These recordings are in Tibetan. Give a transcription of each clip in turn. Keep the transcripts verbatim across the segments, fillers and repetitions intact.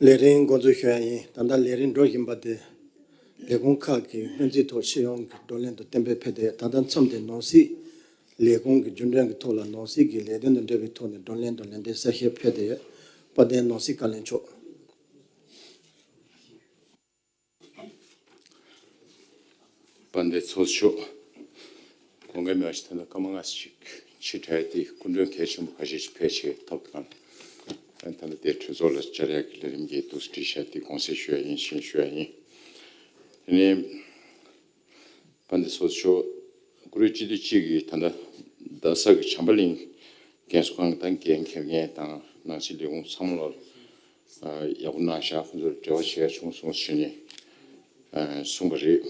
ལས་རིམ་འགོ་འཛུགས་ཞུ་ཡ་ཡིན། ད་ལྟ་ལས་རིམ་འགྲོ་བཞིན་པ་དེ་ལས་ཁུངས་ཁག་གི་སྔོན་རྩིས་ཐོག་སྤྱི་ཡོངས་ཀྱི་བགྲོ་གླེང་དང་གཏན་འབེབས་ཕེབས་ཏེ། ད་ལྟ་མཚམས་དེ་ནང་སྲིད་ལས་ཁུངས་ཀྱི་རྒྱུན་གྲོན་གྱི་ཐོག་ལ་ནང་སྲིད་ཀྱི་ལས་དོན་དང་འབྲེལ་བའི་ཐོག་ནས་བགྲོ་གླེང་དང་ལན་འདེབས་གསལ་བཤད་ཕེབས་ཏེ་ཡོད། དཔལ་ལྡན་ནང་སྲིད་བཀའ་བློན་མཆོག་དཔལ་ལྡན་ཚོགས་གཙོ་མཆོག། དགོངས་འགལ་མེད་པ་ཞིག་ད་ལྟ་སྐར་མ་ལྔ་ཙམ་ཞིག་ཕྱིར་འཐེན། དེ་སྐུ་མགྲོན་གལ་ཆེན་པོ་ཁ་ཤས་ཤིག་ཕལ་ཆེར་ཐོབ་ཐང་། ད་ལྟ་དེ་གྲོས་ཚོགས་ལ་བཅར་ཡག་གི་ལས་རིམ་གྱི་འདུག་སེ་བྲིས་ཤག་དེ་དགོངས་སེལ་ཞུ་ཡ་ཡིན་ཞེས་ཞུ་ཡ་ཡིན། དེ་ནས་དཔལ་ལྡན་ཚོགས་གཙོ་མཆོག། བཀུར་འོས་སྤྱི་འཐུས་གཅིག་གིས་ད་ལྟ་རྡ་ས་གི་བྱམས་པ་གླིང་རྒན་གསོ་ཁང་གི་ད་འགན་འཁྱེར་མཁན་དང་ནང་སྲིད་ལས་ཁུངས་ཚང་མ་ལ་ཡག་པོ་གནང་ཤག་ཁོང་ཚོར་འབྲེལ་བ་བྱས་བྱུང་སོང་ཞུས་ནས་གསུངས་པ་རེད།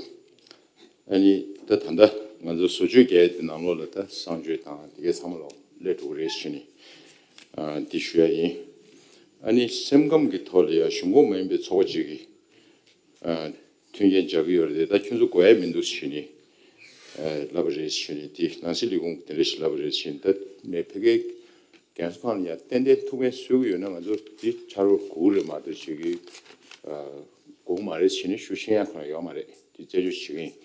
ཨ་ནི་ད་ད་ལྟ་ང་ཚོ་བཟོ་བཅོས་རྒྱག་ཡས་དེ་ནང་ལོགས་ལ་ད་གསང་སྤྱོད་དང་དེ་གའི་ཚང་མ་ལ་སླེབས་འགྲོ་གི་རེད་ཞུས་ནས་འདི་ཞུ་ཡ་ཡིན། ཨ་ནི་སེམས་ཁམས་ཀྱི་ཐོག་ལ་ཡང་གཞུང་ཁོངས་མ་ཡིན་པའི་ཚོགས་པ་ཅིག་གིས་མཐུན་རྐྱེན་སྦྱར་གྱི་ཡོད་རེད། ད་ཁྱོད་ཚོ་དགོས་ཡ་མི་འདུག་ཞུས་ནས་ལབ་པ་རེད་ཞུས་ནས། དེ་ནང་སྲིད་ལས་ཁུངས་དེ་འདྲ་ཞིག་ལབ་པ་རེད་ཞུས་ནས། ད་མེད་ཕ་གིའི་རྒན་གསོ་ཁང་ལ་ཡང་ཏན་ཏན་ཐུགས་ཕན་གསོས་ཀྱི་ཡོད་ན་ང་ཚོ་འདི་ཕྱག་རོགས་དགོས་ཀྱི་རེད་མ་གཏོགས་བྱེད་ཀྱི་དགོས་ཀྱི་མ་རེད་ཟེར་ནས་ཞུ་ཤེས་ཡ་གང་ཡོད་མ་རེད། དེ་རྩད་གཅོད་བྱེད་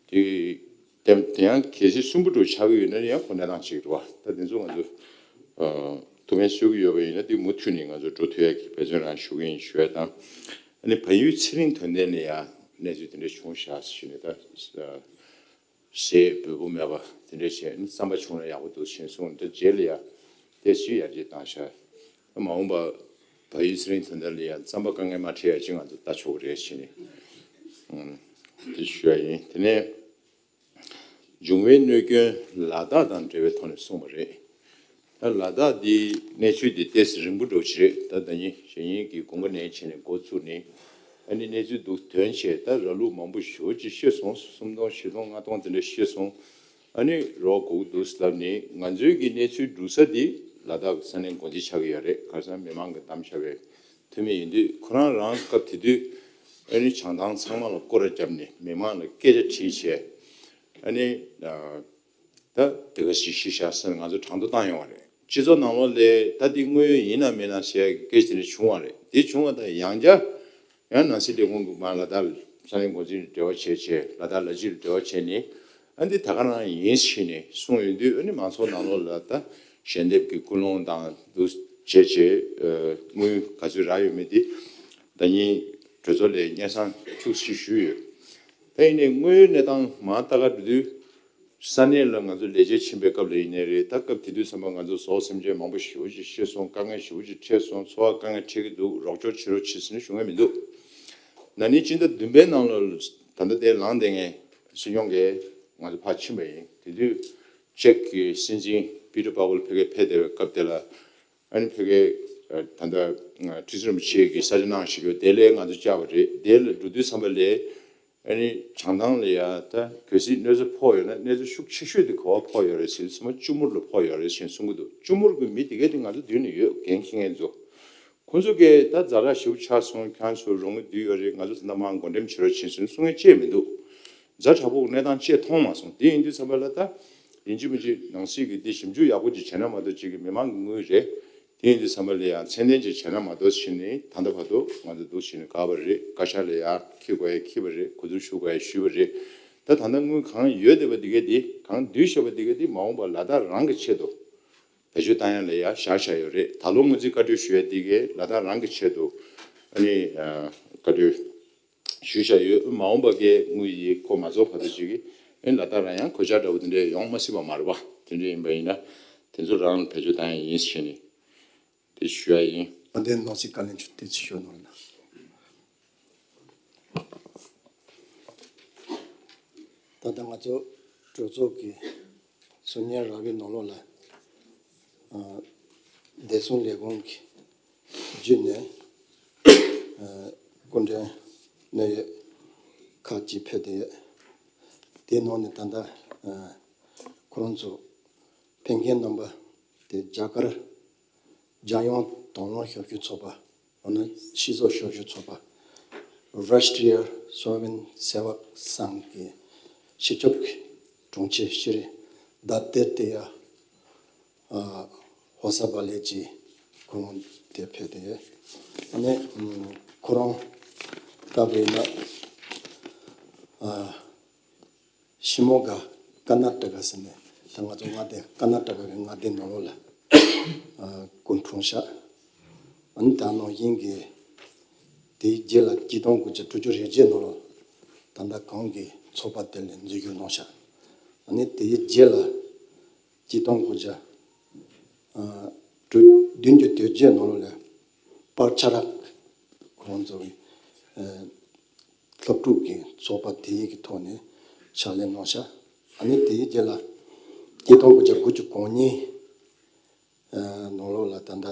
ཀྱི་ཡིན། དེ་དེ་དེ་ཡང་གལ་སྲིད་གསུམ་པོ་འགྲོ་ཆགས་ཀྱི་ཡོད་ན་ཡང་ཁོ་གནས་སྟངས་གཅིག་རེད་བ། ད་དེ་ཚོ་ང་ཚོ་ཐུགས་ཕན་གསོས་ཀྱི་ཡོད་པ་ཡིན་ན་དེ་མུ་མཐུད་ནས་ང་ཚོ་འགྲོ་ཐུབ་ཡ་གི་འབད་བརྩོན་རང་ཞུ་གི་ཡིན་ཞུ་ཡ་དང་། ཨ་ནི་བལ་ཡུལ་ཚེ་རིང་དོན་ལྡན་ལ་ཡང་གནས་ཚུལ་དེ་འདྲ་བྱུང་ཤག་ཞུས་ནས། ད་ཟས་འབོལ་པོ་མེད་པ་དེ་འདྲ་བྱས་ནས་རྩམ་པ་བྱུང་ན་ཡག་པོ་འདུག་ཞེས་གསུངས། དེ་རྗེས་ལ་ཡང་དེ་ཞིག་ཡར་རྒྱས་བཏང་ཤག་མ་འོངས་པ་བལ་ཡུལ་ཚེ་རིང་དོན་ལྡན་ལ་ཡང་རྩམ་པ་དཀའ་ངལ་མ་འཕྲད་ཡ་ཅིག་ང་ཚོ་ལྟ་ཆོག་གི་རེད་ཞེས་ནས་དེ་ཞུ་ཡ་ཡིན། དེ་ནས་འབྱུང་བའི་གནོད་སྐྱོན་ལ་དྭགས་དང་འབྲེལ་བའི་ཐོག་ནས་གསུངས་པ་རེད། ད་ལ་དྭགས་འདི་གནས་ཚུལ་འདི་ཏོག་ཙམ་རིང་པོ་འདྲ་བོ་ཅིག་རེད། ད་ད་ཉིན་གཞེས་ནིང་གི་དགུན་ཁ་ནས་བྱས་ནས་འགོ་བཙུགས་ནས། ཨ་ནི་གནས་ཚུལ་འདུག་དོན་བྱས་ད་ར་ལུག་མང་པོ་ཞེ་པོ་ཅིག་ཤི་སོང་། སུམ་སྟོང་བཞི་སྟོང་ལྔ་སྟོང་དེ་འདྲ་ཤི་སོང་། ཨ་ནི་རོགས་དགོས་ཀྱི་འདུག་ལབ་ནས་ང་ཚོའི་གི་གནས་ཚུལ་སྒྲུག་ས་འདི་ལ་དྭགས་ཀྱི་ས་གནས་འགོ་འཛིན་ཆགས་ཀྱི་ཡོད་རེད། ཁ་སང་མི་མང་གིས་བདམས་བཞག་པའི་འཐུས་མི་ཡིན་དུས་ཁོ་རང་རང་སྐབས་དེ་དུས་ཨ་ནི་བྱང་ཐང་ཚང་མ་ལ་སྐོར་ར་བརྒྱབ་ནས་མི་མང་ལ་སྐད་ཆ་དྲིས་བྱས། ཨ་ནི་ད་དེ་ག་ཞིག་ཤི་ཤག་ཟེར་ང་ཚོ་གྲངས་ཐོ་བཏང་ཡོང་བ་རེད། སྤྱི་ཚོགས་ནང་ལོགས་ལ་ད་འདི་དངོས་ཡོད་ཡིན་ནམ་མིན་ནམ་ཟེར་ཡ་གི་སྐད་ཆ་དེ་འདྲ་བྱུང་བ་རེད། དེ་བྱུང་བ་དང་ཡང་བསྐྱར་ཡང་ནང་སྲིད་ལས་ཁུངས་ཀྱི་མར་ལ་དྭགས་ས་གནས་འགོ་འཛིན་འབྲེལ་བ་བྱས་བྱས། ལ་དྭགས་ལ་སྤྱི་ལ་འབྲེལ་བ་བྱས་ནས་ཨ་འདི་ད་ག་རང་ཡིན་ཞེས་ནས་གསུངས་ཡོང་དུས། ཨ་ནི་མང་ཚོགས་ནང་ལོགས་ལ་ད་ཞལ་འདེབས་ཀྱི་ཀུན་སློང་དང་འདུ་བྱས་བྱས་དངུལ་ག་ཚོད་རག་ཡོད་མེད་དེ་ད་ཉིན་གྲོས་ཚོགས་ལ་སྙན་སེང་ཁྱུག་ཙམ་ཞུས་ཡོད། ད་ཡིན་ནའི་དངོས་ཡོད་གནས་སྟངས་མར་ལྟ་ག་འགྲོ་དུས། ས་གནས་ལ་ང་ཚོ་ལས་བྱེད་ཕྱིན་པའི་སྐབས་ལ་ཡིན་ནའི་རེད། ད་སྐབས་དེ་དུས་ཙམ་པ་ང་ཚོ་ཟོག་སེམས་ཅན་མང་པོ་ཞེ་པོ་ཅིག་ཤི་སོང་། དཀའ་ངལ་ཞེ་པོ་ཅིག་འཕྲད་སོང་། འཚོ་བ་དཀའ་ངལ་འཕྲད་ཀྱི་འདུག་རོགས་སྐྱོར་བྱེད་རོགས་བྱེད་ཟེར་ནས་ཞུ་མཁན་མི་འདུག་ན་ནིང་སྤྱི་ཟླ་བདུན་པའི་ནང་ལ་ད་ལྟ་དེ་ལངས་བསྡད་མཁན་སྲིད་སྐྱོང་གིས་ང་ཚོ་ཕར་ཕྱིན་པ་ཡིན། དེ་དུས་ཅེཀ་གི་སྲིད་འཛིན་པི་ཏར་པཱ་ཀོལ་ཕ་གིར་ཕེབས་བསྡད་པའི་སྐབས་དེ་ལ། ཨ་ནི་ཕ་གིའི་ད་ལྟ་ཁྲི་ཟུར་རིན་པོ་ཆེ་གི་ས་ཆ་གནང་བཞག་ཡོད། དེ་ལ་ང་ཚོ་བཅར་བ་རེད། དེ་ལ་འགྲོ་དུས་ཙམ་པ་ལ་ཨ་ནི་བྱང་ཐང་ལ་ཡ་ད་གལ་སྲིད་གནོད་འཚེ་ཕོག་ཡོད་ན་གནོད་འཚེ་ཤུགས་ཆེ་ཤོས་དེ་ག་པར་ཕོག་ཡོད་རེད་ཟེར་དུས་ཙམ་པ་ཅུ་མུར་ལ་ཕོག་ཡོད་རེད་ཟེར་གསུང་གི་འདུག་ཅུ་མུར་གི་མི་དེ་གས་དེ་ང་ཚོ་མདུན་ནས་ཡོད། འགན་འཁྱེར་མཁན་ཚོ། ཁོང་ཚོ་གས་ད་ཛ་དྲག་ཞེ་པོ་ཆགས་སོང་། ཁྱེད་ཚོ་རོགས་དངུལ་བསྡུས་ཡོད་རེད། ང་ཚོ་ད་ལྟ་མར་བགོ་འགྲེམས་བྱེད་རོགས་བྱེད་ཟེར་གསུང་མཁན་ཅིག་མི་འདུག་ཛ་དྲག་པོ་གནས་སྟངས་ཅིག་མཐོང་མ་སོང་། དེ་ཡིན་དུས་ཙམ་པ་ལ་ད་ཡིན་གཅིག་མིན་གཅིག་ནང་སྲིད་ཀྱི་དེ་ཞིབ་འཇུག་ཡག་པོ་ཅིག་བྱས་ན་མ་གཏོགས་ཅིག་གི་མི་མང་གི་དངུལ་རེད། དེ་ཡིན་དུས་ཙམ་པ་ལ་ཡང་ཚད་ལྡན་ཅིག་བྱས་ན་མ་གཏོགས་ཕྱིན་ནས་ད་ལྟ་བར་དུ་ང་ཚོ་འདུག་ཕྱིན་ནས་དགའ་བ་རེད། བཀའ་ཤག་ལ་ཡང་འཁྱེར་དགོས་ཡ་འཁྱེར་བ་རེད། གོ་བསྡུར་ཞུ་དགོས་ཡ་ཞུས་པ་རེད། ད་ད་ལྟ་དངུལ་གང་ཡོད་བསྡད་པ་འདི་གས་འདི་གང་བསྡུས་བཞག་པ་འདི་གས་འདི་མ་འོངས་པ་ལ་དྭགས་རང་གི་ཆེད་དུ་བེད་སྤྱོད་བཏང་ཡ་ལ་ཡ་བཞག་བཞག་ཡོད་རེད། ད་ལོ་སྔོན་རྩིས་བཀའ་འཁྲོལ་ཞུ་ཡ་འདི་གས་ལ་དྭགས་རང་གི་ཆེད་དུ་ཨ་ནི་བཀའ་འཁྲོལ་ཞུས་བཞག་ཡོད། མ་འོངས་པ་གའི་དངུལ་ཡིས་ཁོ་མ་རྫོགས་བར་དུ་ཅིག་གི་ཨ་ནི་ལ་དྭགས་རང་ཡང་གོད་ཆག་འདྲ་བོ་དེ་འདྲས་ཡོང་མ་སྲིད་པ་མ་རེད་པ། དེ་འདྲས་ཡིན་པ་ཡིན་ན་དེ་ཚོ་རང་ལ་བེད་སྤྱོད་བཏང་ཡ་ཡིན་ཞེས་ནས་དེ་ཞུ་ཡ་ཡིན། དཔལ་ལྡན་ནང་སྲིད་བཀའ་བློན་མཆོག་དེ་ཚོ་ཞུ་གནང་ན། ད་ལྟ་ང་ཚོ་གྲོས་ཚོགས་ཀྱི་སྲོལ་ངན་ར་བའི་ནང་ལོགས་ལ་ཨ་བདེ་སྲུང་ལས་ཁུངས་ཀྱི་བརྒྱུད་ནས་ཨ་སྐུ་མགྲོན་གནད་ཡོད་ཁག་ཅིག་ཕེབས་བསྡད་ཡོད། དེའི་ནང་ནས་ད་ལྟ་ཨ་ཁོ་རང་ཚོ་ཕེབས་མཁན་རྣམ་པ་དེ་རྒྱ་གར་རྒྱལ་ཡོངས་དང་བླངས་ཞབས་ཞུ་ཚོགས་པ། འོ་ན་སྤྱི་ཚོགས་ཞབས་ཞུ་ཚོགས་པ། Rashtriya Swayamsevak Sangh གི་སྤྱི་ཁྱབ་ཀྱི་དྲུང་ཆེ་ཤྲི་Dattatreyya ཨ་ཧོ་ས་བ་ལེ་ཇི་ ཁོ་རང་དེ་ཕེབས་ཏེ། ཨ་ནི་ཁོ་རང་ལྟ་བུ་ཡིན་ན། ཤི་མོ་ག་ཀར་ནཱ་ཊ་ཀ་ཟེར་ནས། ད་ང་ཚོ་མངའ་སྡེ་ཀར་ནཱ་ཊ་ཀ་གི་མངའ་སྡེ་ནང་ལོགས་ལ་སྐུ་འཁྲུངས་ཤག་ཨ་ནི་ད་ནང་བཞིན་གྱི་དེའི་རྗེས་ལ་ཆིག་སྟོང་དགུ་བརྒྱ་དྲུག་ཅུ་རེ་བརྒྱད་ནང་ལོགས་ད་ལྟ་གོང་གི་ཚོགས་པ་དེ་ལ་འཛུལ་ཞུགས་གནང་ཤག་ཨ་ནི་དེའི་རྗེས་ལ་ཆིག་སྟོང་དགུ་བརྒྱ་བདུན་ཅུ་དོན་བརྒྱད་ནང་ལོགས་ལ་པར་ཆ་རག་ཁོང་ཚོ་གི་སློབ་ཕྲུག་གི་ཚོགས་པ་དེའི་གི་ཐོག་ནས་ཕྱག་ལས་གནང་ཤག་ཨ་ནི་དེའི་རྗེས་ལ་ཆིག་སྟོང་དགུ་བརྒྱ་དགུ་བཅུ་གོ་གཉིས་ནང་ལོགས་ལ་ད་ལྟ་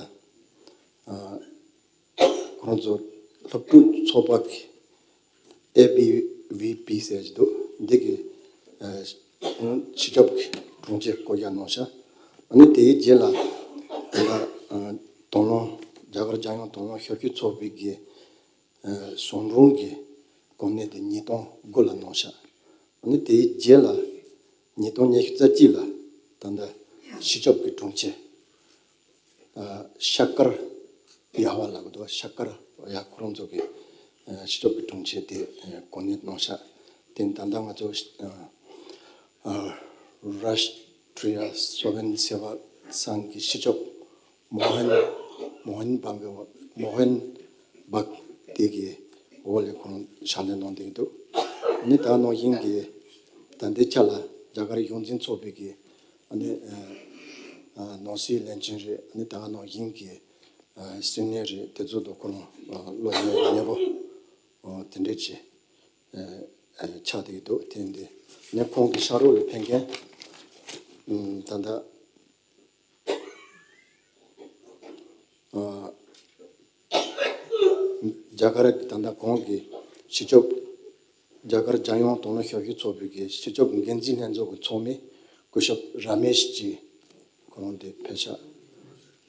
ཁོང་ཚོ་སློབ་ཕྲུག་ཚོགས་པ་གི་ཨེ་བྷི་ཝི་པི་ཟེར་གྱི་འདུག་འདི་གི་སྤྱི་ཁྱབ་ཀྱི་དྲུང་ཆེ་བསྐོ་བཞག་གནང་ཤག་ཨ་ནི་དེའི་རྗེས་ལ་ད་ལྟ་དང་བླངས་རྒྱ་གར་རྒྱལ་ཡོངས་དང་བླངས་ཞབས་ཞུ་ཚོགས་པའི་གི་གཞུང་དྲུང་གི་གོ་གནས་དེ་ཉིས་སྟོང་དགུ་ལ་གནང་ཤག་ཨ་ནི་དེའི་རྗེས་ལ་ཉིས་སྟོང་ཉི་ཤུ་རྩ་གཅིག་ལ་ད་ལྟ་སྤྱི་ཁྱབ་ཀྱི་དྲུང་ཆེ་ཤ་ཀར་ཡ་བ་ལབ་འདུག་ཤ་ཀར་ཡ་ཁོ་རང་ཚོ་གི་སྤྱི་ཁྱབ་ཀྱི་དྲུང་ཆེ་དེ་གོ་གནས་གནང་ཤག་དེ་ད་ལྟ་ང་ཚོ་རཱཤ་ཊྲི་ཡ་སོ་བན་སེ་ཝ་སང་གི་སྤྱི་ཁྱབ་མོ་ཧན་མོ་ཧན་བྷག་གི་མོ་ཧན་བྷག་དེ་གི་འོག་ལ་ཁོང་ཕྱག་ལས་གནང་བསྡད་འདུག་ཨ་ནི་ད་ནང་བཞིན་གྱི་ད་ལྟའི་ཆ་ལ་རྒྱ་གར་གཞུང་འཛིན་ཚོགས་པའི་གི་ཨ་ནི་ནང་སྲིད་བློན་ཆེན་རེད། ཨ་ནི་ད་ནང་བཞིན་གྱི་སྲིད་གནས་རེད། དེ་ཚོ་དང་ཁོ་རང་བློ་ཡོད་མཁས་པོ་དེ་འདྲས་ཀྱི་ཆགས་བསྡད་འདུག་དེ་འདི་ནས་ཁོང་གི་ཕྱག་རོགས་ལ་ཕན་མཁན་ད་ལྟ་རྒྱ་གར་གྱི་ད་ལྟ་གོང་གི་སྤྱི་ཁྱབ་རྒྱ་གར་རྒྱལ་ཡོངས་དང་བླངས་ཞབས་ཞུ་ཚོགས་པའི་གི་སྤྱི་ཁྱབ་འགན་འཛིན་ལྷན་ཚོགས་ཀྱི་ཚོགས་མི་སྐུ་ཞབས་ར་མེཤ་ཇི་ཁོ་རང་དེ་ཕེབས་ཤག་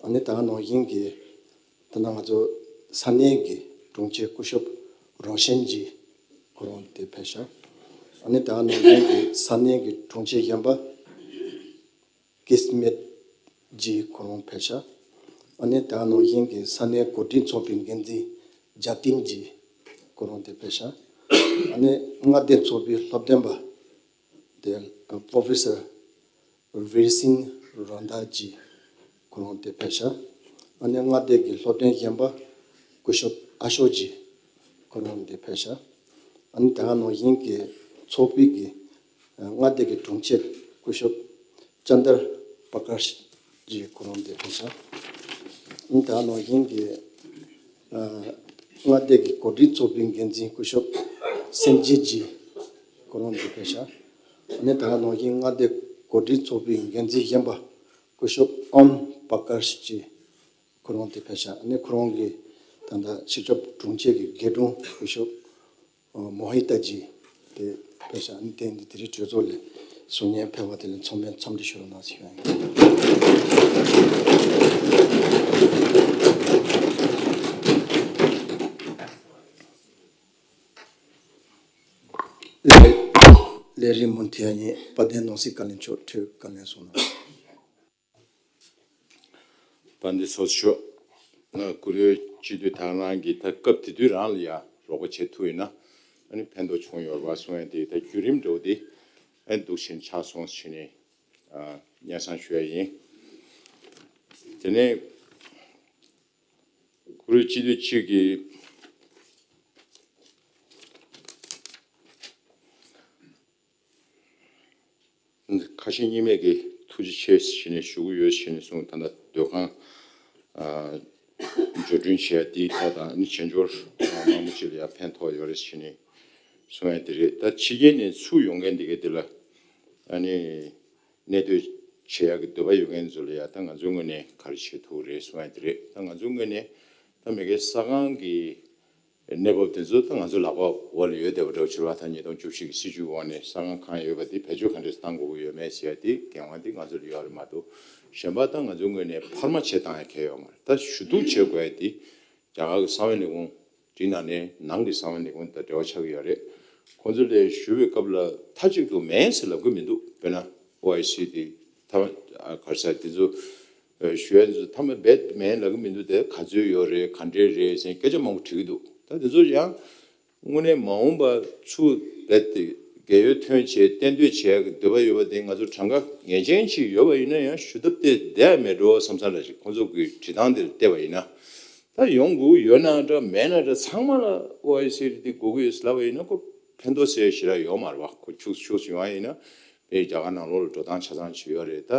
ཨ་ནི་ད་ནང་བཞིན་གྱི་ད་ལྟ་ང་ཚོ་ས་གནས་ཀྱི་དྲུང་ཆེ་སྐུ་ཞབས་རོ་ཤན་ཇི་ཁོ་རང་དེ་ཕེབས་ཤག་ཨ་ནི་ད་ནང་བཞིན་གྱི་ས་གནས་ཀྱི་དྲུང་ཆེ་གཞོན་པ་ཀིས་མེད་ཇི་ཁོ་རང་ཕེབས་ཤག་ཨ་ནི་ད་ནང་བཞིན་གྱི་ས་གནས་གོ་སྒྲིག་ཚོགས་པའི་འགན་འཛིན་ཇ་ཏིན་ཇི་ཁོ་རང་དེ་ཕེབས་ཤག་ཨ་ནི་མངའ་སྡེ་ཚོགས་པའི་སློབ་སྟོན་པ་དེ་པོ་རོ་ཕེ་སར་ཝིར་སིང་རོན་དཱ་ཇི་ཁོ་རང་དེ་ཕེབས་ཤག་ཨ་ནི་མངའ་སྡེ་གི་སློབ་སྟོན་གཞོན་པ་སྐུ་ཞབས་ཨ་ཤོ་ཇི་ཁོ་རང་དེ་ཕེབས་ཤག་ཨ་ནི་ད་ནང་བཞིན་གྱི་ཚོགས་པའི་གི་མངའ་སྡེ་གི་དྲུང་ཆེ་སྐུ་ཞབས་ཅན་དར་པ་ཀར་ཇི་ཁོ་རང་དེ་ཕེབས་ཤག་ཨ་ནི་ད་ནང་བཞིན་གྱི་མངའ་སྡེ་གི་གོ་སྒྲིག་ཚོགས་པའི་འགན་འཛིན་སྐུ་ཞབས་སེན་ཇི་ཇི་ཁོ་རང་དེ་ཕེབས་ཤག་ཨ་ནི་ད་ནང་བཞིན་མངའ་སྡེ་གོ་སྒྲིག་ཚོགས་པའི་འགན་འཛིན་གཞོན་པ་སྐུ་ཞབས་ཨོམ་པ་ཀར་ཇི་ཁོ་རང་དེ་ཕེབས་ཤག་ཨ་ནི་ཁོ་རང་གི་ད་ལྟ་སྤྱི་ཁྱབ་དྲུང་ཆེ་གི་རྒན་དྲུང་སྐུ་ཞབས་མོ་ཧི་ཏ་ཇི་དེ་ཕེབས་ཤག་ཨ་ནི་དེ་འདི་དེ་རིང་གྲོས་ཚོགས་ལ་གསུང་སྙན་ཕེབས་པ་དེ་ལ་ཚང་མས་འཚམས་འདྲི་ཞུ་རོགས་གནང་ཞུ་ཡ་ཡིན། ལས་རིམ་མུ་མཐུད་ཡིན། དཔལ་ལྡན་ནང་སྲིད་བཀའ་བློན་མཆོག་འཕྲོས་བཀའ་ལན་གསུང་གནང་། དཔལ་ལྡན་ཚོགས་གཙོ་མཆོག་ང་གུ་རུའི་སྤྱི་འཐུས་དང་རང་གི་ད་སྐབས་དེ་དུས་རང་ལ་ཡ་རོགས་པ་བྱེད་ཐུབ་ཡོད་ན་ཨ་ནི་ཕན་ཐོགས་བྱུང་ཡོད་རེད་པ་གསུང་ཡ་དེ་ད་བརྒྱུད་རིམ་འདྲ་བོ་དེ་ཨ་ནི་འདུག་བྱས་ནས་ཆགས་སོང་བྱས་ནས་ཨ་སྙན་སེང་ཞུ་ཡ་ཡིན། དེ་ནས་གུ་རུའི་སྤྱི་འཐུས་གཅིག་གིས་ཁ་ཞེ་གཉིས་མེད་ཀྱི་ཐུགས་རྗེ་ཆེ་ཞེས་ནས་ཞུ་གི་ཡོད་ཞེས་ནས་གསུངས། ད་ལྟ་སྡོད་ཁང་ཨ་འབྱོར་སྐྲུན་བྱས་དེའི་ཐོག་དང་ནི་བྱེས་འབྱོར་མང་པོ་ཅིག་ལ་ཡང་ཕན་ཐོགས་ཡོད་རེད་ཞེས་ནས་གསུངས་ཡ་དེ་རེད། ད་ཕྱི་རྒྱལ་ནས་ཚུར་ཡོང་མཁན་དེ་གའི་དེ་ལ་ཨ་ནི་གནས་སྡོད་བྱེད་ཡག་གི་འདོད་པ་ཡོད་མཁན་ཚོ་ལ་ཡང་ད་ང་ཚོའི་ངོས་ནས་ག་རེ་བྱེད་ཐུབ་རེད་གསུངས་ཡ་དེ་རེད། ད་ང་ཚོའི་ངོས་ནས་ད་མི་སྒེར་ས་ཁང་གི་གནས་བབ་དེ་ཚོ་ད་ང་ཚོ་ལག་པ་འོག་ལ་ཡོད་བསྡད་པ་འདྲ་བོ་ཕྱི་ལོགས་ད་ཉིས་སྟོང་བཅུ་བཞི་གི་སྲིད་བྱུས་འོག་ནས་ས་ཁང་གང་ཡོད་པ་དེ་བེད་སྤྱོད་ག་འདྲས་བཏང་དགོས་ཀྱི་ཡོད་མེད་ཟེར་ཡ་དེ་འགན་དབང་དེ་ང་ཚོ་ལ་ཡོད་རེད་མ་གཏོགས། གཞན་པ་ད་ང་ཚོའི་ངོས་ནས་འཕར་མ་བྱེད་སྟངས་ཡང་གལ་ཡོད་མ་རེད། ད་ཞུ་གཏུག་བྱེད་དགོས་ཡ་དེ་རྒྱ་གར་གྱི་གསང་བའི་ལས་ཁུངས་དེའི་ནང་ནས་ནང་གི་གསང་བའི་ལས་ཁུངས་དང་འབྲེལ་བ་ཆགས་ཀྱི་ཡོད་རེད། ཁོང་ཚོ་ལ་ཞུ་བའི་སྐབས་ལ་མཐའ་གཅིག་ཏུ་མེད་ཟེར་ལབ་ཀྱི་མི་འདུག་དཔེར་ན་ཨོ་ཨའི་སི་དེ་ད་ག་རེ་ཟེར་དེ་ཚོ། ཞུ་ཡ་ཚོ་ཐ་མ་རྦད་མེད་ལབ་ཀྱི་མི་འདུག་དེ་ག་ཚོད་ཡོད་རེད། ག་འདྲས་རེད་ཟེར་སྐད་ཆ་མང་པོ་དྲི་གི་འདུག་ད་དེ་ཚོ་ཡང་དངོས་གནས་མ་འོངས་པ་ཚུར་རྦད་དེ་རྒས་ཡོལ་ཐོན་བྱས་གཏན་སྡོད་བྱེད་ཡག་གི་འདོད་པ་ཡོད་པ་དེ། ང་ཚོ་གྲངས་ཀ་ངེས་ཅན་ཞིག་ཡོད་པ་ཡིན་ན་ཡང་ཞུ་ཐབས་དེ་བསྡད་མེད་འགྲོ་བསམ་ས་འདྲ་ཞིག་ཁོང་ཚོ་གི་བྲིས་སྟངས་དེ་ལ་བལྟས་པ་ཡིན་ན། ད་ཡོང་དགོས་ཡོད་ན་འདྲ་མེད་ན་འདྲ་ཚང་མ་ལ་ཨོ་ཨའི་སི་འདི་དགོས་ཀྱི་ཡོད་ལབ་པ་ཡིན་ན་ཁོ་ཕན་ཐོགས་ཟེར་ཞེ་དྲག་ཡོད་མ་རེད་བ། ཁོ་ཁྱུག་ཁྱུག་ཡོང་བ་ཡིན་ན་ཨེ་རྒྱ་གར་ནང་ལོགས་ལ་འགྲོ་སྟངས་ཆ་ཚང་ཅིག་ཡོད་རེད། ད་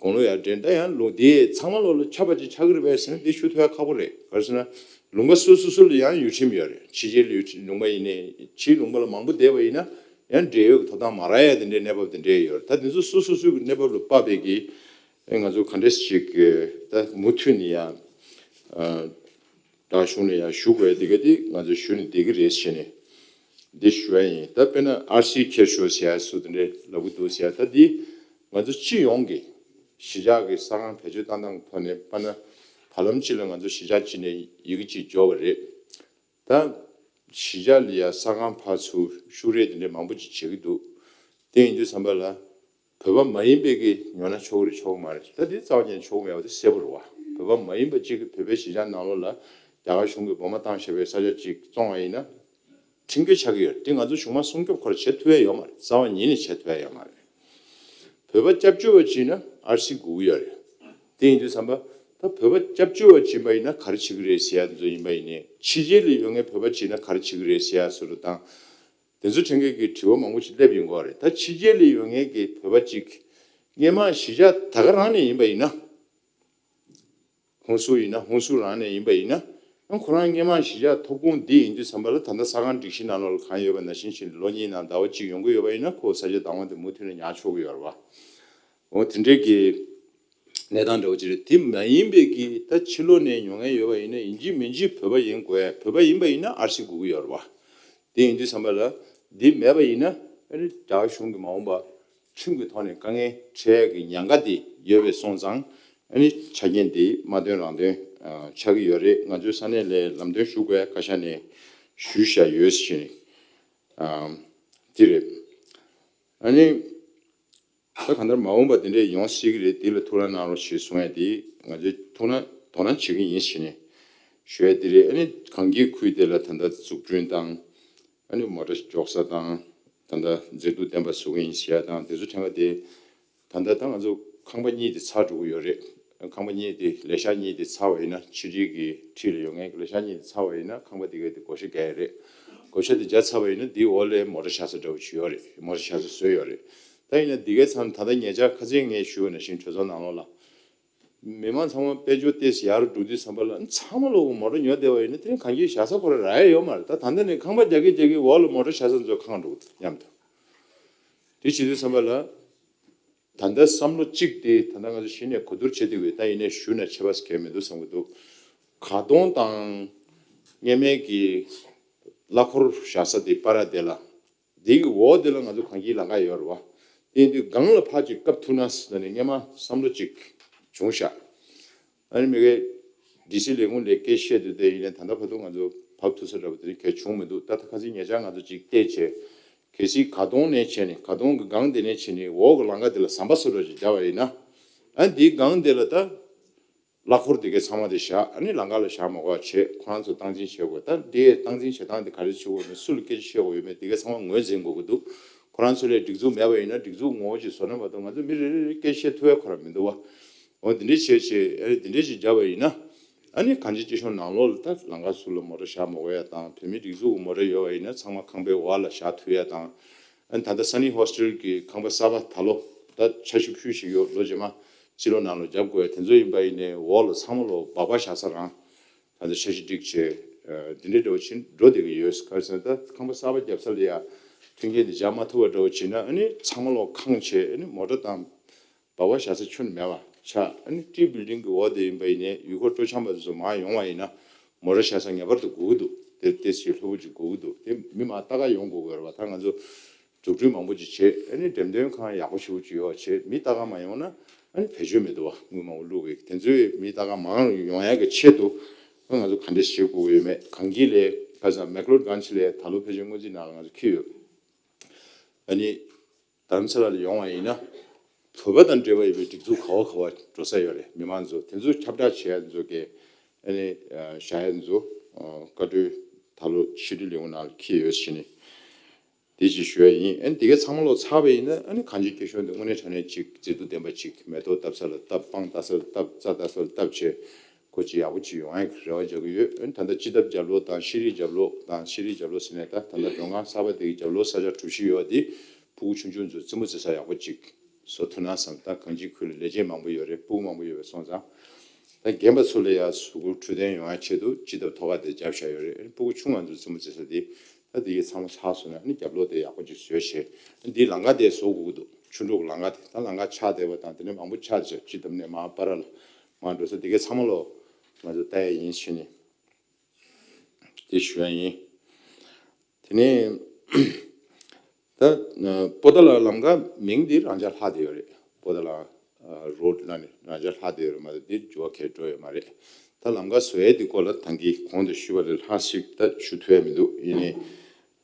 དགུང་ལོ་ཡར་དྲན། ད་ཡང་ལོ་འདི་ཚང་མ་ལོ་ལ་ཆ་པ་ཅིག་ཆགས་ཀྱི་རེད་པས་ཟེར་ན་འདི་ཞུ་ཐུབ་ཡ་ཁག་པོ་རེད། ག་རེ་ཟེར་ན་ལུང་པ་སོ་སོ་སོ་ལ་ཡང་ཡུལ་ཁྲིམས་ཡོད་རེད། ཕྱི་རྒྱལ་ལུང་པ་ཡིན་ནའི་ཕྱིའི་ལུང་པ་ལ་མང་པོ་བསྡད་པ་ཡིན་ན་ཡང་འབྲེལ་ཡོད་ཀྱི་ཐོབ་ཐང་མ་རག་ཡ་དེ་འདྲའི་གནས་བབ་དེ་འདྲའི་ཡོད་རེད། ད་འདི་ཚོ་སོ་སོ་སོའི་གི་གནས་བབ་ལ་དཔག་པའི་གི་ཨེ་ང་ཚོ་ག་འདྲས་ཞིག་ད་མུ་མཐུད་ནས་ཡང་རྒྱ་གཞུང་ལ་ཡང་ཞུ་དགོས་ཡ་དེ་ག་དེ་ང་ཚོ་ཞུ་ནས་བསྡད་ཀྱི་རེད་ཟེར་ནས་འདི་ཞུ་ཡ་ཡིན། ད་དཔེར་ན་ཨར་སི་འཁྱེར་ཤོག་ཟེར་ཡ་སུ་དེ་འདྲའི་ལབ་ཀྱི་འདུག་ཟེར་ཡ། ད་འདི་ང་ཚོ་སྤྱི་ཡོངས་ཀྱི་གཞིས་ཆགས་ཀྱི་ས་ཁང་བེད་སྤྱོད་བཏང་སྟངས་ཐོག་ནས་དཔེར་ན་བར་ལམ་གཅིག་ལ་ང་ཚོ་གཞིས་ཆགས་གཅིག་ནས་ཡི་གེ་གཅིག་འབྱོར་བ་རེད། ད་གཞིས་ཆགས་ལ་ཡ་ས་ཁང་ཕར་ཚུར་ཤུགས་རེ་དེ་འདྲའི་མང་པོ་ཅིག་བྱེད་ཀྱི་འདུག་དེ་ཡིན་དུས་ཙམ་པ་ལ་བོད་པ་མ་ཡིན་པའི་གི་ཉོ་ན་ཆོག་གི་རེད་ཆོག་གི་མ་རེད། ད་དེ་རྩ་བ་ཉིད་ཆོག་གི་མེད་པ་དེ་གསལ་པོ་རེད་བ། བོད་པ་མ་ཡིན་པ་གཅིག་གིས་བོད་པའི་གཞིས་ཆགས་ནང་ལོགས་ལ་རྒྱ་གར་གཞུང་གིས་འབོ་མ་བཏང་བཞག་པའི་ས་ཆ་གཅིག་བཙོང་བ་ཡིན་ན་ཁྲིམས་འགལ་ཆགས་ཀྱི་ཡོད་རེད། དེ་ང་ཚོ་གཞུང་མང་སྲུང་སྐྱོབ་ཁོ་རང་བྱེད་ཐུབ་ཡ་ཡོད་མ་རེད། རྩ་བ་ཉིད་ནས་བྱེད་ཐུབ་ཡ་ཡོད་མ་རེད། བོད་པ་སྐྱབས་བཅོལ་བ་བྱས་ན་ཨར་སི་དགོས་ཀྱི་ཡོད་རེད། དེ་ཡིན་དུས་ཙམ་པ་ད་བོད་པ་སྐྱབས་བཅོལ་བ་བྱས་པ་ཡིན་ན་ག་རེ་བྱེད་ཀྱི་རེད་ཟེར་ཡ་དེ་ཚོ་ཡིན་པ་ཡིན་ནའི་ཕྱི་རྒྱལ་ལ་ཡོད་མཁན་བོད་པ་བྱས་ན་ག་རེ་བྱེད་ཀྱི་རེད་ཟེར་ཡ་བཟོ་འདྲ་དང་། དེ་ཚོ་དྲན་མཁན་གྱི་དྲི་བ་མང་པོ་ཞིག་སླེབས་ཡོང་གི་རེད། ད་ཕྱི་རྒྱལ་ལ་ཡོད་མཁན་གྱི་བོད་པ་ཅིག་སྔོན་མ་གཞིས་ཆགས་ད་ག་རང་ནས་ཡིན་པ་ཡིན་ན། ཧུན་སུར་ཡིན་ན་ཧུན་སུར་རང་ནས་ཡིན་པ་ཡིན་ན། ཡང་ཁོ་རང་སྔོན་མ་གཞིས་ཆགས་ཐོབ་ཁུངས་འདི་ཡིན་དུས་ཙམ་པ་ལ་ད་ལྟ་ས་ཁང་སྒྲིག་གཞི་ནང་ལོགས་ལ་གང་ཡོད་པ་ནང་བཞིན་བྱས་ནས་ལོ་གཉིས་ནང་ཟླ་བ་གཅིག་ཡོང་གི་ཡོད་པ་ཡིན་ན་ཁོ་ས་ཆ་བདག་དབང་དེ་མུ་མཐུད་ནས་ཉར་ཆོག་གི་ཡོད་རེད་བ། འོ་དེ་འདྲའི་གི་གནས་སྟངས་འདྲ་བོ་ཅིག་རེད། དེ་མ་ཡིན་པའི་གི་ད་ཕྱི་ལོགས་ནས་ཉོ་མཁན་ཡོད་པ་ཡིན་ན་ཡིན་གཅིག་མིན་གཅིག་བོད་པ་ཡིན་དགོས། བོད་པ་ཡིན་པ་ཡིན་ན་ཨར་སི་དགོས་ཀྱི་ཡོད་རེད་བ། དེ་ཡིན་དུས་ཙམ་པ་ལ་འདི་མེད་པ་ཡིན་ན་ཨ་ནི་རྒྱ་གར་གཞུང་གིས་མ་འོངས་པ་ཁྲིམས་ཀྱི་ཐོག་ནས་དཀའ་ངལ་འཕྲད་ཡག་གི་ཉེན་ཁ་དེ་ཡོད་པའི་སོང་ཙང་ཨ་ནི་ཆ་རྐྱེན་དེ་མ་འདོན་རང་འདོན་ཨ་ཆགས་ཀྱི་ཡོད་རེད། ང་ཚོའི་ས་གནས་ལ་ལམ་སྟོན་ཞུ་དགོས་བཀའ་ཤག་ནས་ཞུས་བཞག་ཡོད་ཟེར་ནས་ཨ་འདི་རེད། ཨ་ནི། ད་གང་ལྟར་མ་འོངས་པ་དེ་འདྲས་ཡོང་སྲིད་ཀྱི་རེད། འདི་ལ་ཐུགས་སྣང་གནང་རོགས་ཞེས་གསུང་ཡ་དེ་ང་ཚོས་ཐུགས་སྣང་དོ་སྣང་བྱེད་ཀྱི་ཡིན་ཞེས་ནས་ཞུ་ཡ་དེ་རེད། ཨ་ནི་གངས་སྐྱིད་ཁུལ་དེ་ལ་ད་ལྟ་འཛུགས་སྐྲུན་དང་ཨ་ནི་མོ་ཊ་འཇོག་ས་དང་ད་ལྟ་མཛེས་སྡུག་ལྡན་པ་བཟོ་གི་ཡིན་ཞེས་ཡ་དང་དེ་ཚོ་དྲན་པ་དེ་ད་ལྟ་ད་ང་ཚོ་ཁང་པ་གཉིས་དེ་ཚར་འགྲོ་གི་ཡོད་རེད། ཁང་པ་གཉིས་དེ་ལས་ཤག་གཉིས་དེ་ཚར་བ་ཡིན་ན་ཕྱི་དྲིལ་གྱི་འཁྲིས་ལ་ཡོད་མཁན་གྱི་ལས་ཤག་གཉིས་དེ་ཚར་བ་ཡིན་ན་ཁང་པ་དེ་གའི་དེ་བགོ་བཤའ་རྒྱག་ཡ་རེད། བགོ་བཤའ་དེ་རྒྱག་ཚར་བ་ཡིན་ན་དེའི་འོག་ལ་མོ་ཊ་བཞག་ས་འདྲ་བོ་ཞིག་ཡོད་རེད། མོ་ཊ་བཞག་ས་བཟོས་ཡོད་རེད། ད་ཡིན་ན་འདི་གའི་མཚམས་ད་ལྟ་ཉེ་ཆར་ཁ་སང་ངས་ཞུས་པ་ནང་བཞིན་གྲོས་ཚོགས་ནང་ལོགས་ལ། མི་མང་ཚང་མ་དཔལ་འབྱོར་ཏོག་ཙམ་ཡར་འགྲོ་དུས་ཙམ་པ་ལ་ཚང་མ་ལོག་མོ་ཊ་ཉོ་བསྡད་པ་ཡིན་ན་དེ་རིང་གངས་སྐྱིད་བཞག་ས་ཁོ་རང་རག་ཡ་ཡོད་མ་རེད། ད་ད་ལྟ་ནས་ཁང་པ་རྒྱག་གི་རྒྱག་གི་འོག་ལ་མོ་ཊ་བཞག་ས་ཚོ་ཁེངས་འགྲོ་གི་འདུག་མཉམ་དུ། དེ་བྱེད་དུས་ཙམ་པ་ལ། ད་ལྟ་བསམ་བློ་གཅིག་དེ་ད་ལྟ་ང་ཚོ་གཞི་ནས་གོ་བསྡུར་བྱེད་དུས་ད་ཡིན་ནའི་ཞུས་ན་ཆད་པ་གལ་མི་འདུག་བསམ་གྱི་འདུག་ཁ་སྟོང་དང་སྔོན་མའི་གི་གླ་འཁོར་བཞག་ས་དེ་པ་ར་དེ་ལ། དེ་གི་འོག་དེ་ལ་ང་ཚོ་གངས་སྐྱིད་ལམ་ཁ་ཡོད་རེད་བ། དེ་ཡིན་དུས་སྒང་ལ་ཕར་ཅིག་བཀབ་ཐུབ་ན་ཟེར་ནས་སྔོན་མ་བསམ་བློ་གཅིག་བྱུང་ཤག་ཨ་ནི་མི་གའི་ཌི་སི་ལས་ཁུངས་ལས་སྐད་བཤད་དུས་དེ་ཡིན་ནའི་ད་ལྟ་བར་དུ་ང་ཚོ་བབས་ཐུབ་ས་འདྲ་པོ་དེ་རིང་གལ་བྱུང་མི་འདུག་ད་ལྟ་ཁ་སང་ཉེ་ཆར་ང་ཚོ་ཅིག་བལྟས་བྱས། གལ་སྲིད་ཁ་སྟོང་ནས་བྱས་ནས་ཁ་སྟོང་གི་སྒང་དེ་ནས་བྱས་ནས་འོག་གི་ལམ་ཁ་དེ་ལ་ཟམ་པ་བཟོ་འདྲ་ཅིག་བརྒྱབ་པ་ཡིན་ན། ཨ་ནི་འདིའི་སྒང་དེ་ལ་ད་གླ་འཁོར་དེ་གའི་ཚང་མ་དེ་བཞག་ཨ་ནི་ལམ་ཁ་ལ་བཞག་མ་དགོས་པ་བྱས། ཁོ་རང་ཚོ་སྟངས་འཛིན་བྱེད་དགོས། ད་འདིའི་སྟངས་འཛིན་བྱེད་སྟངས་དེ་ག་རེ་བྱེད་དགོས་མེད་སུ་ལ་སྐད་ཆ་བཤད་དགོས་ཡོད་མེད་དེ་གའི་ཚང་མ་ངོས་འཛིན་དགོས་ཀྱི་འདུག་ཁོ་རང་ཚོ་ལས་སྒྲིག་འཛུགས་མེད་པ་ཡིན་ན་སྒྲིག་འཛུགས་ངོ་བོ་ཅིག་བཟོ་ན་མ་གཏོགས་ང་ཚོ་མི་རེ་རེ་རེ་སྐད་ཆ་བཤད་ཐུབ་ཡ་ཁོ་རང་མི་འདུག་བ། འོ་དེ་འདྲས་བྱས་བྱས་ཨ་ནི་དེ་འདྲས་ཅིག་བརྒྱབ་པ་ཡིན་ན། ཨ་ནི་གང་ཅི་སྤྱི་གཞུང་ནང་ལོགས་ལ་ད་ལམ་ཁ་ཟུར་ལ་མོ་ཊ་བཞག་མ་དགོས་ཡ་དང་བོད་མི་སྒྲིག་འཛུགས་ཀྱི་མོ་ཊ་ཡོད་པ་ཡིན་ན་ཚང་མ་ཁང་པའི་འོག་ལ་བཞག་ཐུབ་ཡ་དང་། ཨ་ནི་ད་ལྟ་ས་གནས་ཧོ་སི་ཊེལ་གྱི་ཁང་པ་གསར་པ་ད་ལོ་ད་འཆར་གཞི་ཕུལ་བཞིན་ཡོད། ལོ་རྗེས་མ་སྤྱི་ལོ་ནང་ལོགས་བརྒྱབ་དགོས་ཡ་དེ་ཚོ་ཡིན་པ་ཡིན་ནའི་འོག་ལ་ཚང་མ་ལོག་སྦག་སྦག་བཞག་ས་རང་ད་ལྟ་འཆར་གཞི་སྒྲིག་བྱས་འདི་འདྲའི་འདྲ་བོ་ཕྱིན་འགྲོ་བསྡད་ཀྱི་ཡོད། ག་རེ་ཟེར་ན་ད་ཁང་པ་གསར་པ་བརྒྱབ་ས་ལ་ཡ་མཐུན་རྐྱེན་དེ་སྦྱར་མ་ཐུབ་པ་འདྲ་བོ་ཕྱིན་ན་ཨ་ནི་ཚང་མ་ལོག་ཁེངས་བྱས་ཨ་ནི་མོ་ཊ་དང་སྦག་སྦག་བཞག་ས་ཁྱོན་ནས་མེད་པ་ཆགས། ཨ་ནི་ཊི་བིལ་ཌིང་གི་འོག་དེ་ཡིན་པ་ཡིན་ནའི་ཡུལ་སྐོར་སྤྲོ་འཆམ་པ་དེ་ཚོ་མར་ཡོང་བ་ཡིན་ན་མོ་ཊ་བཞག་ས་ངེས་པར་དུ་དགོས་ཀྱི་འདུག་དེ་ཏོག་ཙམ་ལྷོད་པོ་ཅིག་དགོས་ཀྱི་འདུག་དེ་མི་མང་ལྟ་ག་ཡོང་དགོས་ཀྱི་རེད་བ། ད་ང་ཚོ་འཛུགས་སྐྲུན་མང་པོ་ཅིག་བྱས་ཨ་ནི་འགྲེམས་སྟོན་ཁང་ཡག་པོ་ཞེ་པོ་ཅིག་ཡོད་པ་བྱས་མི་ལྟ་ག་མ་ཡོང་ན་ཨ་ནི་བེད་སྤྱོད་མི་འདུག་བ། དངུལ་མང་པོ་བླུགས་པའི་དེ་ཚོའི་མི་ལྟ་ག་མང་ཡོང་ཡག་གི་ཆེད་དུ་ང་ཚོ་ག་འདྲས་བྱེད་དགོས་ཀྱི་ཡོད་མེད། གངས་སྐྱིད་ལ་ཁ་སང་མེག་ལོཌ་གྷན་ཇི་ལ་ད་ལོ་ཕལ་ཆེར་སྔོན་རྩིས་ནང་ལ་ང་ཚོ་འཁྱེར་ཡོད། ཨ་ནི། རྡ་རམ་ས་ལ་ལ་ཡོང་བ་ཡིན་ན། བོད་པ་དང་འབྲེལ་བ་ཡོད་པའི་སྒྲིག་འཛུགས་ག་བ་ག་བ་འགྲོ་ས་ཡོད་རེད། མི་མང་ཚོ་དེ་ཚོ་ཁྱབ་བསྒྲགས་བྱེད་ཡ་ཚོ་གི་ཨ་ནི་བཞག་ཡ་ཚོ་བཀའ་འཁྲོལ་ད་ལོ་ཕྱི་དྲིལ་ལས་ཁུངས་ནང་ལ་འཁྱེར་ཡོད་ཟེར་ནས། དེ་ཅིག་ཞུ་ཡ་ཡིན། ཨ་ནི་དེ་གའི་ཚང་མ་ལོག་ཚར་བ་ཡིན་ན། ཨ་ནི་གངས་ཅན་སྐྱིད་གཤོངས་དེ་དངོས་གནས་དྲང་གནས་ཅིག་མཛེས་སྡུག་ལྡན་པ་ཅིག་མེ་ཏོག་བཏབ་ས་ལ་བཏབ། སྤང་བཏབ་ས་ལ་བཏབ། རྩྭ་བཏབ་ས་ལ་བཏབ་བྱས་སྒོ་ཅིག་ཡག་པོ་ཅིག་ཡོང་ཡ་གི་རེ་བ་རྒྱག་གི་ཡོད། ཨ་ནི་ད་ལྟ་སྤྱི་ཐབ་རྒྱབ་ལོགས་དང་ཤེས་རིག་རྒྱབ་ལོགས་དང་། ཤེས་རིག་རྒྱབ་ལོགས་ཟེར་ནས་ད་ད་ལྟ་མགྲོན་ཁང་གསར་པ་དེ་གི་རྒྱབ་ལོགས་ས་ཆ་གྲུ་བཞི་ཡོད་པ་དེ་ཕྲུ་གུ་ཆུང་ཆུང་ཚོ་རྩེད་མོ་རྩེ་ས་ཡག་པོ་ཅིག་བཟོ་ཐུབ་ན་བསམ། ད་གངས་ཅན་ཁུལ་ལ་ལས་བྱེད་མང་པོ་ཡོད་རེད། ཕྲུ་གུ་མང་པོ་ཡོད་པ་སོང་ཙང་། ད་རྒན་པ་ཚོ་ལ་ཡ་གཟུགས་པོ་འཕྲོད་བསྟེན་ཡོང་ཡ་ཆེད་དུ་སྤྱི་ཐབ་ཐོག་ཁ་དེ་རྒྱབ་བཞག་ཡོད་རེད། ཕྲུ་གུ་ཆུང་བ་ཚོ་རྩེད་མོ་རྩེ་ས་དེ་ད་དེ་གའི་ཚང་མ་ཚར་སོང་ན། ཨ་ནི་རྒྱབ་ལོགས་དེ་ཡག་པོ་ཅིག་བཟོས་བྱས། ཨ་ནི་དེའི་ལམ་ཁ་དེ་བཟོ་དགོས་ཀྱི་འདུག་ཆུ་འབྲོག་ལམ་ཁ་དེ། ད་ལམ་ཁ་ཆག་བསྡད་པ་དང་། དེ་ནས་མང་པོ་ཆག་བྱས་སྤྱི་ཐབ་ནས་མར་པ་ར་ལ་མར་འགྲོ་ས་དེ་གའི་ཚང་མ་ལོག་ང་ཚོ་ལྟ་ཡ་ཡིན་ཟེར་ནས་དེ་ཞུ་ཡ་ཡིན། དེ་ནས་ད་པོ་ཏཱ་ལ་ལམ་ཁ་མིང་འདི་རང་འཇགས་ལྷག་བསྡད་ཡོད་རེད། པོ་ཏཱ་ལ་རོཌ་ལབ་ནས་རང་འཇགས་ལྷག་བསྡད་ཡོད་རེད་མ་གཏོགས་འདི་འགྱུར་བ་གང་ཡང་འགྲོ་ཡོད་མ་རེད། ད་ལམ་ཁ་བཟོ་ཡས་འདི་སྐོར་ལ་ད་གིན་གོང་དུ་ཞུས་པ་ལས་ལྷག་ཞིག་ད་ཞུ་ཐུབ་ཡ་མི་འདུག་ཡིན་ནའི་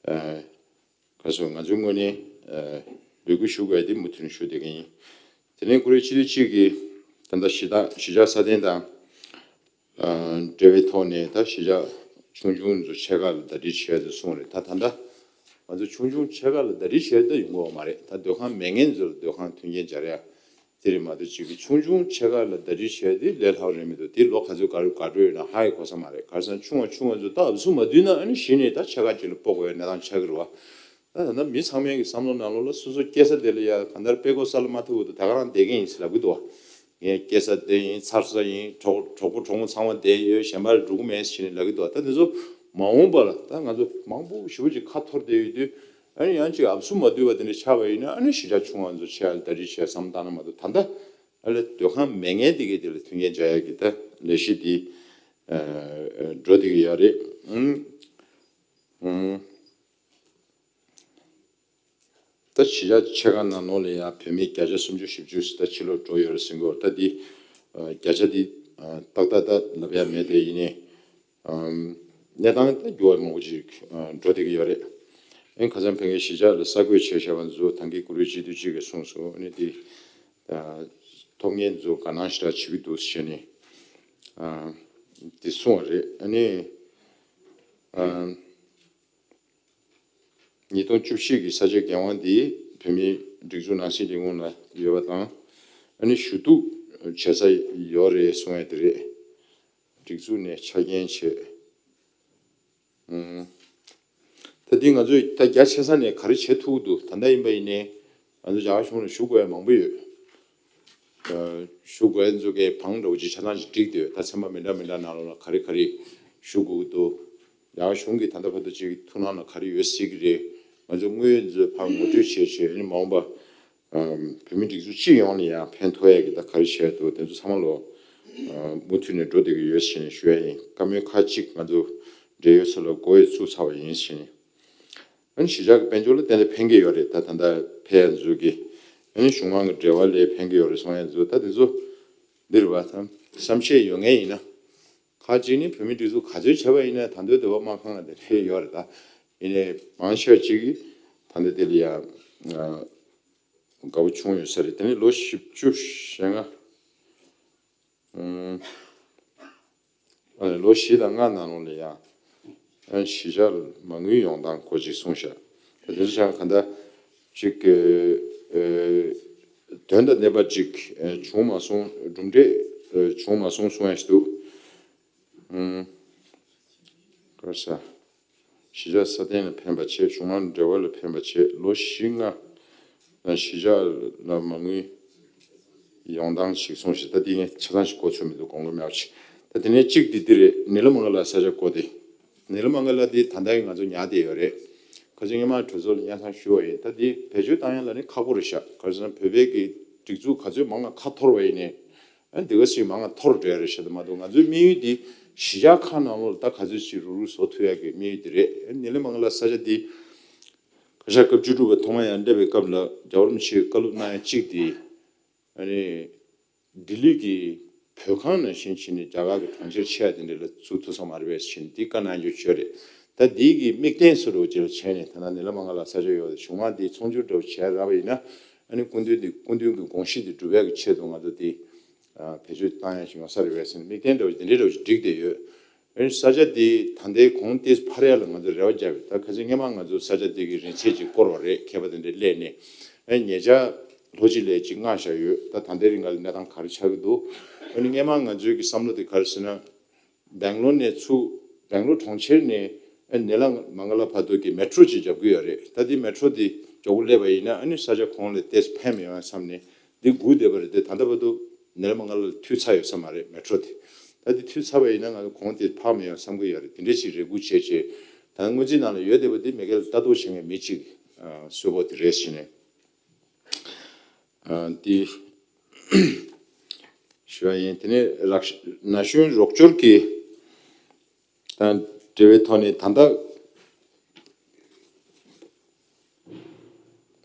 ག་སོ་ང་ཚོའི་ངོས་ནས་འབོད་སྐུལ་ཞུ་དགོས་ཡ་འདི་མུ་མཐུད་ནས་ཞུ་བསྡད་ཀྱི་ཡིན། དེ་ནས་ཀུ་རེ་སྤྱི་འཐུས་གཅིག་གིས་ད་ལྟ་གཞིས་ཆགས་གཞིས་ཆགས་སྲ་བརྟན་དང་འབྲེལ་བའི་ཐོག་ནས་ད་གཞིས་ཆགས་ཆུང་ཆུང་ཚོ་ཆེ་ཁག་ལ་ཟླ་སྒྲིལ་བྱས་ཏེ་གསུངས་རེད། ད་ད་ལྟ་ང་ཚོ་ཆུང་ཆུང་ཆེ་ཁག་ལ་ཟླ་སྒྲིལ་བྱས་ཏེ་ཡོང་གི་ཡོད་མ་རེད། ད་སྡོད་ཁང་མེད་མཁན་ཚོ་ལ་སྡོད་ཁང་མཐུན་རྐྱེན་སྦྱར་ཡ་དེ་རེད་མ་གཏོགས། ཅིག་གི་ཆུང་ཆུང་ཆེ་ཁག་ལ་ཟླ་སྒྲིལ་བྱས་ཏེ་ལས་སླ་པོ་རེད་མི་འདུག་དེ་ལོ་ག་ཚོད་ག་རེ་འགོར་འགྲོ་ཡོད་ན་ཧ་ཡང་གོ་ས་མ་རེད། ག་རེ་ཟེར་ན་ཆུང་བ་ཆུང་བ་ཚོ་ད་ཨབ་སུ་མ་བསྡུས་ན་ཨ་ནི་གཞི་ནས་ད་ཆེ་ཁག་ཅིག་ལ་སྤོ་དགོས་པའི་གནས་སྟངས་ཆགས་ཀྱི་རེད་བ། ད་ད་ལྟ་མི་ཚང་མའི་གི་བསམ་བློ་ནང་ལོགས་ལ་སོ་སོ་སྐྱེ་ས་དེ་ལ་ཡ་གང་ལྟར་དཔེ་ཁོ་ས་ལ་མ་ཐུག་གི་འདུག་ད་ག་རང་བསྡད་མཁན་ཡིན་ཟེར་ལབ་གི་འདུག་བ། ངའི་སྐྱེ་ས་དེ་ཡིན། འཚར་ས་ཡིན། གྲོགས་གྲོགས་པོ་གྲོགས་མོ་ཚང་མ་བསྡད་ཡོད། གཞན་པ་ལ་འགྲོ་གི་མེད་ཟེར་ནས་ལབ་ཀྱི་འདུག་ད་དེ་ཚོ་མ་འོངས་པ་ལ་ད་ང་ཚོ་མང་པོ་ཞེ་པོ་ཅིག་ཁ་འཐོར་བསྡད་ཡོད་དུས། ཨ་ནི་ཡང་ཅིག་ཨབ་སུ་མ་བསྡུས་པ་དེ་འདྲ་ཆགས་པ་ཡིན་ན། ཨ་ནི་གཞིས་ཆགས་ཆུང་བ་ཚོ་ཆེ་ལ་ཟླ་སྒྲིལ་བྱས་བསམ་བཏང་ན་མ་གཏོགས། ད་ལྟ་ཨ་ལས་སྡོད་ཁང་མེད་མཁན་དེ་གའི་དེ་ལ་མཐུན་རྐྱེན་སྦྱར་ཡ་གི་ད་ལས་གཞི་དེ་འགྲོ་བསྡད་ཀྱི་ཡོད་རེད། ཨང་། ཨང་། ད་གཞིས་ཆགས་ཆེ་ཁག་ནང་ལོགས་ལ་ཡང་བོད་མི་བརྒྱ་ཆ་སུམ་ཅུ་བཞི་བཅུ་ཞིག་ད་ཕྱིར་ལོག་འགྲོ་ཡོད་རེད་ཟེར་གྱི་ཡོད་རེད། ད་འདི་བརྒྱ་ཆ་འདི་ཏག་ཏག་ད་ལབ་ཡ་མེད་པས། ཡིན་ནའི་གནས་སྟངས་ད་འགྱུར་བ་མང་པོ་ཅིག་འགྲོ་བསྡད་ཀྱི་ཡོད་རེད། ཨ་ནི་ཁ་སང་ཕ་གིའི་གཞིས་ཆགས་ལ་གསར་འགོད་བྱས་བཞག་པ་ཚོ་ད་གིན་ཀུ་རེ་སྤྱི་འཐུས་གཅིག་གིས་གསུངས་སོང་། ཨ་ནི་འདི་ཐོབ་མཁན་ཚོ་དགའ་སྣང་ཞེ་དྲག་བྱེད་ཀྱི་འདུག་ཟེར་ནས་འདི་གསུངས་པ་རེད། ཨ་ནི། ཉིས་སྟོང་བཅུ་བཞི་གི་ས་ཆ་འགན་དབང་འདི་བོད་མིའི་སྒྲིག་འཛུགས་ནང་སྲིད་ལས་ཁུངས་ལ་ཡོད་པ་དང་། ཨ་ནི་ཞུ་གཏུག་བྱེད་ས་ཡོད་རེད་གསུང་ཡ་དེ་རེད། སྒྲིག་འཛུགས་ནས་ཆ་རྐྱེན་བྱས། ཨང་། ད་འདི་ང་ཚོས་ད་རྒྱ་ཆེ་ས་ནས་ག་རེ་བྱེད་ཐུབ་ཀྱི་འདུག་ད་ལྟ་ཡིན་པ་ཡིན་ནའི་ང་ཚོ་རྒྱ་གར་གཞུང་ལ་ཞུ་དགོས་ཡ་མང་པོ་ཡོད། ཞུ་དགོས་ཚོ་གའི་བང་འདྲ་བོ་ཅིག་ཆ་ཚང་ཞིག་བསྒྲིགས་བསྡད་ཡོད། ད་ཚན་པ་མི་འདྲ་མི་འདྲ་ནང་ལོགས་ལ་ག་རེ་ག་རེ་ཞུ་དགོས་ཀྱི་འདུག་རྒྱ་གར་གཞུང་གིས་ད་ལྟ་བར་དུ་ཅིག་ཐུགས་སྣང་ལ་ག་རེ་ཡོད་སྲིད་ཀྱི་རེད། ང་ཚོ་དངོས་ཡོད་ཚོས་ཕར་ངོ་སྤྲོད་བྱས་བྱས། ཨ་ནི་མ་འོངས་པ་བོད་མི་སྒྲིག་འཛུགས་སྤྱི་ཡོངས་ལ་ཡང་ཕན་ཐོགས་ཡ་གི་ད་ག་རེ་བྱས་འདུག་དེ་ཚོ་ཚང་མ་ལོ་མུ་མཐུད་ནས་འགྲོ་བསྡད་ཀྱི་ཡོད་ཟེར་ནས་ཞུ་ཡ་ཡིན། བཀའ་མོལ་ཁག་ཅིག་ང་ཚོ་འབྲེལ་ཡོད་ཚོ་ལ་འགོ་ཡི་བཙུགས་ཚར་བ་ཡིན་ཟེར་ནས། ཨ་ནི་གཞིས་ཆགས་ཀྱི་དཔལ་འབྱོར་ལ་ཏན་ཏན་ཕན་གྱི་ཡོད་རེད། ད་ད་ལྟ་ཕན་ཚུན་གྱི་ཨ་ནི་གཞུང་མང་གི་འབྲེལ་བ་ལ་ཕན་གྱི་ཡོད་རེད་གསུང་ཡ་ཚོ། ད་དེ་ཚོ་འདི་རེད་བ། ད་བསམ་ཤེས་ཡོད་མཁན་ཡིན་ན། ཁག་ཅིག་ནི་བོད་མི་སྒྲིག་འཛུགས་ག་ཚོད་བྱས་པ་ཡིན་ན་ད་འདོད་འདོད་པ་མ་ཁེངས་ལ་དེ་འདྲ་ཡོད་རེད། ད་ཡིན་ནའི་མང་ཆེ་བ་ཅིག་གིས་ད་འདི་དེ་ལ་ཡ་དགའ་པོ་བྱུང་ཡོད་ས་རེད། དེ་ནི་ལོ་བཞི་བཅུ་ཞེ་ལྔ། ཨུམ། ཨ་ནི་ལོ་བཞི་དང་ལྔ་ནང་ལོགས་ལ་ཡང་ཨ་ནི་གཞིས་ཆགས་ལ་མ་དངུལ་ཡོང་སྟངས་སྐོར་ཅིག་གསུངས་ཤག་ད་དེ་ཚོ་ཆ་གང་ལྟར་ཅིག་གི་ཨེ་དོན་དང་ལྡན་པ་ཅིག་ཨེ་བྱུང་མ་སོང་། གྲུབ་འབྲས་ཨེ་བྱུང་མ་སོང་གསུང་ཡ་ཞིག་འདུག་ཨུམ། ག་རེ་ཟ། གཞིས་ཆགས་སྲ་བརྟན་ལ་ཕན་པ་བྱས། གཞུང་མང་འབྲེལ་བ་ལ་ཕན་པ་བྱས། ལོ་བཞི་ལྔ་ནང་གཞིས་ཆགས་ལ་མ་དངུལ་ཡོང་སྟངས་ཤིག་གསུངས་ཤིག་ད་འདི་ངས་ཆ་ཚང་ཞིག་གོ་ཆོད་མི་འདུག་དགོངས་འགལ་མེད་པ་ཞིག་ད་དེ་ནས་གཅིག་འདི་འདི་རེད། ནི་ལ་མ་ག་ལ་ས་ཆ་གོ་དེ། ནི་ལ་མ་ག་ལ་འདི་ད་ལྟ་ཡང་ང་ཚོ་ཉར་བསྡད་ཡོད་རེད། ཁ་སང་སྔོན་མ་གྲོས་ཚོགས་ལ་སྙན་སེང་ཞུས་པ་ཡིན། ད་འདི་བེད་སྤྱོད་བཏང་ཡ་ལ་ནི་ཁག་པོ་རེད་ཤག་ག་རེ་ཟེར་ན་བོད་པའི་གི་སྒྲིག་འཛུགས་ག་ཚོད་མང་ང་ཁ་འཐོར་བ་ཡིན་ནའི། ཨ་ནི་དེ་ག་ཞིག་མང་ང་འཐོར་འགྲོ་ཡ་རེད་ཤག་ད་མ་གཏོགས་ང་ཚོའི་དམིགས་ཡུལ་འདི་གཞིས་ཆགས་ཁག་ནང་ལོགས་ལ་ད་ག་ཚོད་ཅིག་རུག་རུག་བཟོ་ཐུབ་ཡ་གི་དམིགས་ཡུལ་འདི་རེད། ཨ་ནི་ལས་མང་ལ་ས་ཆ་འདི་བཀའ་ཤག་སྐབས་བཅུ་དྲུག་པ་ཐོག་མ་ཡར་སླེབས་པའི་སྐབས་ལ་རྒྱལ་བ་རིན་པོ་ཆེས་བཀའ་སློབ་གནང་ཡ་གཅིག་འདི་ཨ་ནི་ལྡི་ལི་གི་བོད་ཁང་ནང་བཞིན་བྱས་ནས་རྒྱ་གར་གྱི་གྲོང་ཁྱེར་ཆེ་བ་དེ་འདྲ་ལ་བཙུགས་ཐུབ་ས་མ་རེད་པས་ཟེར་ནས་འདི་བཀའ་གནང་རྒྱུ་བྱས་རེད། ད་འདི་གི་དམིགས་རྟེན་སུ་རུ་ཅིག་ལ་བྱས་ནས་ད་ལྟ་ནི་ལ་མ་ག་ལ་ས་ཆ་ཡོད་པ་གཞུང་མང་འདི་ཚོང་སྒྱུར་འདྲ་བོ་བྱས་རག་པ་ཡིན་ན། ཨ་ནི་སྐུ་མདུན་འདི་སྐུ་མདུན་གྱི་དགོངས་གཞི་འདི་སྒྲུབ་ཡག་གི་ཆེད་དུ་ང་ཚོ་འདི་ཨ་བེད་སྤྱོད་བཏང་ཡག་ཞིག་ཡོང་ས་རེད་པས་ཟེར་ནས་དམིགས་རྟེན་འདྲ་བོ་ཞིག་འདི་འདྲའི་འདྲ་བོ་ཞིག་བསྒྲིགས་བསྡད་ཡོད། ཨ་ནི་ས་ཆ་འདི་ད་ལྟའི་གོང་ཏོག་ཙམ་འཕར་ཡག་ལ་ང་ཚོ་རེ་བ་བརྒྱབ་ཡོད། ད་ཁ་སང་སྔས་མ་ང་ཚོ་ས་ཆ་འདི་གི་རིན་ཚད་ཅིག་བསྐོར་བ་རེད། མཁས་པ་དེ་འདྲ་སླེབས་ནས་ཨ་ནི་ཉེ་ཆར་ལྷོ་སྤྱི་ལ་ཅིག་མངགས་བཞག་ཡོད། ད་ད་ལྟའི་རིང་ལ་གནས་སྟངས་ག་རེ་ཆགས་ཀྱི་འདུག་ཨ་ནི་སྔས་མ་ང་ཚོའི་གི་བསམ་བློ་དེ་ག་རེ་ཟེར་ན། སྦེང་ལོར་ནས་ཚུར་སྦེང་ལོར་གྲོང་ཁྱེར་ནས་ཨ་ནི་ནེ་ལ་མང་ག་ལ་བར་དུ་གི་མེ་ཊྲོ་ཅིག་རྒྱབ་ཀྱི་ཡོད་རེད། ད་དེ་མེ་ཊྲོ་དེ་མགྱོགས་པོ་སླེབས་པ་ཡིན་ན་ཨ་ནི་ས་ཆ་གོང་ལ་ཏོག་ཙམ་ཕན་མི་ཡོང་བསམ་ནས་འདི་སྒུག་བསྡད་པ་རེད་དེ། ད་ལྟ་བར་དུ་ནེ་ལ་མང་ག་ལ་མཐུད་ཚར་ཡོད་ས་མ་རེད་མེ་ཊྲོ་དེ། ད་དེ་མཐུད་ཚར་བ་ཡིན་ན་ང་ཚོ་གོང་དེ་འཕར་མི་ཡོང་བསམ་གྱི་ཡོད་རེད། དེ་འདྲ་ཞིག་རེ་སྒུག་བྱས་བྱས་ད་སྔོན་རྩིས་ནང་ལ་ཡོད་བསྡད་པ་དེ་མི་སྒེར་ལ་ལྟ་རྟོག་བྱེད་མཁན་མི་གཅིག་གསོལ་ཕོགས་དེ་རེད་ཟེར་ནས། ཨ་འདི་ཞུ་བ་ཡིན། དེ་ནས་རག་ན་གཞོན་རོགས་སྐྱོར་གྱི་དང་འབྲེལ་བའི་ཐོག་ནས་ད་ལྟ་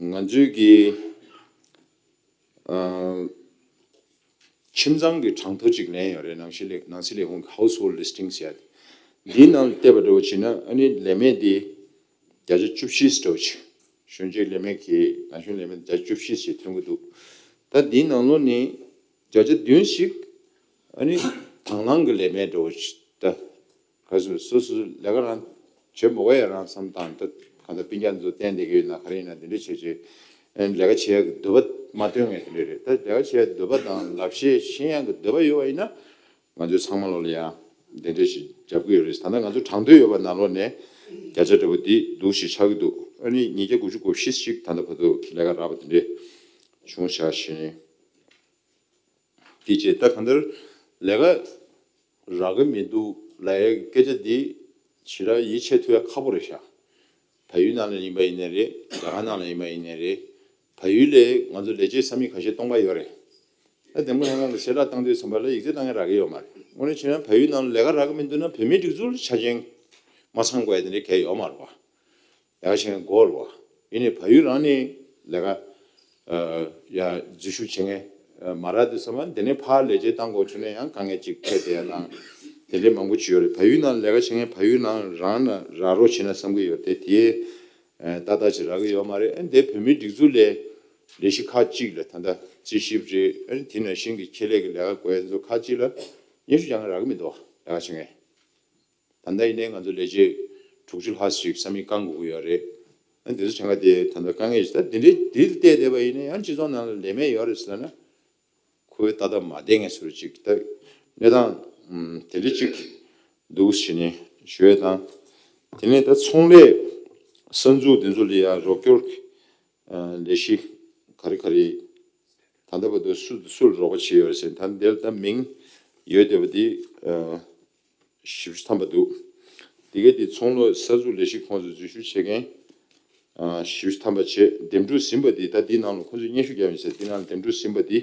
ང་ཚོའི་གི་ཨ་ཁྱིམ་ཚང་གི་གྲངས་ཐོ་གཅིག་ལེན་ཡོད་རེད། ནང་སྲིད་ལས་ནང་སྲིད་ལས་ཁུངས་ཀྱི་Household Listings ཟེར་ཡ་དེ། འདིའི་ནང་ལ་བལྟས་པ་འདྲ་བོ་བྱས་ན་ཨ་ནི་ལས་མེད་འདི་བརྒྱ་ཆ་བཅུ་བཞི་ཙམ་འདྲ་བོ་ཅིག་གཞོན་སྐྱེས་ལས་མེད་ཀྱི་ན་གཞོན་ལས་མེད་བརྒྱ་ཆ་བཅུ་བཞི་ཙམ་ཐོན་གྱི་འདུག་ད་འདིའི་ནང་ལོགས་ནས་བརྒྱ་ཆ་བདུན་ཞིག་ཨ་ནི་དང་བླངས་ཀྱི་ལས་མེད་འདྲ་བོ་ཅིག་ད་ག་རེ་ཟེར། སོ་སོ་ལས་ཀ་རང་བྱེད་མ་དགོས་ཡ་རང་བསམ་བཏང་། ད་གང་ལྟར་སྤུན་ཀྱག་ཚོ་བསྟེན་བསྡད་ཀྱི་ཡོད་ན་ག་རེ་ཡིན་ན་དེ་འདྲ་བྱས་བྱས་ཨ་ནི་ལས་ཀ་བྱེད་ཡ་གི་འདོད་པ་མ་བཏོན་མཁན་དེ་འདྲ་རེད། ད་ལས་ཀ་བྱེད་ཡ་འདོད་པ་དང་ལག་ཤེས་ཤེས་ཡ་གི་འདོད་པ་ཡོད་པ་ཡིན་ན། ང་ཚོའི་ཚང་མ་ལོ་ལ་ཡང་དེ་འདྲ་ཞིག་རྒྱབ་ཀྱི་ཡོད་རེད། ད་ལྟ་ང་ཚོ་གྲངས་ཐོ་ཡོད་པ་ནང་ལོགས་ནས་བརྒྱ་ཆ་འདྲ་པོ་འདི་འདུག་ཞིག་ཆགས་ཀྱི་འདུག་ཨ་ནི་ཉིས་བརྒྱ་དགུ་བཅུ་གོ་བཞི་ཞིག་ད་ལྟ་བར་དུ་ལས་ཀ་རག་པ་དེ་འདྲ་བྱུང་བཞག་བྱས་ནས། དེ་རྗེས་ད་གང་ལྟར་ལས་ཀ་རག་གི་མི་འདུག་ལབ་ཡའི་སྐད་ཆ་འདི་ཞེ་དྲག་ཡིད་ཆེས་ཐུབ་ཡ་ཁག་པོ་རེད་ཤག་བལ་ཡུལ་ནང་ལ་ཡིན་པ་ཡིན་ནའི་རེད། རྒྱ་གར་ནང་ལ་ཡིན་པ་ཡིན་ནའི་རེད། བལ་ཡུལ་ལ་ང་ཚོ་ལས་བྱེད་ས་མིག་ཁ་ཤས་སྟོང་པ་ཡོད་རེད། ད་འདེམས་ངོ་ལྷན་ཁང་གི་གསལ་བསྒྲགས་བཏང་དུས་ཙམ་པ་ལ་ཡིག་ཚད་བཏང་ཡ་རག་གི་ཡོད་མ་རེད། དངོས་གནས་བྱས་ན་བལ་ཡུལ་ནང་ལ་ལས་ཀ་རག་གི་མི་འདུག་ན་བོད་མིའི་སྒྲིག་འཛུགས་ལ་ཆ་རྐྱེན་མ་ཚང་དགོས་ཡ་དེ་འདྲ་གལ་ཡོད་མ་རེད་བ། ལས་ཀ་བྱེད་མཁན་དགོས་རེད་བ། ཡིན་ནའི་བལ་ཡུལ་རང་ནས་ལས་ཀ་ཡ་འཛུལ་ཞུགས་བྱེད་མཁན་མ་རག་དུས་ཙམ་པ་འདི་ནས་ཕར་ལས་བྱེད་བཏང་དགོས་བྱུང་ན་ཡང་དཀའ་ངལ་ཅིག་འཕྲད་བསྡད་ཡ་དང་དེ་འདྲའི་མང་པོ་ཅིག་ཡོད་རེད། བལ་ཡུལ་ནང་ལས་ཀ་བྱེད་མཁན་བལ་ཡུལ་ནང་རང་ན་རག་རོགས་བྱེད་ན་བསམ་གྱི་ཡོད་དེ། དེ་ཏག་ཏག་ཅིག་རག་གི་ཡོད་མ་རེད། ཨ་འདི་བོད་མིའི་སྒྲིག་འཛུགས་ལས་ལས་གཞི་ཁག་ཅིག་ལ་ད་ལྟ་རྩིས་ཞིབ་རེད། ཨ་དེ་ནང་བཞིན་གྱི་ཆེད་ལས་ཀྱི་ལས་ཀ་དགོས་ཡ་ཚོ་ཁག་ཅིག་ལ་སྙན་ཞུ་རྒྱག་མཁན་རག་གི་མི་འདུག་ལས་ཀ་བྱེད་མཁན། ད་ལྟ་ཡིན་ནའི་ང་ཚོ་ལས་བྱེད་དྲུག་ཅུ་ལྷག་ཅིག་ས་མིག་བཀང་དགོས་ཀྱི་ཡོད་རེད། ཨ་འདི་ཚོ་བྱེད་མཁན་དེ་ད་ལྟ་དཀའ་ངལ་ཞིག་ད་འདི་འདྲའི་འདི་ལ་བལྟས་བསྡད་པ་ཡིན་ན་ཡང་སྤྱི་ཚོགས་ནང་ལ་ལས་མེད་ཡོད་རེད་ཟེར་ན། ཁོའི་ཏག་ཏག་མ་བསྡད་མཁན་ཟུར་ཅིག་ད་གནས་སྟངས་དེ་འདྲ་ཅིག་འདུག་ཟེར་ནས་ཞུ་ཡས་དང་། དེ་ནས་ད་ཚོང་ལས་གསར་འཛུགས་དེ་ཚོ་ལ་ཡང་རོགས་སྐྱོར་ལས་གཞི་ག་རེ་ག་རེ་ད་ལྟ་བར་དུ་སུ་སུ་ལ་རོགས་པ་བྱས་ཡོད་རེད་ཟེར་ན། ད་འདིར་ད་མིང་ཡོད་བསྡད་པ་འདི་བཞི་བཅུ་ཐམ་པ་འདུག་དེ་གའི་དེ་ཚོང་ལས་གསར་འཛུགས་ལས་གཞི་ཁོངས་སུ་འཛུལ་ཞུགས་བྱེད་མཁན་བཞི་བཅུ་ཐམ་པ་བྱས། འདེམས་སྒྲུག་ཟིན་པ་འདི་ད་འདིའི་ནང་ལ་ཁོ་ཚོས་སྙན་ཞུ་བརྒྱབ་ཡིན་ཟེར། འདིའི་ནང་ལ་འདེམས་སྒྲུག་ཟིན་པ་འདི་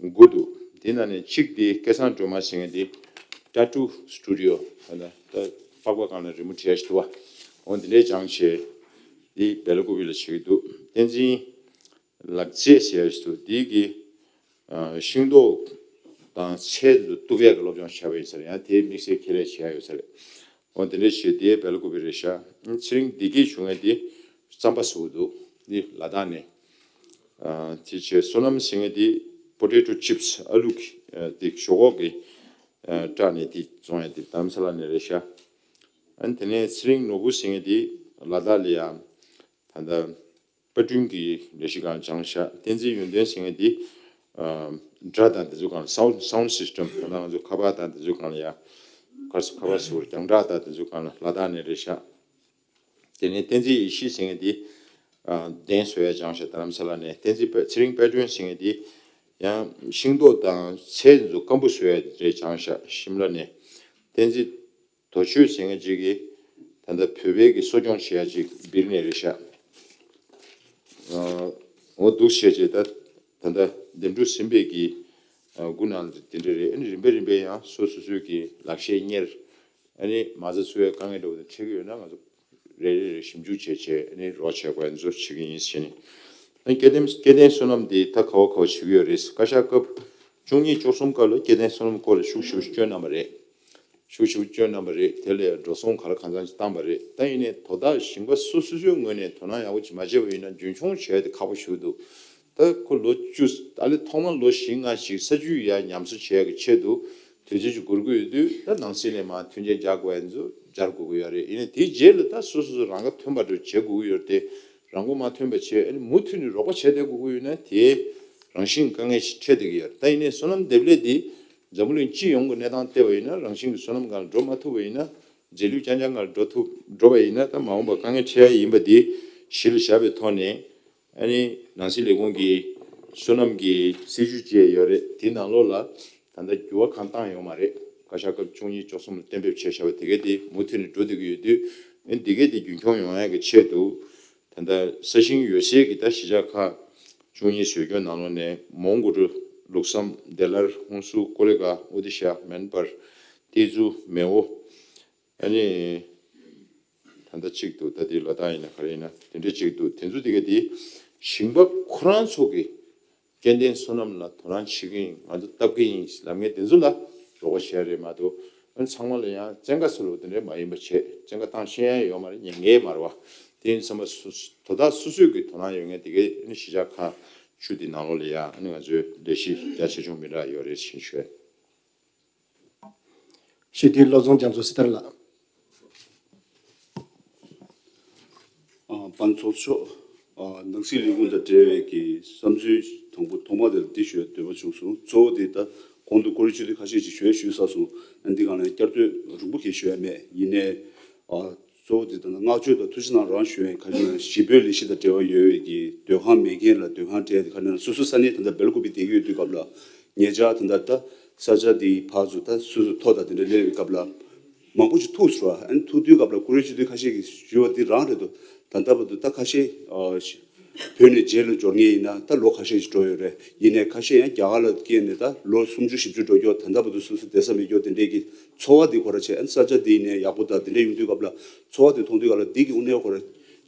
དགུ་འདུག་དེའི་ནང་ནས་གཅིག་དེ་སྐལ་བཟང་སྒྲོལ་མ་ཟེར་མཁན་དེ་Tattoo Studio ད་ད་པགས་པ་སྒང་ལ་རི་མོ་བྲིས་ཡ་ཞིག་འདུག་བ། འོ་འདི་འདྲས་སྦྱངས་བྱས་འདི་སྦེ་ལ་ཀུ་པེ་ལ་བྱེད་ཀྱི་འདུག་བསྟན་འཛིན་ལགས་རྩེ་ཟེར་ཡ་ཞིག་འདུག་འདི་གི་ཤིང་ཏོག་དང་ཚལ་དུ་གཏུབ་ཡག་གི་སློབ་སྦྱོང་བྱས་པ་ཡིན་ས་རེད། ཡང་དེའི་དམིགས་བསལ་ཁྱད་ལས་བྱེད་ཡག་ཡོད་ས་རེད། འོ་དེ་འདྲ་བྱས་དེའི་སྦེ་ལ་ཀུ་པེ་རེད་ཤག་ཚེ་རིང་བདེ་སྐྱིད་ཞུ་མཁན་དེ་རྩམ་པ་བཟོ་གི་འདུག་འདི་ལ་དྭགས་ནས། དེ་བྱས་བསོད་ནམས་ཟེར་མཁན་དེ་Potato Chips ཨ་ལུ་གི་དེ་ཞོག་ཁོག་གི་སྐྲག་ནས་དེ་བཙོང་ཡ་དེ་རྡ་རམ་ས་ལ་ནས་རེད་ཤག་ཨ་ནི་དེ་ནས་ཚེ་རིང་ནོར་བུ་ཟེར་མཁན་དེ་ལ་དྭགས་ལ་ཡ་ད་ལྟ་པར་སྐྲུན་གྱི་ལས་གཞི་སྒང་སྦྱངས་ཤག་བསྟན་འཛིན་ཡོན་ཏན་ཟེར་མཁན་དེ་སྒྲ་དང་དེ་ཚོ་སྒང་ལ་Sound Sound System ད་ལྟ་ང་ཚོ་ཁ་པར་དང་དེ་ཚོ་སྒང་ལ་ཡ་ག་རེ་ཟེར་ཁ་པར་ཟེར་བ་རྒྱང་བསྒྲགས་དང་དེ་ཚོ་སྒང་ལ་ལ་དྭགས་ནས་རེད་ཤག་དེ་ནས་བསྟན་འཛིན་ཡེ་ཤེས་ཟེར་མཁན་དེ་གདན་བཟོ་ཡ་སྦྱངས་ཤག་རྡ་རམ་ས་ལ་ནས། བསྟན་འཛིན་དཔལ་ཚེ་རིང་དཔལ་སྒྲོན་ཟེར་མཁན་དེ་ཡང་ཤིང་ཏོག་དང་ཚལ་དེ་ཚོ་སྐམ་པོ་བཟོ་ཡ་རེད་སྦྱངས་ཤག་ཤིམ་ལ་ནས། བསྟན་འཛིན་རྡོ་ཆོས་ཟེར་མཁན་ཅིག་གིས་ད་ལྟ་བོད་པའི་གི་གསོ་སྐྱོང་བྱེད་ཡ་ཅིག་སྦིར་ནས་རེད་ཤག་འོ་འདུག་བྱས་བྱས་ད་ད་ལྟ་འདེམས་སྒྲུག་ཟིན་པའི་གི་དགུ་ནང་དེ་འདྲ་རེད། ཨ་ནི་རིམ་པས་རིམ་པས་ཡང་སོ་སོ་སོའི་གི་ལག་ཤེས་གཉེར། ཨ་ནི་མ་རྩ་འཚོལ་བའི་དཀའ་ངལ་འདྲ་བོ་དང་འཕྲད་ཀྱི་ཡོད་ན་ང་ཚོ་རེ་རེ་རེ་ཞིབ་འཇུག་བྱས་བྱས་ཨ་ནི་རོགས་བྱས་དགོས་ཡ་འདི་ཚོ་བྱེད་ཀྱི་ཡིན་ཟེར་ནས། ཨ་ནི་སྐལ་ལྡན་སྐལ་ལྡན་བསོད་ནམས་འདི་ད་ག་བ་ག་བ་བྱེད་ཀྱི་ཡོད་རེད། བཀའ་ཤག་སྐབས་བཅུ་གཉིས་བཅུ་གསུམ་སྐབས་ལ་སྐལ་ལྡན་བསོད་ནམས་སྐོར་ལ་ཤུགས་ཞེ་པོ་བསྐྱོན་གནང་བ་རེད། ཤུགས་ཞེ་པོ་བསྐྱོན་གནང་བ་རེད། དེ་ལས་འགྲོ་སོང་ག་ལ་གང་འཚམ་ཞིག་བཏང་བ་རེད། ད་ཡིན་ནའི་དོ་བདག་ཞིང་པ་སོ་སོ་སོའི་ངོས་ནས་དོ་སྣང་ཡག་པོ་ཅིག་མ་བྱས་པ་ཡིན་ན་རྒྱུན་འཁྱོངས་བྱས་ཏེ་ཁག་པོ་ཞིག་འདུག་ད་ཁོ་ལོ་བཅུ། ད་ལས་ཐོག་མར་ལོ་བཞི་ལྔ་ཞིག་ས་རྒྱུས་ཡར་ཉམས་གསོ་བྱེད་ཡག་གི་ཆེད་དུ་དུས་ཚོད་ཅིག་འགོར་གྱི་ཡོད་དུས། ད་ནང་སྲིད་ནས་མར་མཐུན་རྐྱེན་སྦྱར་དགོས་ཡ་ཚོ་སྦྱར་དགོས་ཀྱི་ཡོད་རེད། ཡིན་ནའི་དེའི་རྗེས་ལ་ད་སོ་སོ་སོ་རང་ཁ་ཐོན་པ་འདྲ་བྱེད་དགོས་ཀྱི་ཡོད་རེད་དེ། རང་མགོ་མ་ཐོན་པ་བྱས། ཨ་ནི་མུ་མཐུད་ནས་རོགས་པ་བྱས་བསྡད་དགོས་ཀྱི་ཡོད་ན། དེའི་རང་བཞིན་དཀའ་ངལ་ཞིག་འཕྲད་བསྡད་ཀྱི་ཡོད་རེད། ད་ཡིན་ནའི་སོ་ནམ་འདེབས་ལས་འདི་འཛམ་བུ་གླིང་སྤྱི་ཡོངས་ཀྱི་གནས་སྟངས་བལྟས་པ་ཡིན་ན། རང་བཞིན་གྱི་སོ་ནམ་སྒང་ལ་འགྲོ་མ་ཐུབ་པ་ཡིན་ན། རྫས་ལུད་རྐྱང་རྐྱང་སྒང་ལ་འགྲོ་ཐུབ་འགྲོ་བ་ཡིན་ན། ད་མ་འོངས་པར་དཀའ་ངལ་འཕྲད་ཡ་ཡིན་པ་འདི་གཞི་ལ་བཞག་པའི་ཐོག་ནས། ཨ་ནི་ནང་སྲིད་ལས་ཁུངས་ཀྱི་སོ་ནམ་གྱི་སྲིད་ཇུས་བཅས་ཡོད་རེད། དེའི་ནང་ལོགས་ལ་ད་ལྟ་འགྱུར་བ་གང་བཏང་ཡོད་མ་རེད། བཀའ་ཤག་སྐབས་བཅུ་གཉིས་བཅུ་གསུམ་ལ་གཏན་འབེབས་བྱས་བཞག་པ་དེ་གའི་དེ་མུ་མཐུད་ནས་འགྲོ་བསྡད་ཀྱི་ཡོད་དུས། ཨ་ནི་དེ་གའི་དེ་རྒྱུན་འཁྱོངས་ཡོང་ཡ་གི་ཆེད་དུ། ད་ལྟ་ས་ཞིང་ཡོད་སའི་གི་ད་གཞིས་ཆགས་ཁག་བཅུ་གཉིས་བཟོ་སྐྱོང་ནང་ལོགས་ནས། མོན་གྷོ་རུ། ལུགས་བསམ། བདེ་སླར། ཧུན་སུར། ཀོ་ལི་གྷལ། ཨོ་ཏི་ཤ། མན་པར། ཏེ་ཛུ། མེ་འོ། ཨ་ནི་ད་ལྟ་གཅིག་འདུག་ད་དེ་ལ་དྭགས་ཡིན་ན་ག་རེ་ཡིན་ན། དེ་འདྲ་གཅིག་འདུག་དེ་ཚོ་དེ་ག་དེ་ཞིང་པ་ཁོ་རང་ཚོ་གི་སྐྱེ་ལྡན་སོ་ནམ་ལ་དོ་སྣང་བྱེད་ཀྱི་ཡིན། ང་ཚོ་བཏབ་ཀྱི་ཡིན་ལབ་མཁན་དེ་ཚོ་ལ་རོགས་པ་བྱས་རེད་མ་གཏོགས། ཨ་ནི་ཚང་མ་ལ་ཡང་བཙན་བཀའ་ཟེར་ལོ་དེ་འདྲ་མ་ཡིན་པ་བྱས། བཙན་བཀའ་བཏང་ཤེས་ཡ་ཡོད་མ་རེད། ཉན་མཁན་མ་རེད་བ། དེ་ཡིན་ཙང་མ་སུ་དོ་བདག་སོ་སོའི་གི་དོ་སྣང་ཡོད་མཁན་དེ་གའི་ཨ་ནི་གཞིས་ཆགས་ཁག་བཅུ་དེ་ནང་ལོགས་ལ་ཡ། ཨ་ནི་ང་ཚོའི་ལས་གཞི་རྒྱ་ཆེ་ཆུང་མི་འདྲ་ཡོད་རེད་ཅེས་ཞུ། སྤྱི་འཐུས་བློ་བཟང་རྒྱ་མཚོ་སྲི་ཐར་ལགས། ཨ། དཔལ་ལྡན་ཚོགས་གཙོ་མཆོག་ཨ། ནང་སྲིད་ལས་ཁུངས་དང་འབྲེལ་བའི་གི་བསམ་ཚུལ་དང་པོ་ཐོག་མ་དེ་ལ་འདི་ཞུ་ཡ་འདོད་པ་བྱུང་སོང་། གཙོ་བོ་དེ་ད་གོང་དུ་སྐུ་ངོ་སྤྱི་འཐུས་ཁ་ཤས་ཀྱིས་ཞུ་ཡ་ཞུས་ཚར་སོང་། ཨ། འདི་སྒང་ལ་བསྐྱར་ཟློས་རིང་པོ་གང་ཞུ་ཡ་མེད། ཡིན་ནའི་ཨ། གཙོ་བོ་དེ་ད་ལྟ་བསྔགས་བརྗོད་དང་ཐུགས་རྗེ་གནང་རང་ཞུ་ཡ་ཡིན། ག་རེ་ཡིན་ན་གཞིས་སྤོའི་ལས་གཞི་དང་འབྲེལ་བ་ཡོད་པའི་གི་སྡོད་ཁང་མེད་མཁན་ལ་སྡོད་ཁང་སྤྲད་དེ། ག་རེ་ཡིན་ན་སོ་སོ་ས་གནས་ད་ལྟ་སྦེལ་ཀོབ་བསྡད་ཀྱི་ཡོད་དུས་སྐབས་ལ། ཉེ་ཆར་ད་ལྟ་ད་ས་ཆ་དེའི་ཕར་ཚུར་ད་སོ་སོ་ཐོ་དང་དེ་འདྲ་སླེབས་པའི་སྐབས་ལ་མང་པོ་ཞིག་ཐུག་སོང་བ། ཨ་ནི་ཐུག་དུས་སྐབས་ལ་སྐུ་ངོ་སྤྱི་འཐུས་ཁ་ཤས་ཀྱིས་ཞུས་པ་འདི་རང་རེད་འདུག་ད་ལྟ་བར་དུ་ད་ཁ་ཤས་ཨ་བོད་ནས་རྗེས་ལ་འབྱོར་མཁན་ཡིན་ན་ད་ལོ་ཁ་ཤས་ཤིག་འགྲོ་ཡོད་རེད། ཡིན་ནའི་ཁ་ཤས་ཡང་རྒྱ་གར་ལ་སྐྱེས་ནས་ད་ལོ་སུམ་ཅུ་བཞི་བཅུ་འགྲོ་རྒྱུ། ད་ལྟ་བར་དུ་སོ་སོ་བསྡད་ས་མེད་རྒྱུ། དེ་འདྲའི་གི་ཚོར་བ་འདི་ཁོ་རང་བྱས། ཨ་ནི་ས་ཆ་འདི་ནས་ཡག་པོ་དང་དེ་འདྲ་ཡོང་དུས་སྐབས་ལ་ཚོར་བ་འདི་མཐོང་དུས་སྐབས་ལ་འདི་གི་དངོས་གནས་ཁོ་རང་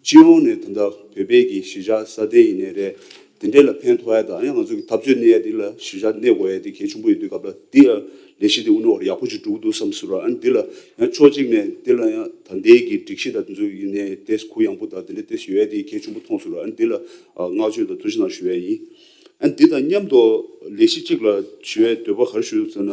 སྤྱི་ཡོངས་ནས་ད་ལྟ་བོད་པའི་གི་གཞིས་ཆགས་སྲ་བརྟན་ཡིན་ནའི་རེད། དེ་འདྲས་ལ་ཕན་ཐོགས་ཡ་དང་། ཡང་ང་ཚོ་གི་འཐབ་རྩོད་གནས་ཡ་འདི་ལ་གཞིས་ཆགས་གནས་དགོས་ཡ་འདི་གལ་ཆེན་པོ་ཡིན་དུས་སྐབས་ལ། འདི་ཡ་ལས་གཞི་འདི་དངོས་གནས་ཁོ་རང་ཡག་པོ་ཞིག་འགྲོ་གི་འདུག་བསམ་སོང་ར། ཨ་ནི་འདི་ལ་ཡང་ཕྱོགས་གཅིག་ནས་འདི་ལ་ཡང་ད་ལྟའི་གི་སྒྲིག་གཞི་དང་དེ་ཚོ་ཡིན་ནའི་ཏོག་ཙམ་གུ་ཡངས་པོ་དང་དེ་འདྲ་ཏོག་ཙམ་ཡོད་ཡ་འདི་གལ་ཆེན་པོ་མཐོང་སོང་ར། ཨ་ནི་འདི་ལ་ཨ་བསྔགས་བརྗོད་དང་ཐུགས་རྗེ་གནང་ཞུ་ཡ་ཡིན། ཨ་ནི་འདི་དང་མཉམ་དུ་ལས་གཞི་གཅིག་ལ་ཞུ་ཡ་འདོད་པ་ག་རེ་ཞུ་ཟེར་ན།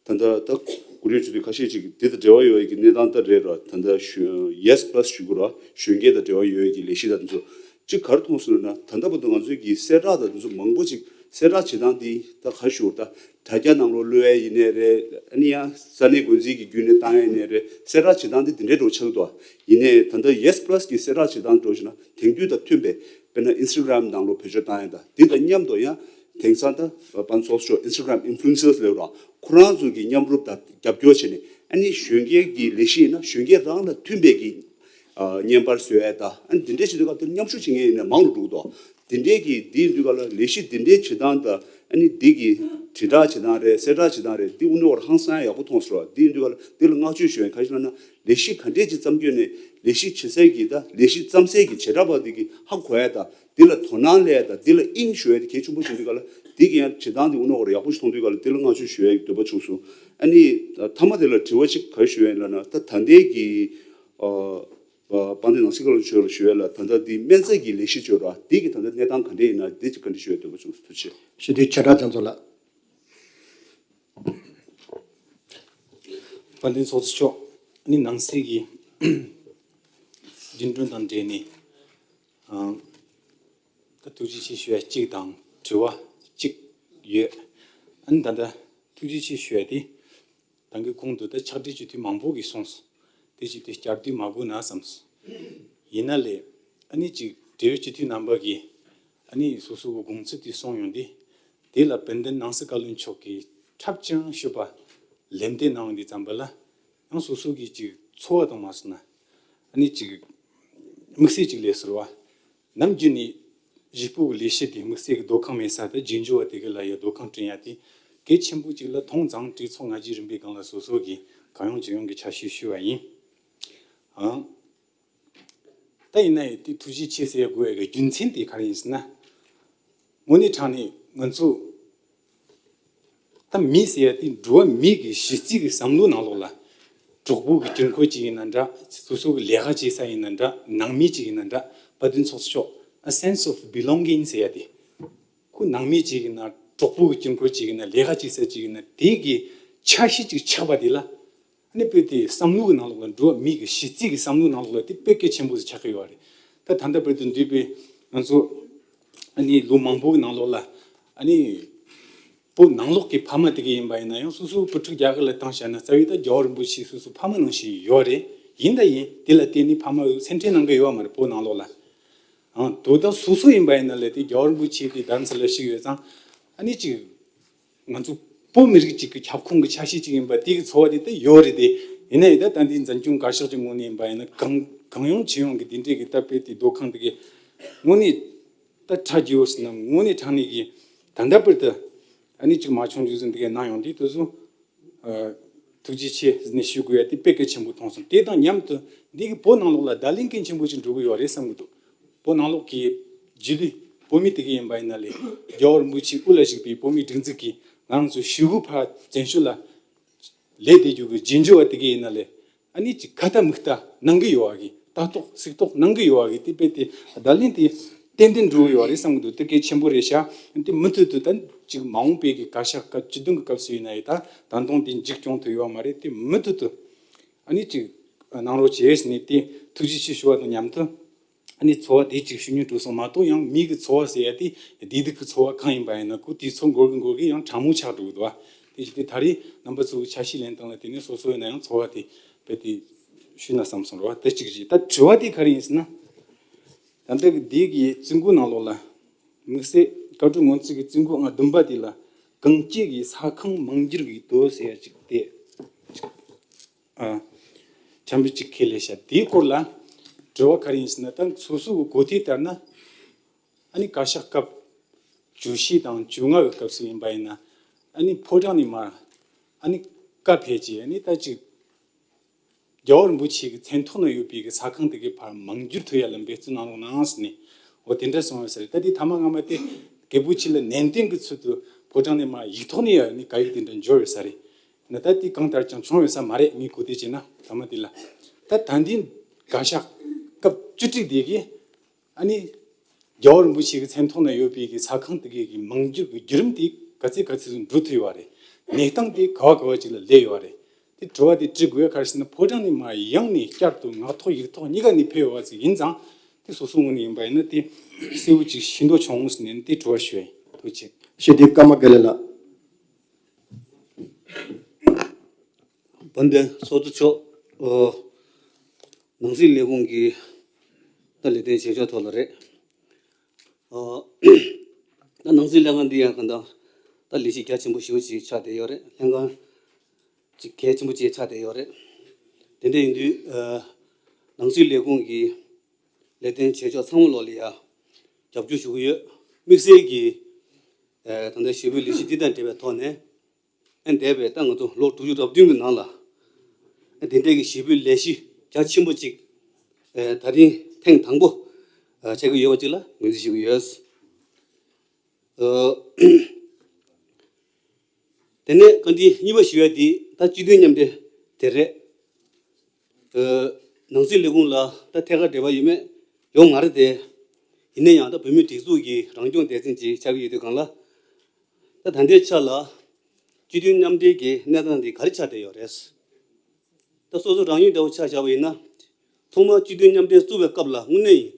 ད་ལྟ་ད་སྐུ་ངོ་སྤྱི་འཐུས་ཁ་ཤས་ཅིག་འདི་དང་འབྲེལ་བ་ཡོད་ཡ་གི་གནས་སྟངས་ད་རེད་ར། ད་ལྟ་ཞུ་ཡེས་པ་ལ་སི་ཞུ་དགོས་ར། གཞོན་སྐྱེས་དང་འབྲེལ་བ་ཡོད་ཡ་གི་ལས་གཞི་དང་དེ་ཚོ་གཅིག་ག་རེ་མཐོང་སོང་ན། ད་ལྟ་བར་དུ་ང་ཚོའི་གི་གསལ་བསྒྲགས་དང་དེ་ཚོ་མང་པོ་ཅིག་གསལ་བསྒྲགས་བྱེད་སྟངས་འདི་ད་ག་ཞུ་ད་དྲ་རྒྱ་ནང་ལོགས་གློད་ཡ་ཡིན་ནའི་རེད། ཨ་ནི་ཡང་ས་གནས་འགོ་འཛིན་གྱི་བརྒྱུད་ནས་བཏང་ཡ་ཡིན་ནའི་རེད། གསལ་བསྒྲགས་བྱེད་སྟངས་འདི་དེ་འདྲའི་འགྲོ་ཆགས་འདུག་ཡིན་ནའི་ད་ལྟ་ཡེས་པ་ལ་སི་གི་གསལ་བསྒྲགས་བྱེད་སྟངས་འགྲོ་བཞིན་ན་དེང་དུས་དང་མཐུན་པའི། དཔེར་ན་ཨིན་སི་ཊ་གྷ་རམ་ནང་ལོགས་བེད་སྤྱོད་བཏང་ཡ་དང་འདི་དང་མཉམ་དུ་ཡང་དེང་སང་ད་དཔལ་ལྡན་ཚོགས་གཙོ་མཆོག་ཨིན་སི་ཊ་གྷ་རམ་ཨིན་ཕུ་ལུ་ཨེན་སར་ལབ་ར། ཁོ་རང་ཚོ་གི་མཉམ་རུབ་དང་རྒྱབ་སྐྱོར་བྱས་ནས། ཨ་ནི་གཞོན་སྐྱེས་ཀྱི་ལས་གཞི་ཡིན་ན་གཞོན་སྐྱེས་རང་ལ་མཐུན་པའི་གི་ཨ་བརྙན་པར་བཟོ་ཡ་དང་། ཨ་ནི་འདི་འདྲའི་བྱེད་དུས་སྐབས་དེར་མཉམ་ཞུགས་བྱེད་མཁན་ཡིན་ན་མང་རུ་འགྲོ་གི་འདུག་འདི་འདྲའི་གི་འདི་ཡིན་དུས་སྐབས་ལ་ལས་གཞི་འདི་འདྲའི་བྱེད་སྟངས་དང་། ཨ་ནི་འདི་གི་དྲིལ་བསྒྲགས་བྱེད་སྟངས་རེད། གསལ་བསྒྲགས་བྱེད་སྟངས་རེད། འདི་དངོས་གནས་ཁོ་རང་ཧང་སང་ཡག་པོ་མཐོང་སོང་ར། འདི་ཡིན་དུས་སྐབས་ལ་འདི་ལ་བསྔགས་བརྗོད་ཞུ་ཡ་ག་རེ་ཞིག་ལབ་ན། ལས་གཞི་ག་འདྲས་ཅིག་བརྩམས་རྒྱུ་ནས་ལས་གཞི་བྱེད་སའི་གི་ད་ལས་གཞི་བརྩམས་སའི་གི་བྱེ་བྲག་པ་འདི་གི་ཧ་གོ་ཡ་དང་། འདི་ལ་དོ་སྣང་སླེབས་ཡ་དང་། འདི་ལ་དབྱིངས་ཞུ་ཡ་དེ་གལ་ཆེན་པོ་ཞིག་འདུག་ག་ལ། འདི་གི་ཡང་བྱེད་སྟངས་དེ་དངོས་གནས་ཁོ་རང་ཡག་པོ་ཞིག་མཐོང་དུས་ག་ལ། འདི་ལ་བསྔགས་བརྗོད་ཞུ་ཡ་གི་འདོད་པ་བྱུང་སོང་། ཨ་ནི་མཐའ་མ་དེ་ལ་དྲི་བ་ཅིག་ག་རེ་ཞུ་ཡ་ཡིན་ལབ་ན། ད་ད་ལྟའི་གི་ཨ་ཨ་དཔལ་ལྡན་ནང་སྲིད་བཀའ་བློན་མཆོག་ལ་ཞུ་ཡ་ལ། ད་ལྟ་འདི་སྨན་རྩིས་ཀྱི་ལས་གཞི་བྱོས་ར། འདི་གི་ད་ལྟ་གནས་སྟངས་ག་འདྲས་ཡིན་ན། འདི་ཅིག་བཀའ་འདྲི་ཞུ་ཡ་འདོད་པ་བྱུང་སོང་། ཐུགས་རྗེ་ཆེ། སྤྱི་འཐུས་བྱེ་བྲག་རྒྱ་མཚོ་ལགས། དཔལ་ལྡན་ཚོགས་གཙོ་མཆོག་ནི་ནང་སྲིད་ཀྱི་འགྲིམ་འགྲུལ་དང་འབྲེལ་ནས། ཨང་། ད་ཐུགས་རྗེ་ཆེ་ཞུ་ཡ་གཅིག་དང་དྲི་བ་གཅིག་ཡོད། ཨ་ནི་ད་ལྟ་ཐུགས་རྗེ་ཆེ་ཞུ་ཡ་དེ། ད་གིན་གོང་དུ་ད་ཕྱག་བྲིས་སྤྱི་འཐུས་མང་པོ་གིས་གསུངས་སོང་། དེ་ཅིག་དེ་བསྐྱར་ཟློས་མ་དགོས་ན་བསམས་སོང་། ཡིན་ན་ལས། ཨ་ནི་ཅིག་འབྲེལ་ཡོད་སྤྱི་འཐུས་རྣམ་པ་གིས་ཨ་ནི་སོ་སོ་གི་དགོངས་ཚུལ་དེ་གསུངས་ཡོང་དུས། དེ་ལ་དཔལ་ལྡན་ནང་སྲིད་བཀའ་བློན་མཆོག་གིས་ཁྲབ་ཅིང་ཤུབ་པ་ལན་འདེབས་གནང་ཡོང་དུས་ཙམ་པ་ལ། ཡང་སོ་སོ་གི་ཅིག་ཚོར་བ་དང་མ་སོང་ན། ཨ་ནི་ཅིག་དམིགས་བསལ་ཅིག་སླེབས་སོང་བ། ནམ་རྒྱུན་ནས་གཞིས་སྤོ་གི་ལས་གཞི་དེ་དམིགས་བསལ་གྱི་སྡོད་ཁང་མེད་ས་དེ་རྗེས་འཇུག་པ་དེ་ག་ལ་ཡ་སྡོད་ཁང་བསྐྲུན་ཡ་དེ་གལ་ཆེན་པོ་ཅིག་ལ་མཐོང་ཙང་། གྲོས་ཚོགས་སྔ་རྗེས་རིམ་པའི་སྒང་ལ་སོ་སོ་གི་གང་ཡོང་ཅི་ཡོང་གི་ཕྱག་བཞེས་ཞུས་པ་ཡིན། ཨང་། ད་ཡིན་ན་ཡང་དེ་ཐུགས་རྗེ་ཆེ་ཟེར་དགོས་ཡ་གི་རྒྱུ་མཚན་དེ་ག་རེ་ཡིན་ཟེར་ན། དངོས་གནས་དྲང་གནས་ང་ཚོ་ད་མི་ཟེར་ཡ་དེ་འགྲོ་བ་མི་གི་གཞི་རྩའི་གི་བསམ་བློ་ནང་ལོགས་ལ། གྲོགས་པོ་གི་དཀྱིལ་འཁོར་ཅིག་ཡིན་ན་འདྲ། སོ་སོ་གི་ལས་ཀ་བྱེད་ས་ཡིན་ན་འདྲ། ནང་མི་ཅིག་ཡིན་ན་འདྲ། དཔལ་ལྡན་ཚོགས་གཙོ་མཆོག a sense of belonging ཟེར་ཡ་དེ། ཁོ་ནང་མི་གཅིག་ཡིན་ན། གྲོགས་པོ་གི་དཀྱིལ་འཁོར་གཅིག་ཡིན་ན། ལས་ཀ་གཅིག་ས་གཅིག་ཡིན་ན། དེ་གི་ཆ་ཤས་གཅིག་ཆགས་པ་དེ་ལ། ཨ་ནི་དཔེ་དེ་བསམ་བློ་གི་ནང་ལོགས་ལ། འགྲོ་བ་མི་གི་གཞི་རྩའི་གི་བསམ་བློ་ནང་ལོགས་ལ་དེ་དཔེ་གལ་ཆེན་པོ་ཞིག་ཆགས་ཀྱི་ཡོད་རེད། ད་ད་ལྟ་བར་དུ་འདས་པའི་ང་ཚོ་ཨ་ནི་ལོ་མང་པོ་གི་ནང་ལོགས་ལ། ཨ་ནི་བོད་ནང་ལོགས་ཀྱི་ཕ་མ་དེ་ག་ཡིན་པ་ཡིན་ན་ཡང་། སོ་སོའི་བུ་ཕྲུག་རྒྱ་གར་ལ་བཏང་བཞག་ན། རྩ་བའི་ད་རྒྱལ་བ་རིན་པོ་ཆེ་སོ་སོའི་ཕ་མ་ནང་བཞིན་ཡོད་རེད། ཡིན་ད་ཡིན། དེ་ལ་བརྟེན་ནས་ཕ་མ་སེམས་ཁྲལ་གནང་གི་ཡོད་མ་རེད། བོད་ནང་ལོགས་ལ། ཨང་། དོ་བདག་སོ་སོ་ཡིན་པ་ཡིན་ན་ལས། དེ་རྒྱལ་བ་རིན་པོ་ཆེ་དེ་རྡ་རམ་ས་ལ་བཞུགས་ཡོད་ཙང་། ཨ་ནི་ཅིག་ང་ཚོ་བོད་མི་རིགས་གཅིག་གི་ཁྱབ་ཁོངས་ཀྱི་ཆ་ཤས་གཅིག་ཡིན་པ་དེ་གི་ཚོར་བ་དེ་ད་ཡོད་རེད་དེ། ཡིན་ན་ཡང་ད་ད་འདི་འཛིན་སྐྱོང་བཀའ་ཤག་གི་ངོས་ནས་ཡིན་པ་ཡིན་ན། གང་གང་ཡོང་ཇི་ཡོང་གི་དེ་འདྲས་ཀྱི་ད་དཔེ་དེ་སྡོད་ཁང་དེ་གི་ངོས་ནས་ད་ཁྲ་རྒྱས་པོ་ཟེར་ན། ངོས་ནས་དྲང་གནས་ཀྱི་ད་ལྟ་བར་དུ་ཨ་ནི་ཅིག་མ་བྱུང་རྒྱུ་ཟིན་དེ་གའི་གནང་ཡོང་དུས། དེ་ཚོ་ཨ་ཐུགས་རྗེ་ཆེ་ཟེར་ནས་ཞུ་དགོས་ཡ་དེ་དཔེ་གལ་ཆེན་པོ་མཐོང་སོང་། དེ་དང་མཉམ་དུ་འདི་གི་བོད་ནང་ལོགས་ལ་བརྡ་ལན་གལ་ཆེན་པོ་ཞིག་འགྲོ་གི་ཡོད་རེད་བསམ་གི་འདུག་བོད་ནང་ལོགས་ཀྱི་རྗེས་ལུས་བོད་མི་དེ་ག་ཡིན་པ་ཡིན་ན་ལས། རྒྱལ་བ་རིན་པོ་ཆེའི་དབུ་ལ་བཞུགས་པའི་བོད་མིའི་སྒྲིག་འཛུགས་ཀྱིས་ང་རང་ཚོ་ཞི་རྒོལ་ཕར་བཙན་བྱོལ་ལ་ལས་དེ་རྒྱུ་གི་རྗེས་འཇུག་པ་དེ་ག་ཡིན་ན་ལས། ཨ་ནི་ཅིག་ཁ་ཏ་མིག་ཏ་གནང་གི་ཡོད་པ་གི། ལྟ་རྟོག་གཟིགས་རྟོག་གནང་གི་ཡོད་པ་གི། དེ་དཔེ་དེ་བརྡ་ལན་དེ་ཏན་ཏན་འགྲོ་གི་ཡོད་རེད་བསམ་གི་འདུག་དེ་གལ་ཆེན་པོ་རེད་ཤག་དེ་མུ་མཐུད་དུ་ད་ཅིག་མ་འོངས་པའི་གི་བཀའ་ཤག་སྐབས་བཅུ་བདུན་གི་སྐབས་སུ་ཡིན་ན་ཡང་། ད་ད་དུང་དེ་འཇིགས་སྐྱོང་ཐུབ་ཡོད་མ་རེད། དེ་མུ་མཐུད་དུ་ཨ་ནི་ཅིག་གནང་རོགས་བྱེད་ཟེར་ནས་དེ་ཐུགས་རྗེ་ཆེ་ཞུ་བ་དང་མཉམ་དུ། ཨ་ནི་ཚོར་བ་དེ་གཅིག་ཞུ་སྙིང་བྲོ་སོང་མ་གཏོགས། ཡང་མི་གི་ཚོར་བ་ཟེར་ཡ་དེ་བདེ་སྡུག་གི་ཚོར་བ་གང་ཡིན་པ་ཡིན་ན། ཁོ་དེ་ཚོ་འགོར་གི་འགོར་གི་ཡང་གྲང་མོ་ཆགས་འགྲོ་གི་འདུག་བ། དེ་བཞིན་དེ་ད་རེས་རྣམ་པ་ཚོ་གི་ཆ་ཤས་ལེན་སྟངས་ལ་བརྟེན་ནས་སོ་སོ་ཡིན་ན་ཡང་ཚོར་བ་དེ་རྦད་དེ་ཞུས་ན་བསམ་སོང་རོ། དེ་གཅིག་རེད། ད་དྲི་བ་དེ་ག་རེ་ཡིན་ཟེར་ན། ད་ལྟ་གི་འདི་གི་རྩིས་འགོ་ནང་ལོགས་ལ། དམིགས་བསལ་བཀའ་འཁྲོལ་ངོས་འཛིན་གྱི་རྩིས་འགོ་ཨང་བདུན་པ་དེ་ལ། གངས་སྐྱེས་ཀྱི་ས་ཁང་མང་འགྱུར་གྱི་དོ་ཟེར་ཡ་གཅིག་དེ། ཨ། འཆར་འབུལ་གཅིག་ཁས་ལེན་བྱ། དེའི་སྐོར་ལ་དྲི་བ་ག་རེ་ཡིན་ཟེར་ན། ད་སོ་སོ་གི་གོ་ཐོས་ལྟར་ན། ཨ་ནི་བཀའ་ཤག་སྐབས་བཅུ་བཞི་དང་བཅོ་ལྔ་གི་སྐབས་སུ་ཡིན་པ་ཡིན་ན། ཨ་ནི་ཕོ་བྲང་ནས་མར་ཨ་ནི་བཀའ་ཕེབས་རྗེས། ཨ་ནི་ད་ཅིག་རྒྱལ་བ་རིན་པོ་ཆེ་གི་མཚན་ཐོག་ན་ཡོད་པའི་གི་ས་ཁང་དེ་གའི་ཕར་མང་འགྱུར་ཐུབ་ཡ་ལ་འབད་བརྩོན་གནང་རོགས་གནང་ཟེར་ནས། འོ་དེ་འདྲ་གསུངས་ཡོད་ས་རེད། ད་དེ་ཐ་མ་སྔ་མ་དེ་རྒྱལ་པོ་ཆེ་ལ་ནན་ཏན་གྱི་ཚུལ་དུ་ཕོ་བྲང་ནས་མར་ཡིག་ཐོག་ནས་ཡ་ནི་བཀའ་ཡིག་དེ་འདྲ་འབྱོར་ཡོད་ས་རེད། ན་ད་དེ་གང་ལྟར་ཀྱང་བྱུང་ཡོད་ས་མ་རེད། ངས་གོ་ཐོས་བྱས་ན་ཐ་མ་དེ་ལ། ད་ད་འདི་བཀའ་ཤག་སྐབས་བཅུ་དྲུག་དེ་གི་ཨ་ནི་རྒྱལ་བ་རིན་པོ་ཆེ་གི་མཚན་ཐོག་ན་ཡོད་པའི་གི་ས་ཁང་དེ་གའི་གི་མང་འགྱུར་གྱི་བརྒྱུད་རིམ་དེ་ག་ཚོད་ག་ཚོད་འགྲོ་ཐུབ་ཡོད་རེད། གནས་སྟངས་དེ་ག་བ་ག་བ་ཅིག་ལ་སླེབས་ཡོད་རེད། དེ་དྲི་བ་དེ་དྲི་དགོས་ཡ་ག་རེ་ཟེར་ན། ཕོ་བྲང་ནས་མར་ཡང་ནས་བསྐྱར་དུ་ངག་ཐོག་ཡིག་ཐོག་གཉིས་ཀ་ནས་ཕེབས་ཡོད་པ་ཅིག་ཡིན་ཙང་། དེ་སོ་སོ་ངོས་ནས་ཡིན་པ་ཡིན་ན་དེ་གསལ་བོ་ཅིག་ཤེས་འདོད་བྱུང་ཟེར་ནས་དེ་དྲི་བ་ཞུ་ཡ་ཡིན། ཐུགས་རྗེ་ཆེ། ཞུ་དེ་ཀརྨ་དགེ་ལེགས་ལགས། དཔལ་ལྡན་ཚོགས་གཙོ་མཆོག་ཨོ། ནང་སྲིད་ལས་ཁུངས་ཀྱི་ད་ལས་དོན་བྱེད་ཕྱོགས་ཐོག་ལ་རེད། ཨོ། ད་ནང་སྲིད་ལྷན་ཁང་འདི་ཡང་གང་ལྟར་ད་ལས་གཞི་རྒྱ་ཆེན་པོ་ཞེ་པོ་ཅིག་ཆགས་བསྡད་ཡོད་རེད། ལྷན་ཁང་ཅིག་གལ་ཆེན་པོ་ཅིག་ཆགས་བསྡད་ཡོད་རེད། དེ་འདྲ་ཡིན་དུས་ཨ། ནང་སྲིད་ལས་ཁུངས་ཀྱི་ལས་དོན་བྱེད་ཕྱོགས་ཚང་མ་ལོག་ལ་ཡ་རྒྱབ་སྐྱོར་ཞུ་གི་ཡོད། དམིགས་བསལ་གྱི་ཨ། ད་ལྟ་ཞུ་སྦྱོར་ལས་གཞི་འདི་དང་འབྲེལ་བའི་ཐོག་ནས། ཨ། འདས་པའི་ད་ང་ཚོ་ལོ་དྲུག་ཅུ་རེ་བདུན་གྱི་ནང་ལ། ཨ། དེ་འདྲའི་གི་ཞི་བའི་ལས་གཞི་རྒྱ་ཆེན་པོ་ཅིག་ཨ། ད་རིང་ཐེངས་དང་པོ་ཨ། བྱེད་ཀྱི་ཡོད་པ་ཅིག་ལ་ངོས་འཛིན་ཞུ་གི་ཡོད། ཨ། དེ་ནས་བཀའ་འདྲི་གཉིས་པ་ཞུ་ཡ་དེ་ད་སྤྱི་མཐུན་མཉམ་འབྲེལ་དེ་རེད། ཨ། ནང་སྲིད་ལས་ཁུངས་ལ་ད་ཐད་ཀར་འབྲེལ་བ་ཡོད་མེད་ཡོད་མ་རེད་དེ། ཡིན་ན་ཡང་ད་བོད་མིའི་སྒྲིག་འཛུགས་ཀྱི་རང་སྐྱོང་སྡེ་ཚན་ཅིག་ཆགས་ཀྱི་ཡོད་དུས་སྒང་ལ། ད་ད་ལྟའི་ཆ་ལ་སྤྱི་མཐུན་མཉམ་འབྲེལ་གྱི་གནས་སྟངས་འདི་ག་རེ་ཆགས་བསྡད་ཡོད་རེད། ད་སོ་སོ་རང་ཉིད་འདྲ་བོ་ཆ་བཞག་པ་ཡིན་ན། ཐོག་མར་སྤྱི་མཐུན་མཉམ་འབྲེལ་བཙུགས་པའི་སྐབས་ལ་དངོས་གནས་ཡིན།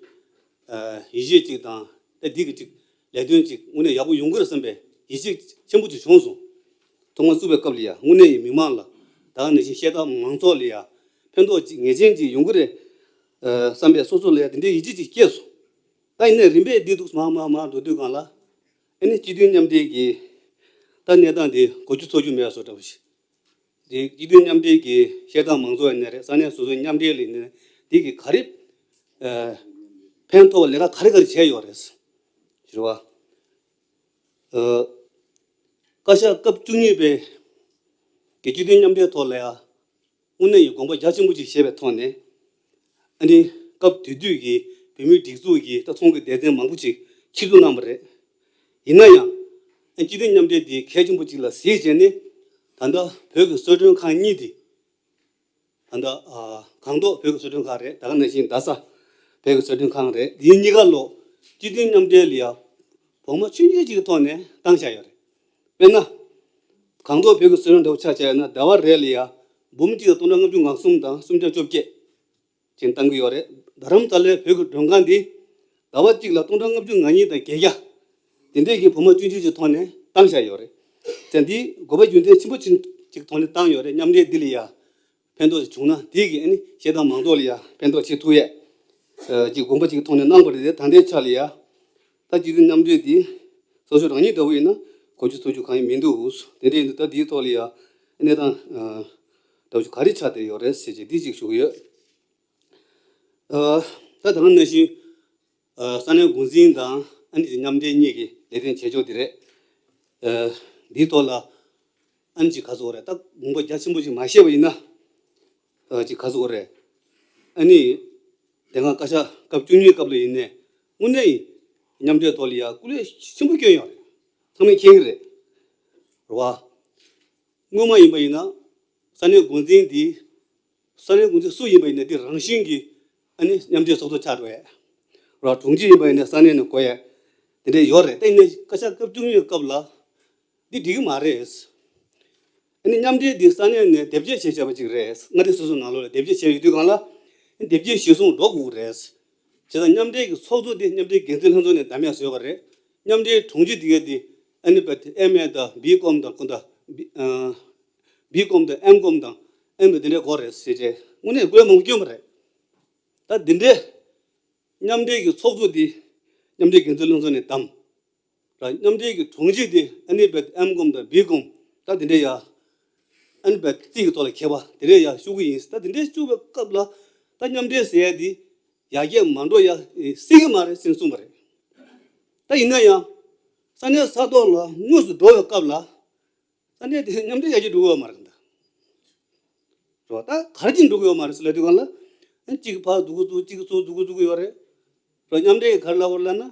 ཨ། ཡིད་ཆེས་ཅིག་དང་། ད་འདི་གི་ཅིག་ལས་དོན་ཅིག་དངོས་གནས་ཡག་པོ་ཡོང་གི་རེད་བསམ་པའི་ཡིད་ཆེས་ཆེན་པོ་ཅིག་བྱུང་སོང་། ཐོག་མར་བཙུགས་པའི་སྐབས་ལ་ཡ་དངོས་གནས་ཡིན་མི་མང་ལ། ད་ག་ནང་བཞིན་བཤད་སྟངས་མང་ཚོགས་ལ་ཡ་ཕན་ཐོགས་ཅིག་ངེས་ཅན་ཅིག་ཡོང་གི་རེད། ཨ། བསམ་པའི་སོ་སོ་ལ་ཡ་དེ་འདྲའི་ཡིད་ཆེས་ཅིག་སྐྱེས་སོང་། ད་ཡིན་ནའི་རིམ་པས་འདི་འདུག་མར་མར་མར་འགྲོ་དུས་སྒང་ལ། ཨ་ནི་སྤྱི་མཐུན་མཉམ་འབྲེལ་གྱི་ད་གནས་སྟངས་འདི་གོ་རྒྱུ་ཚོར་རྒྱུ་མེད་པ་བཟོ་འདྲ་བོ་ཞིག་དེ་སྤྱི་མཐུན་མཉམ་འབྲེལ་གྱི་བཤད་སྟངས་མང་ཚོགས་ཡིན་ནའི་རེད། ས་གནས་སོ་སོའི་མཉམ་འབྲེལ་ལ་ཡིན་ནའི་རེད། དེ་གི་ག་རེ་ཨ། ཕན་ཐོགས་པ་ལས་ཀ་ག་རེ་ག་རེ་བྱས་ཡོད་རེད། ཞུ་བ། ཨ། བཀའ་ཤག་སྐབས་བཅུ་གཉིས་པའི་གི་སྤྱི་མཐུན་མཉམ་འབྲེལ་ཐོག་ལ་ཡ་དངོས་གནས་ཡིན་དགོངས་པ་རྒྱ་ཆེན་པོ་ཅིག་བཞེས་པའི་ཐོག་ནས། ཨ་ནི་སྐབས་དེ་དུས་ཀྱི་བོད་མིའི་སྒྲིག་འཛུགས་ཀྱི་ད་ཚོང་གི་སྡེ་ཚན་མང་པོ་ཅིག་ཆིབས་བསྒྱུར་གནང་བ་རེད། ཡིན་ན་ཡང་། ཨ། སྤྱི་མཐུན་མཉམ་འབྲེལ་འདི་གལ་ཆེན་པོ་ཅིག་ལ་གཟིགས་བྱས་ནས། ད་ལྟ་བོད་ཀྱི་གསོལ་མགྲོན་ཁང་གཉིས་དེ། ད་ལྟ་ཨ། སྒང་ཏོག་བོད་ཀྱི་གསོལ་མགྲོན་ཁང་རེད། ད་ག་ནང་བཞིན་རྡ་ས་བོད་ཀྱི་གསོལ་མགྲོན་ཁང་རེད། འདི་གཉིས་ཀ་ལོ་སྤྱི་མཐུན་མཉམ་འབྲེལ་ལ་ཡ་བོད་ འབུམ་ཆུང་ཆུང་ཅིག་གི་ཐོག་ནས་བཏང་བཞག་ཡོད་རེད། དཔེར་ན། གངས་ཐོག་བོད་ཀྱི་གསོལ་རས་འདྲ་བོ་ཆ་བཞག་ཡོད་ན་ཟླ་བ་རེ་ལ་ཡ་འབུམ་གཅིག་དང་སྟོང་ཕྲག་ལྔ་བཅུ་ང་གསུམ་དང་སུམ་བརྒྱ་བཅོ་བརྒྱད་ཅིག་བཏང་གི་ཡོད་རེད། རྡ་རམ་ས་ལའི་བོད་ཀྱི་མགྲོན་ཁང་འདི་ཟླ་བ་གཅིག་ལ་སྟོང་ཕྲག་ལྔ་བཅུ་ང་གཉིས་དང་བརྒྱད་བརྒྱ་དེ་འདྲས་ཀྱི་འབུམ་ཆུང་ཆུང་ཅིག་ཐོག་ནས་བཏང་བཞག་ཡོད་རེད། ད་འདི་དགོས་པ་རྒྱུ་མཚན་ཆེན་པོ་ཆེན་ཅིག་ཐོག་ནས་བཏང་ཡོད་རེད། མཉམ་འབྲེལ་འདི་ལ་ཡ་ཕན་ཐོགས་ཅིག་བྱུང་ན་དེ་གི་ཨ་ནི་གཞན་དང་མང་ཚོགས་ལ་ཡ་ཕན་ཐོགས་བྱེད་ཐུབ་ཡས་ཅིག་དགོངས་པ་ཅིག་ཐོག་ནས་གནང་བ་རེད། ད་ལྟའི་ཆ་ལ་ཡ་ད་སྤྱི་འཐུས་མཉམ་འབྲེལ་འདི་སོ་སོ་རང་ཉིད་འདྲ་བོ་ཡིན་ན་གོ་རྒྱུ་ཚོར་རྒྱུ་གང་ཡང་མི་འདུག་དེ་འདྲ་ཡིན་དུས་ད་འདིའི་ཐོག་ལ་ཡ་གནས་སྟངས་འདྲ་བོ་ཅིག་ག་རེ་ཆགས་བསྡད་ཡོད་རེད་ཟེར་ཅིག་འདི་ཅིག་ཞུ་གི་ཡོད། ཨ། ད་ད་ག་ནང་བཞིན་ཨ། ས་གནས་འགོ་འཛིན་དང་ཨ་ནི་མཉམ་འབྲེལ་གཉིས་ཀྱི་ལས་དོན་བྱེད་ཕྱོགས་དེ་རེད། ཨ། འདིའི་ཐོག་ལ་ཨ་ནི་ཅིག་ག་ཟེར་དགོས་རེད། ད་དགོངས་པ་རྒྱ་ཆེན་པོ་ཞིག་མ་བཞེས་པ་ཡིན་ན་ཨ་ཅིག་ག་ཟེར་དགོས་རེད། ཨ་ནི་དེ་སྔ་བཀའ་ཤག་སྐབས་བཅུ་གཉིས་སྐབས་ལ་ཡིན་ནའི་དངོས་གནས་ཡིན་མཉམ་འབྲེལ་ཐོག་ལ་ཡ་སྐུ་ལས་ཆེན་པོ་བསྐྱོན་ཡོད་རེད། ཚང་མས་མཁྱེན་གྱི་རེད། རེད་བ། སྔོན་མ་ཡིན་པ་ཡིན་ན་ས་གནས་འགོ་འཛིན་འདི་ས་གནས་འགོ་འཛིན་སུ་ཡིན་པ་ཡིན་ན་འདི་རང་བཞིན་གྱིས་ཨ་ནི་མཉམ་འབྲེལ་ཚོགས་གཙོ་ཆགས་འགྲོ་ཡས། ར་དྲུང་ཆེ་ཡིན་པ་ཡིན་ན་ས་གནས་ནས་བསྐོ་ཡས་དེ་འདྲ་ཡོད་རེད། ད་ཡིན་ན་བཀའ་ཤག་སྐབས་བཅུ་གཉིས་སྐབས་ལ་འདི་འགྲིག་གི་མ་རེད། ཨ་ནི་མཉམ་འབྲེལ་འདི་ས་གནས་ནས་དེབ་སྐྱེལ་བྱས་བྱས་པ་ཅིག་རེད། མངའ་སྡེ་སོ་སོའི་ནང་ལོགས་ལ་དེབ་སྐྱེལ་བྱས་ཡོད་དུས་སྒང་ལ་དེབ་སྐྱེལ་གཞིར་བཟུང་འགྲོ་དགོས་ཀྱི་རེད། བྱས་ཙང་མཉམ་འབྲེལ་གྱི་ཚོགས་གཙོ་དེ་མཉམ་འབྲེལ་འགན་འཛིན་ལྷན་ཚོགས་ནས་བདམས་ཡག་བཟོས་པ་རེད། མཉམ་འབྲེལ་དྲུང་ཆེ་དེ་ག་དེ་ཨ་ནི་བ་དེ་ཨེམ་ཨེ་དང་བི་ཀོམ་དང་ཁོ་ད་བི་ཨ་བི་ཀོམ་དང་ཨེམ་ཀོམ་དང་ཨེམ་དེ་འདྲ་དགོས་རེད་ཟེར་བྱས་དངོས་གནས་སྒོ་མང་པོ་བསྐྱོན་པ་རེད། ད་འདི་འདྲའི་མཉམ་འབྲེལ་གྱི་ཚོགས་གཙོ་དེ་མཉམ་འབྲེལ་འགན་འཛིན་ལྷན་ཚོགས་ནས་བདམས། ར་མཉམ་འབྲེལ་གྱི་དྲུང་ཆེ་དེ་ཨ་ནི་བ་ཨེམ་ཀོམ་དང་བི་ཀོམ་ད་དེ་འདྲ་ཡ་ཨ་ནི་བ་རྩིས་ཀྱི་ཐོག་ལ་ཁྱད་པར་དེ་འདྲ་ཡ་ཤོར་གི་ཡིན། ད་དེ་འདྲ་ཤོར་བའི་སྐབས་ལ་ད་མཉམ་འབྲེལ་ཟེར་ཡ་དེ་ཡར་རྒྱས་མ་འགྲོ་ཡ་སྲིད་ཀྱི་མ་རེད་ཟེར་གསུངས་པ་རེད། ད་ཡིན་ན་ཡང་ས་གནས་ས་ཐོག་ལ་དངོས་སུ་འགྲོ་བའི་སྐབས་ལ་ས་གནས་དེ་མཉམ་འབྲེལ་ཡར་རྒྱས་འགྲོ་གི་ཡོད་མ་རེད་ད། རེད་བ། ད་ག་རེ་བྱས་འགྲོ་གི་ཡོད་མ་རེད་ཟེར་ལབ་དུས་སྒང་ལ་ཨ་གཅིག་གི་ཕར་འཛུགས་གི་འཛུགས་གཅིག་གི་ཚུར་འཛུགས་གི་འཛུགས་གི་ཡོད་རེད། རེད། མཉམ་འབྲེལ་གྱིས་ག་རེ་ལབ་པ་རེད་ལབ་ན་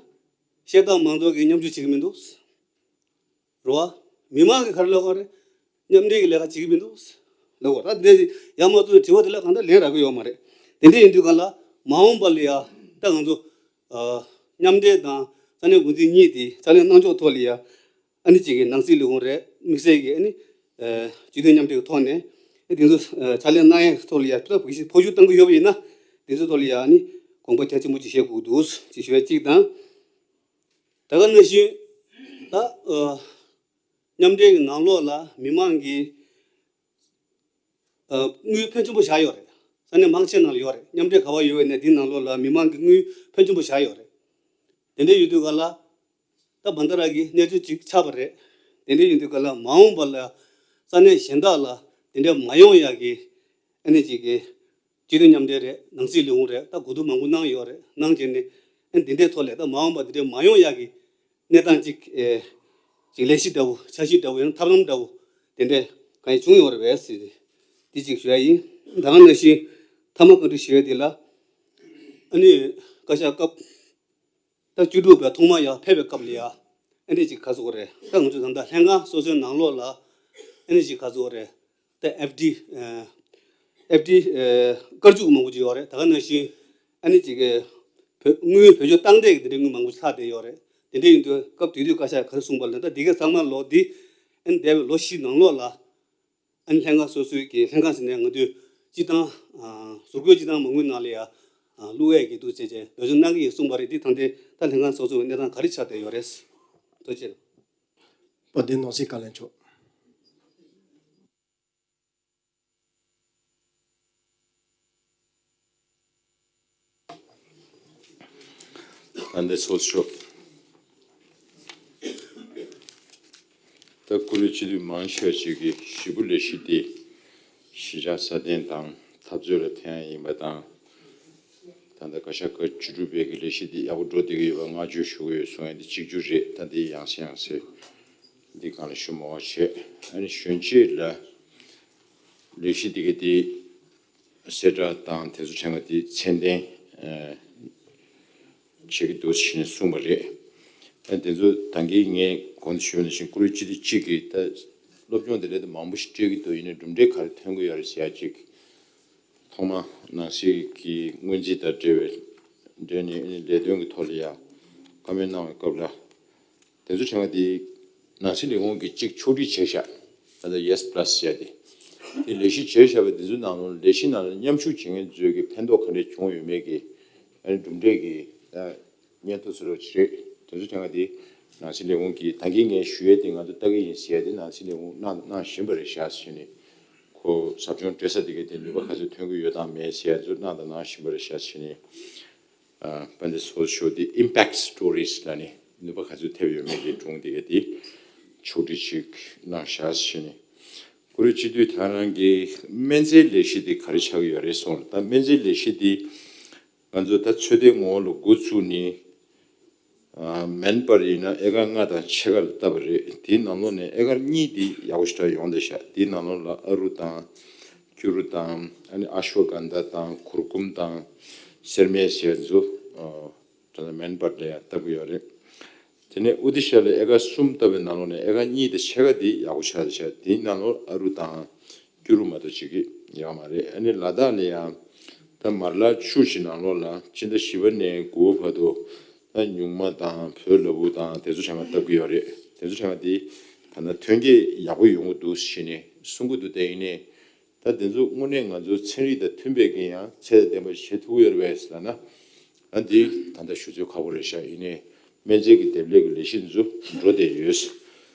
གཞན་དང་མང་ཚོགས་ཀྱིས་མཉམ་ཞུགས་བྱེད་ཀྱི་མི་འདུག། རེད་བ། མི་མང་གིས་ག་རེ་ལབ་པ་རེད། མཉམ་འབྲེལ་གྱི་ལས་ཀ་བྱེད་ཀྱི་མི་འདུག་ལབ་པ་རེད། ད་དེ་ཡར་མར་ཚུར་དྲི་བ་དེ་ལ་གང་ལྟར་ལན་རག་གི་ཡོད་མ་རེད། དེ་འདྲ་ཡིན་དུས་སྒང་ལ་མ་འོངས་པ་ལ་ཡ་ད་ང་ཚོ་ཨ་མཉམ་འབྲེལ་དང་ས་གནས་འགོ་འཛིན་གཉིས་དེ་ཕྱག་ལས་གནང་ཕྱོགས་ཐོག་ལ་ཡ་ཨ་ནི་གཅིག་གི་ནང་སྲིད་ལས་ཁུངས་རེད། དམིགས་བསལ་གྱི་ཨ་ནི་ཨ་སྤྱི་འཐུས་མཉམ་འབྲེལ་གྱི་ཐོག་ནས་ཨ་དེ་ཚོ་ཨ་ཕྱག་ལས་གནང་ཡས་ཐོག་ལ་ཡ་ཕྱོགས་ཕུགས་ཤིང་ཕོ་ཤུགས་གཏང་གི་ཡོད་པ་ཡིན་ན་དེ་ཚོའི་ཐོག་ལ་ཡ་ཨ་ནི་དགོངས་པ་རྒྱ་ཆེན་པོ་ཅིག་བཞེས་དགོས་ཀྱི་འདུག་ཅེས་ཞུ་ཡ་གཅིག་དང་། ད་ག་ནང་བཞིན་ད་ཨ་མཉམ་འབྲེལ་གྱི་ནང་ལོགས་ལ་མི་མང་གིས་ཨ་དངུལ་ཕོན་ཆེན་པོ་བཞག་ཡོད་རེད། ས་གནས་མང་ཆེ་ནང་ལ་ཡོད་རེད། མཉམ་འབྲེལ་ག་པར་ཡོད་པ་ཡིན་ནའི་དེའི་ནང་ལོགས་ལ་མི་མང་གིས་དངུལ་ཕོན་ཆེན་པོ་བཞག་ཡོད་རེད། དེ་འདྲ་ཡོད་དུས་སྒང་ལ་ད་བན་ད་ར་གི་གནས་ཚུལ་ཅིག་ཆགས་པ་རེད། དེ་འདྲ་ཡིན་དུས་སྒང་ལ་མ་འོངས་པ་ལ་ས་གནས་གཞན་དག་ལ་དེ་འདྲ་མ་ཡོང་ཡག་གི་ཨ་ནི་ཅིག་གི་སྤྱི་འཐུས་མཉམ་འབྲེལ་རེད། ནང་སྲིད་ལས་ཁུངས་རེད། ད་གོ་བསྡུར་མང་པོ་གནང་ཡོད་རེད། གནང་བྱས་ནས་ཨ་ནི་དེ་འདྲའི་ཐོག་ལ་ད་མ་འོངས་པ་དེ་འདྲ་མ་ཡོང་ཡག་གི་གནས་སྟངས་ཅིག་ཨེ་ཅིག་ལས་གཞི་འདྲ་བོ་འཆར་གཞི་འདྲ་བོ་ཡང་ན་ཐབས་ལམ་འདྲ་བོ་དེ་འདྲ་གང་ཡང་བྱུང་ཡོད་རེད་པས་ཟེར་དེ་ཅིག་ཞུ་ཡ་ཡིན། ད་ག་ནང་བཞིན་མཐའ་མ་བཀའ་འདྲི་ཞུ་ཡ་དེ་ལ་ཨ་ནི་བཀའ་ཤག་སྐབས་ད་བཅུ་དྲུག་པའི་ཐོག་མ་ཡར་ཕེབས་པའི་སྐབས་ལ་ཡ་ཨ་ནི་ཅིག་ག་ཟེར་དགོས་རེད། ད་ང་ཚོ་ད་ལྟ་ལྷན་ཁང་སོ་སོའི་ནང་ལོགས་ལ་ཨ་ནི་ཅིག་ག་ཟེར་དགོས་རེད། ད་ཨེཕ་ཌི་ཨེཕ་ཌི་སྐར་ཅུ་མང་པོ་ཅིག་ཡོད་རེད། ད་ག་ནང་བཞིན་ཨ་ནི་ཅིག་གི་བོད་དངུལ་བེད་སྤྱོད་བཏང་འདས་ཀྱི་དེ་འདྲའི་དངུལ་མང་པོ་ཅིག་ལྷག་བསྡད་ཡོད་རེད། དེ་འདྲ་ཡིན་དུས་སྐབས་དེ་དུས་བཀའ་ཤག་ག་རེ་གསུངས་པ་ལ་ད་འདི་གའི་ཚང་མ་ལོག་འདི་ཨ་ནི་འདས་པའི་ལོ་བཞི་ནང་ལོགས་ལ་ཨ་ནི་ལྷན་ཁང་སོ་སོའི་གི་ལྷན་ཁང་ཟེར་ནས་ང་ཚོས་སྤྱི་བཏང་ཨ་ཟུར་བཀོད་སྤྱི་བཏང་མ་དངུལ་ནང་ལ་ཡ་ཨ་བླུག་ཡས་ཀྱི་འདུག་ཟེར་བྱས་འབད་བརྩོན་གནང་གི་ཡིན་གསུངས་པ་རེད། འདི་ད་ལྟའི་ད་ལྷན་ཁང་སོ་སོའི་གནས་སྟངས་ག་རེ་ཆགས་བསྡད་ཡོད་རེད། ཐུགས་རྗེ་ཆེ། དཔལ་ལྡན་ནོར་སྲིད་བཀའ་བློན་མཆོག། ད་ལྟ་ཚོགས་གཙོ་མཆོག། ད་བཀུར་འོས་སྤྱི་འཐུས་མང་ཆེ་བ་ཅིག་གིས་ཞེ་པོ་ལས་གཞི་འདི་གཞིས་ཆགས་སྲ་བརྟན་དང་འཐབ་རྩོད་ལ་ཕན་ཡ་ཡིན་པ་དང་། ད་ལྟ་བཀའ་ཤག་སྐབས་བཅུ་དྲུག་པའི་གི་ལས་གཞི་འདི་ཡག་པོ་འགྲོ་བསྡད་ཀྱི་ཡོད་པ་བསྔགས་བརྗོད་ཞུ་གི་ཡོད་གསུང་ཡ་འདི་གཅིག་གྱུར་རེད། ད་འདི་ཡང་སེ་ཡང་སེ་འདི་སྒང་ལ་ཞུ་མ་དགོས་པ་བྱས། ཨ་ནི་གཞོན་སྐྱེས་ལ་ལས་གཞི་འདི་ག་འདི་གསལ་བསྒྲགས་དང་དེ་ཚོ་ཕྲན་བུ་དེ་མཚན་ལྡན་ཨ་བྱེད་ཀྱི་འདུག་ཟེར་ནས་གསུངས་པ་རེད། ཨ་དེ་ཚོ་ད་གིན་ངས་གོང་དུ་ཞུས་པ་ནང་བཞིན་བཀུར་འོས་སྤྱི་འཐུས་གཅིག་གིས་ད་སློབ་སྦྱོང་དེ་འདྲ་དེ་མང་པོ་ཞིག་སྤྲད་ཀྱི་འདུག་ཡིན་ནའི་གྲུབ་འབྲས་ག་རེ་ཐོན་གྱི་ཡོད་རེད་ཟེར་ཡ་གཅིག། ཐོག་མ་ནང་སྲིད་ཀྱི་སྔོན་རྩིས་དང་འབྲེལ་བའི་འབྲེལ་ནས་ལས་དོན་གྱི་ཐོག་ལ་ཡ་བཀའ་མོལ་གནང་བའི་སྐབས་ལ། དེ་ཚོ་ཚང་མ་དེ་ནང་སྲིད་ལས་ཁུངས་ཀྱིས་གཅིག་ཕྱོགས་སྒྲིག་བྱས་ཤག་ད་ལྟ་ཡེས་པ་ལ་སི་བྱས་ཏེ། དེ་ལས་གཞི་བྱས་བཞག་པ་དེ་ཚོའི་ནང་ལོགས་ལས་གཞི་ནང་ལ་མཉམ་ཞུགས་བྱེད་མཁན་ཚོས་ཀྱི་ཕན་ཐོགས་ག་འདྲས་བྱུང་ཡོད་མེད་ཀྱི་ཨ་ནི་གྲུབ་འབྲས་ཀྱི་ཨ་སྙན་ཐོ་ཚོ་རོགས་ཅིག་རེད། དེ་ཚོ་ཚང་མ་དེ་ནང་སྲིད་ལས་ཁུངས་ཀྱིས་ད་གིན་ངས་ཞུ་ཡས་དེ་ང་ཚོ་ལྟ་གི་ཡིན་ཟེར་ཡས་དེ་ནང་སྲིད་ལས་ཁུངས་གནང་གནང་བཞིན་པ་རེད་ཤག་ཟེར་ནས། ཁོ་ཟབ་སྦྱོང་སྤྲད་ས་དེ་གའི་དེ་ནུས་པ་ག་ཚོད་ཐོན་གྱི་ཡོད་དང་མེད་ཟེར་ཡ་ཚོ་གནང་དང་གནང་བཞིན་པ་རེད་ཤག་ཟེར་ནས། ཨ་དཔལ་ལྡན་ཚོགས་གཙོ་མཆོག་དེ་ཨིམ་པེག་ཊི་སི་ཊོ་རིས་ལབ་ནས་ནུས་པ་ག་ཚོད་ཐེབས་ཡོད་མེད་ཀྱི་སྒྲུང་དེ་གའི་དེ་ཕྱོགས་སྒྲིག་ཅིག་གནང་ཤག་ཟེར་ནས། ཀུ་རེ་སྤྱི་འཐུས་ད་རང་གི་སྨན་རྫས་ལས་གཞི་དེ་ག་རེ་ཆགས་ཀྱི་ཡོད་རེད་གསུངས་ལ། ད་སྨན་རྫས་ལས་གཞི་དེ་ང་ཚོ་ད་ཚོད་ལྟའི་ངོ་བོ་ལ་འགོ་བཙུགས་ནས། ཨ་མེན་པར་ཡིན་ན་ཨེ་ཀར་ལྔ་དང་ཕྱེད་ཀ་ལ་བཏབ་པ་རེད། དེའི་ནང་ལོགས་ནས་ཨེ་ཀར་གཉིས་དེ་ཡག་པོ་ཞེ་དྲག་ཡོང་བསྡད་ཤག་དེའི་ནང་ལོགས་ལ་ཨ་རུ་དང་སྐྱུ་རུ་དང་ཨ་ནི་ཨ་ཤུ་བ་གན་དྷ་དང་གུར་ཀུམ་དང་སེར་སྨེང་ཟེར་ཚོ་ཨ་ད་ལྟ་མེན་པར་ལ་ཡང་བཏབ་ཀྱི་ཡོད་རེད། དེ་ནས་ཨོ་ཏི་ཤ་ལ་ཨེ་ཀར་གསུམ་བཏབ་པའི་ནང་ལོགས་ནས་ཨེ་ཀར་གཉིས་དང་ཕྱེད་ཀ་དེ་ཡག་པོ་ཆགས་བསྡད་ཤག་དེའི་ནང་ལོགས་ཨ་རུ་དང་སྐྱུ་རུ་མ་གཏོགས་བྱེད་ཀྱི་ཡོད་མ་རེད། ཨ་ནི་ལ་དྭགས་ལ་ཡང་ད་མར་ལ་ཆུ་ཞིག་ནང་ལོགས་ལ་སྤྱི་ཟླ་བཞི་པ་ནས་དགུ་པ་བར་དུ་ད་སྨྱུག་མ་དང་བོད་ལ་ཕུག་དང་དེ་ཚོ་ཚང་མ་བཏབ་ཀྱི་ཡོད་རེད། དེ་ཚོ་ཚང་མ་དེ་ད་ལྟ་ཐོན་སྐྱེད་ཡག་པོ་ཡོང་གི་འདུག་ཟེར་ནས་གསུང་གི་འདུག་དེ་ཡིན་ནའི་ད་དེ་ཚོ་དངོས་གནས་ང་ཚོའི་ཚན་རིག་དང་མཐུན་པའི་གི་ཡང་ཚད་ལྡན་པ་བྱེད་ཐུབ་ཀྱི་ཡོད་རེད་པས་ལབ་ན། ཨ་འདི་ད་ལྟ་ཞུ་ཚོད་ཁག་པོ་རེད་ཤག་ཡིན་ནའི་སྨན་རྫས་ཀྱི་འདེབས་ལས་ཀྱི་ལས་གཞི་འདི་ཚོ་འགྲོ་བསྡད་ཡོད།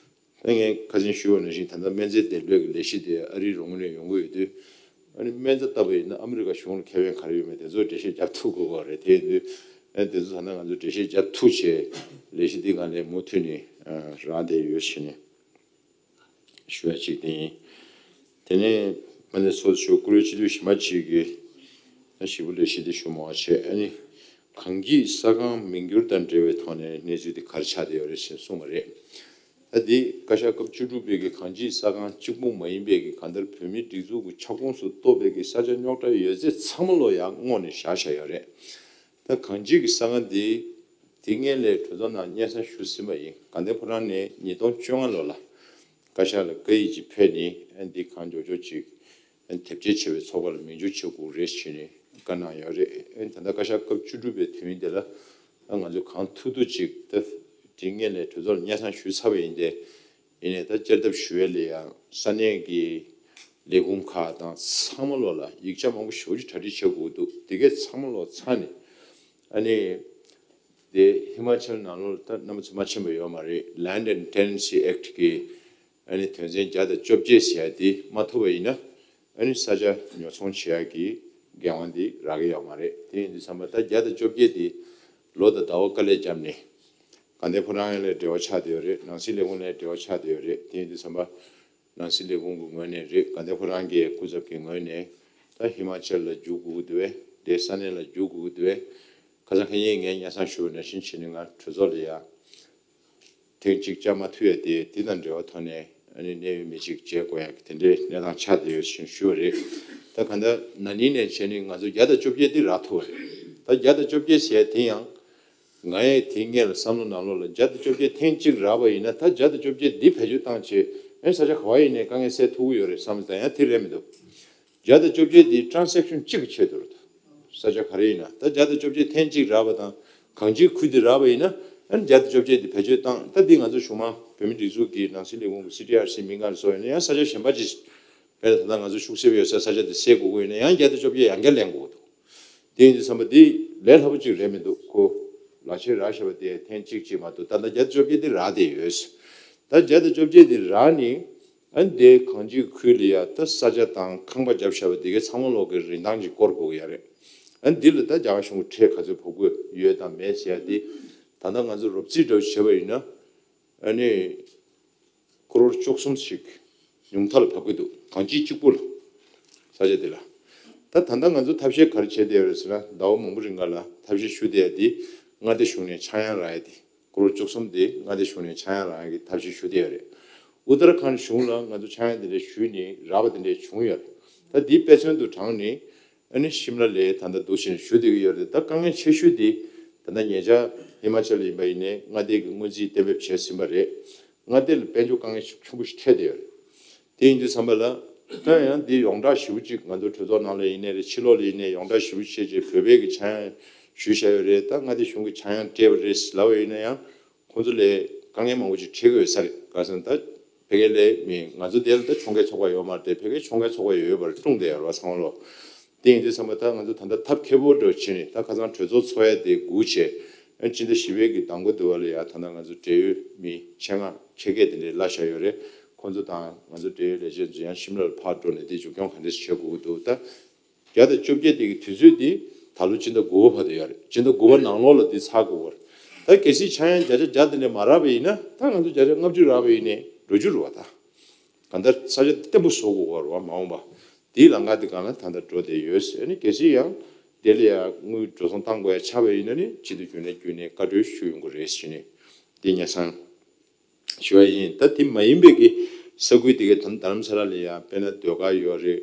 ད་ངས་ཁ་སང་ཞུས་པ་ནང་བཞིན་ད་ལྟ་སྨན་རྫས་འདེབས་ལས་ཀྱི་ལས་གཞི་དེ་ཨ་རིའི་རོགས་དངུལ་ནས་ཡོང་གི་ཡོད་དུས། ཨ་ནི་སྨན་རྩྭ་བཏབ་པ་ཡིན་ན་ཨ་མི་རི་ཀ་གཞུང་ལ་ཁེ་ཕན་ག་རེ་ཡོད་མེད་དེ་ཚོར་འགྲེལ་བཤད་རྒྱབ་ཐུབ་དགོས་པ་རེད། དེ་ཡིན་དུས་ཨ་དེ་ཚོ་ད་ལྟ་ང་ཚོ་འགྲེལ་བཤད་རྒྱབ་ཐུབ་བྱས་ལས་གཞི་འདི་སྒང་ལ་མུ་མཐུད་ནས་ཨ་རག་བསྡད་ཡོད་ཟེར་ནས་ཞུ་ཡ་གཅིག་དེ་ཡིན། དེ་ནས་ཨ་ནི་སོ་སོ་ཀུ་རེ་སྤྱི་འཐུས་གཞན་པ་གཅིག་གིས་ཨ་ཞེ་པོ་ལས་གཞི་འདི་ཞུ་མ་བྱས། ཨ་ནི་གངས་སྐྱིད་ས་ཁང་མིང་བསྒྱུར་དང་འབྲེལ་བའི་ཐོག་ནས་གནས་ཚུལ་འདི་ག་རེ་ཆགས་བསྡད་ཡོད་རེད་ཟེར་གསུངས་པ་རེད། ད་འདི་བཀའ་ཤག་སྐབས་བཅུ་དྲུག་པའི་གི་གངས་སྐྱིད་ས་ཁང་གཅིག་པུ་མ་ཡིན་པའི་གི་གང་ལྟར་བོད་མིའི་སྒྲིག་འཛུགས་ཀྱི་ཁྱབ་ཁོངས་སུ་གཏོགས་པའི་གི་ས་ཆ་རྙོག་དྲ་ཡོད་ཚད་ཚང་མ་ལོ་ཡང་སྔོག་ནས་བཞག་བཞག་ཡོད་རེད། ད་གངས་སྐྱིད་ཀྱི་ས་ཁང་འདི་དེ་སྔོན་ལས་གྲོས་ཚོགས་ནང་སྙན་སེང་ཞུས་ཟིན་པ་ཡིན། དགའ་ལྡན་ཕོ་བྲང་ནས་ཉིས་སྟོང་བཅོ་ལྔ་ལོ་ལ་བཀའ་ཤག་ལ་བཀའ་ཡིག་ཅིག་ཕེབས་ནས་ཨ་འདི་གང་མགྱོགས་མགྱོགས་ཅིག་དེབ་སྐྱེལ་བྱས་པའི་ཚོགས་པ་ལ་མིང་འཇོག་བྱེད་དགོས་རེད་ཞུས་ནས་བཀའ་གནང་ཡོད་རེད། ད་ལྟ་བཀའ་ཤག་སྐབས་བཅུ་དྲུག་པའི་དུས་ཡུན་དེ་ལ་ང་ཚོ་གང་ཐུབ་ཐུབ་ཅིག་ད་དེ་སྔོན་ལས་གྲོས་ཚོགས་ལ་སྙན་སེང་ཞུས་ཚར་བ་ཡིན་ཏེ། ཡིན་ནའི་ད་བསྐྱར་ལྡབ་ཞུ་ཡས་ལ་ཡང་ས་གནས་ཀྱི་ལས་ཁུངས་ཁག་དང་ཚང་མ་ལོག་ལ་ཡིག་ཆ་མང་པོ་ཞེ་པོ་ཅིག་གྲ་སྒྲིག་བྱེད་དགོས་འདུག་དེ་གས་ཚང་མ་ལོག་ཚར་ནས་ཨ་ནི་དེ་ཧི་མ་ཅལ་ནང་ལོགས་ལ་ད་རྣམ་པ་ཚོ་མ་ཕྱིན་པ་ཡོད་མ་རེད། Land and Tenancy Act གི་ཨ་ནི་དོན་ཚན་བརྒྱ་དང་བཅོ་བརྒྱད་ཟེར་ཡ་དེ་མ་ཐོབ་པ་ཡིན་ན་ཨ་ནི་ས་ཆ་ཉོ་ཚོང་བྱེད་ཡ་གི་འགན་དབང་དེ་རག་གི་ཡོད་མ་རེད། དེ་ཡིན་དུས་ཙམ་པ་ད་བརྒྱ་དང་བཅོ་བརྒྱད་དེ་ལོ་དང་ཟླ་བ་དཀའ་ལས་བརྒྱབ་ནས་དགའ་ལྡན་ཕོ་བྲང་ལ་འབྲེལ་བ་ཆགས་བསྡད་ཡོད་རེད། ནང་སྲིད་ལས་ཁུངས་ལ་འབྲེལ་བ་ཆགས་བསྡད་ཡོད་རེད། དེ་ཡིན་དུས་ཙམ་པ་ནང་སྲིད་ལས་ཁུངས་ཀྱི་ངོས་ནས་རེད། དགའ་ལྡན་ཕོ་བྲང་གི་སྐུ་ཚབ་ཀྱི་ངོས་ནས་ད་ཧི་མ་ཅལ་ལ་རྒྱུག་དགོས་ཀྱི་འདུག་བས། དེ་ས་གནས་ལ་རྒྱུག་དགོས་ཀྱི་འདུག་བས། ཁ་སང་ཁ་ཉིན་ངས་སྙན་སེང་ཞུ་བ་ནང་བཞིན་བྱས་ནས་ང་གྲོས་ཚོགས་ལ་ཡ་ཐེངས་གཅིག་བཅར་མ་ཐུབ་ཡ་དེ་དེ་དང་འབྲེལ་བ་ཐོག་ནས་ཨ་ནི་གནད་ཡོད་མི་གཅིག་མཇལ་དགོས་ཡ་གི་དེ་འདྲའི་གནས་སྟངས་ཆགས་བསྡད་ཡོད་ཞེས་ཞུས་པ་རེད། ད་གང་ལྟར་ན་ནིང་ནས་བྱས་ནས་ང་ཚོ་བརྒྱ་དང་བཅོ་བརྒྱད་དེ་རག་ཐུབ་པ་རེད། ད་བརྒྱ་དང་བཅོ་བརྒྱད་ཟེར་ཡ་དེ་ཡང་ང་ཡང་དེ་སྔོན་ལ་བསམ་བློ་ནང་ལོགས་ལ་བརྒྱ་དང་བཅོ་བརྒྱད་ཐེངས་གཅིག་རག་པ་ཡིན་ན་ད་བརྒྱ་དང་བཅོ་བརྒྱད་འདི་བེད་སྤྱོད་བཏང་བྱས་ཨ་ནི་ས་ཆ་ག་བ་ཡིན་ནའི་དཀའ་ངལ་སེལ་ཐུབ་ཀྱི་ཡོད་རེད་བསམ་ཙང་ཡང་དེ་རེད་མི་འདུག་བརྒྱ་དང་བཅོ་བརྒྱད་འདི་ཊ་རན་སེག་ཤན་གཅིག་གི་ཆེད་དུ་རེད། ས་ཆ་ག་རེ་ཡིན་ན་ད་བརྒྱ་དང་བཅོ་བརྒྱད་ཐེངས་གཅིག་རག་པ་དང་གངས་སྐྱིད་ཁུལ་འདི་རག་པ་ཡིན་ན་ཨ་ནི་བརྒྱ་དང་བཅོ་བརྒྱད་འདི་བེད་སྤྱོད་བཏང་། ད་འདི་ང་ཚོ་གཞུང་མང་བོད་མི་སྒྲིག་འཛུགས་ཀྱི་ནང་སྲིད་ལས་ཁུངས་ཀྱི་སི་ཊི་ཨར་སི་མིང་ག་རེ་བཟོ་ཡིན་ན་ཡང་ས་ཆ་གཞན་པ་ཅིག་དཔེར་ན་ད་ལྟ་ང་ཚོ་ཤུགས་སེབ་ཡོད་སའི་ས་ཆ་དེ་སེལ་དགོས་ཀྱི་ཡིན་ན་ཡང་བརྒྱ་དང་བཅོ་བརྒྱད་ཡང་བསྐྱར་ལེན་དགོས་འདུག་དེ་ཡིན་དུས་ཙམ་པ་འདི་ལས་སླ་པོ་ཅིག་རེད་མི་འདུག་ཁོ་ལག་ཁྱེར་རག་བཞག་པ་དེ་ཐེངས་གཅིག་ཅིག་མ་གཏོགས་ད་ལྟ་བརྒྱ་དང་བཅོ་བརྒྱད་དེ་རག་བསྡད་ཡོད། ད་བརྒྱ་དང་བཅོ་བརྒྱད་དེ་རག་ནི་ཨ་ནི་དེ་གངས་སྐྱིད་ཁུལ་ལ་ཡ་ད་ས་ཆ་དང་ཁང་པ་བརྒྱབ་བཞག་པ་དེ་གའི་ཚང་མ་ལོག་གི་རིན་ཐང་ཅིག་སྐོར་དགོས་ཀྱི་ཡ་རེད། ཨ་ནི་འདི་ལ་ད་རྒྱ་གར་གཞུང་གི་ཁྲལ་ག་ཚོད་འབབ་དགོས་ཡོད་དང་མེད་ཟེར་ཡ་དེ་ད་ལྟ་ང་ཚོ་རོབ་རྩིས་འདྲ་བོ་བྱས་པ་ཡིན་ན་ཨ་ནི། ཀོ་རོར་བཅུ་གསུམ་ཞིག་ཉུང་མཐའ་ལ་བབས་ཀྱི་འདུག་གངས་སྐྱིད་གཅིག་པུ་ལ། ས་ཆ་དེ་ལ། ད་ད་ལྟ་ང་ཚོ་ཐབས་ཤེས་ག་རེ་བྱས་བསྡད་ཡོད་རེད་ཟེར་ན་ཟླ་བ་མང་པོ་རིང་ག་ལ་ཐབས་ཤེས་ཞུ་བསྡད་ཡ་དེ་མངའ་སྡེ་གཞུང་ནས་ཆག་ཡང་རག་ཡ་དེ་ཀོ་རོར་བཅུ་གསུམ་དེ་མངའ་སྡེ་གཞུང་ནས་ཆག་ཡང་རག་ཡ་གི་ཐབས་ཤེས་ཞུ་བསྡད་ཡོད་རེད། ཨུ་ཏར་ཁཱན་གཞུང་ལ་ང་ཚོ་ཆག་ཡང་དེ་འདྲས་ཞུས་ནས་རག་པ་དེ་འདྲས་བྱུང་ཡོད་རེད། ད་དེའི་དཔེ་མཚོན་དུ་དྲངས་ནས། ཨ་ནི་ཤིམ་ལ་ལ་ད་ལྟ་འདུག་བཞིན་ཞུ་བསྡད་ཀྱི་ཡོད་རེད། ད་དཀའ་ངལ་ཆེ་ཤོས་དེ་ད་ལྟ་ཉེ་ཆར་ཧི་མ་ཅལ་ཡིན་པ་ཡིན་ནའི་མངའ་སྡེ་གི་སྔོན་རྩིས་གཏན་འབེབས་བྱས་ཟིན་པ་རེད། མངའ་སྡེ་ལ་དཔལ་འབྱོར་དཀའ་ངལ་ཆེན་པོ་ཞིག་འཕྲད་བསྡད་ཡོད་རེད། དེ་ཡིན་དུས་ཙམ་པ་ལ་ད་ཡང་འདི་ཡོངས་གྲགས་ཞེ་པོ་ཅིག་ང་ཚོ་གྲོས་ཚོགས་ནང་ལ་ཡིན་ནའི་རེད། ཕྱི་ལོགས་ལ་ཡིན་ནའི་ཡོངས་གྲགས་ཞེ་པོ་བྱས་རྗེས་བོད་པའི་གི་ཆག་ཡང་ཞུས་བཞག་ཡོད་རེད། ད་མངའ་སྡེ་གཞུང་གི་ཆག་ཡང་སྤྲད་པ་རེད་ལབ་པ་ཡིན་ན་ཡང་ཁོང་ཚོ་ལས་ དཀའ་ངལ་མང་པོ་ཅིག་འཕྲད་ཀྱི་ཡོད་ས་རེད། ག་ཟེར་ན་ད་ཕ་གིའི་ལས་མི་ང་ཚོ་དེ་ལ་ད་ཁྱོང་མཁན་ཚོགས་པ་ཡོད་མ་རེད་དེ། ཕ་གིའི་ཁྱོང་མཁན་ཚོགས་པ་ཡོད་ཡོད་པར་སྲུང་བསྡད་ཡོད་རེད་བ། ཚང་མ་ལོ། དེ་ཡིན་དུས་ཙམ་པ་ད་ང་ཚོ་ད་ལྟ་ཐབས་མཁས་པོ་འདྲ་བྱས་ནས་ད་ཁ་སང་གྲོས་ཚོགས་ཚོགས་ཡ་དེ་སྒུག་བྱས། ཨ་ནི་སྤྱི་ཟླ་བཞི་པའི་གི་ཟླ་འགོ་དེ་བ་ལ་ཡ་ད་ལྟ་ང་ཚོ་འབྲེལ་ཡོད་མི་ཆེད་མངགས་ཁྱད་མཁས་དེ་འདྲས་གླ་བཞག་ཡོད་རེད། ཁོང་ཚོ་དང་ང་ཚོ་འབྲེལ་ཡོད་ལས་བྱེད་ཚོ་ཡང་ཤིམ་ལ་ལ་ཕར་འགྲོ་ནས་དེ་མཇུག་སྐྱོང་ག་འདྲས་བྱེད་དགོས་ཀྱི་འདུག་ད་བརྒྱ་དང་བཅོ་བརྒྱད་དེ་གི་དུས་ཚོད་དེ་ད་ལོ་སྤྱི་ཟླ་དགུ་པ་བར་དུ་ཡོད་རེད། སྤྱི་ཟླ་དགུ་པ་ནང་ལོགས་ལ་དེ་ཚར་དགོས་པ་རེད། ད་གལ་སྲིད་ཆག་ཡང་བརྒྱ་ཆ་བརྒྱ་དེ་འདྲས་མ་རག་པ་ཡིན་ན་ད་ང་ཚོ་བརྒྱ་ཆ་ལྔ་བཅུ་རག་པ་ཡིན་ནའི་འགྲོ་རྒྱུ་རེད་བ། ད་གང་ལྟར་ས་ཆ་བརྟན་པོ་བཟོ་དགོས་པ་རེད་བ། མ་འོངས་པ་དེའི་ལམ་ཁ་དེ་སྒང་ལ་ད་ལྟ་འགྲོ་བསྡད་ཡོད་ཟེར། ཨ་ནི་གལ་སྲིད་ཡང་དེ་ལ་ཡང་དངུལ་འགྲོ་སོང་བཏང་དགོས་ཡ་ཆགས་པ་ཡིན་ན་ནི་སྤྱི་ཟླ་རྒྱུན་ལས་བརྒྱུད་ནས་བཀའ་འཁྲོལ་ཞུ་ཡོང་གི་རེད་ཟེར་ནས་དེ་སྙན་སེང་ཞུ་བ་ཡིན། ད་དེ་མ་ཡིན་པའི་གི་ས་ཁུལ་དེ་གའི་ད་རྡ་རམ་ས་ལ་ལ་ཡང་དཔེར་ན་ཟློས་གར་ཡོད་རེད།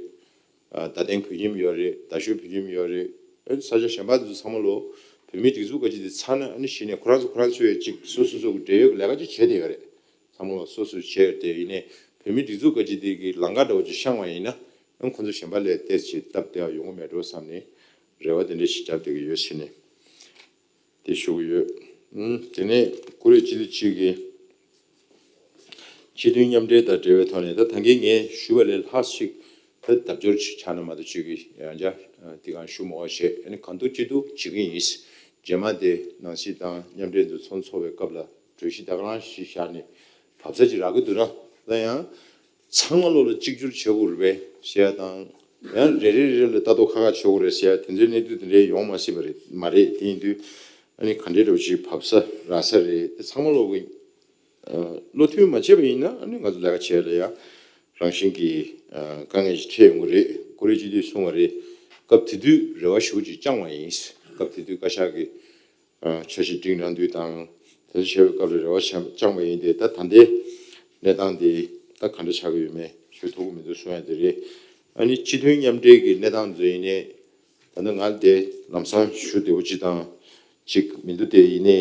ཨ་རྡ་སྟེང་བོད་ཁྱིམ་ཡོད་རེད། རྡ་ཤོད་བོད་ཁྱིམ་ཡོད་རེད། ཨ་ས་ཆ་གཞན་པ་དེ་ཚོ་ཚང་མ་ལོ་བོད་མིའི་སྒྲིག་འཛུགས་ག་ཅིག་དེ་ཚར་ན་ཨ་ནི་གཞི་ནས་ཁོ་རང་ཚོ་ཁོ་རང་ཚོའི་ཅིག་སོ་སོ་སོ་གི་འབྲེལ་ཡོད་ཀྱི་ལས་ཀ་ཅིག་བྱས་བསྡད་ཡོད་རེད། ཚང་མ་ལོ་སོ་སོས་བྱས་ཏེ་ཡིན་ནའི་བོད་མིའི་སྒྲིག་འཛུགས་ག་ཅིག་དེ་གི་ལམ་ཁ་འདྲ་བོ་ཅིག་བཤངས་པ་ཡིན་ན་ཨ་ཁོ་ཚོ་གཞན་པ་ལས་ཏོག་ཙམ་སྟབས་བདེ་བ་ཡོང་གི་མེད་འགྲོ་བསམ་ནས་རེ་བ་དེ་འདྲ་ཞིག་བརྒྱབ་བསྡད་ཀྱི་ཡོད་ཟེར་ནས། དེ་ཞུ་གི་ཡོད། ཨུམ། དེ་ནས་ཀུ་རེ་སྤྱི་འཐུས་གཅིག་གིས་སྤྱི་མཐུན་མཉམ་འབྲེལ་དང་འབྲེལ་བའི་ཐོག་ནས་ད་ད་གིན་ངས་ཞུས་པ་ལས་ལྷག་ཞིག་ད་ལྡབ་འགྱུར་ཞིག་ཆགས་ན་མ་གཏོགས་ཅིག་གིས་ཡང་བསྐྱར་དེ་གང་ཞུ་མ་དགོས་བྱས། ཨ་ནི་གང་ཐུབ་ཅི་ཐུབ་བྱེད་ཀྱི་ཡིན། རྗེས་མ་དེ་ནང་སྲིད་དང་མཉམ་འབྲེལ་དུ་ཚོགས་ཚོགས་པའི་སྐབས་ལ་གྲོས་གཞི་ད་ག་རང་ཞིག་བཞག་ནས་བབས་ས་ཅིག་རག་གི་འདུག་ན། ད་ཡང་ཚང་མ་ལོ་ལ་གཅིག་གྱུར་བྱེད་དགོས་རེད་པས་ཟེར་ཡ་དང་། ཡང་རེ་རེ་རེ་ལ་ལྟ་རྟོག་ཁག་ཁག་བྱེད་དགོས་རེད་ཟེར་ཡ་དེ་ཚོའི་གནས་ཚུལ་དེ་འདྲའི་ཡོང་མ་སྲིད་པ་རེད་མ་རེད། དེ་ཡིན་དུས་ཨ་ནི་ག་འདྲའི་འདྲ་བོ་ཞིག་བབས་ས་རག་ས་རེད། དེ་ཚང་མ་ལོ་གི་བློ་མཐུན་མ་བྱས་པ་ཡིན་ན་ཨ་ནི་ང་ཚོ་ལས་ཀ་བྱེད་ཡ་ལ་ཡ་རང་བཞིན་གྱིས་དཀའ་ངལ་ཞིག་འཕྲད་ཡོང་གི་རེད། ཀུ་རེ་སྤྱི་འཐུས་གསུང་བ་རེད། སྐབས་དེ་དུས་རེ་བ་ཞེ་པོ་ཅིག་བཅངས་པ་ཡིན། སྐབས་དེ་དུས་བཀའ་ཤག་གིས་འཆར་གཞི་སྒྲིག་གནང་དུས་དང་དེ་ཚོ་བྱས་པའི་སྐབས་ལ་རེ་བ་བཅངས་པ་ཡིན་ཏེ། ད་ད་ལྟའི་གནས་སྟངས་འདི་ད་ག་འདྲ་ཆགས་ཀྱི་ཡོད་མེད་ཞུ་ཐུབ་ཀྱི་མི་འདུག་གསུང་ཡ་དེ་རེད། ཨ་ནི་སྤྱི་མཐུན་མཉམ་འབྲེལ་གྱི་གནས་སྟངས་ཚོ་ཡིན་ནའི་ད་ལྟ་ང་དེ་ལམ་སང་ཞུ་བདེ་པོ་ཅིག་དང་ཅིག་མི་འདུག་དེ་ཡིན་ནའི་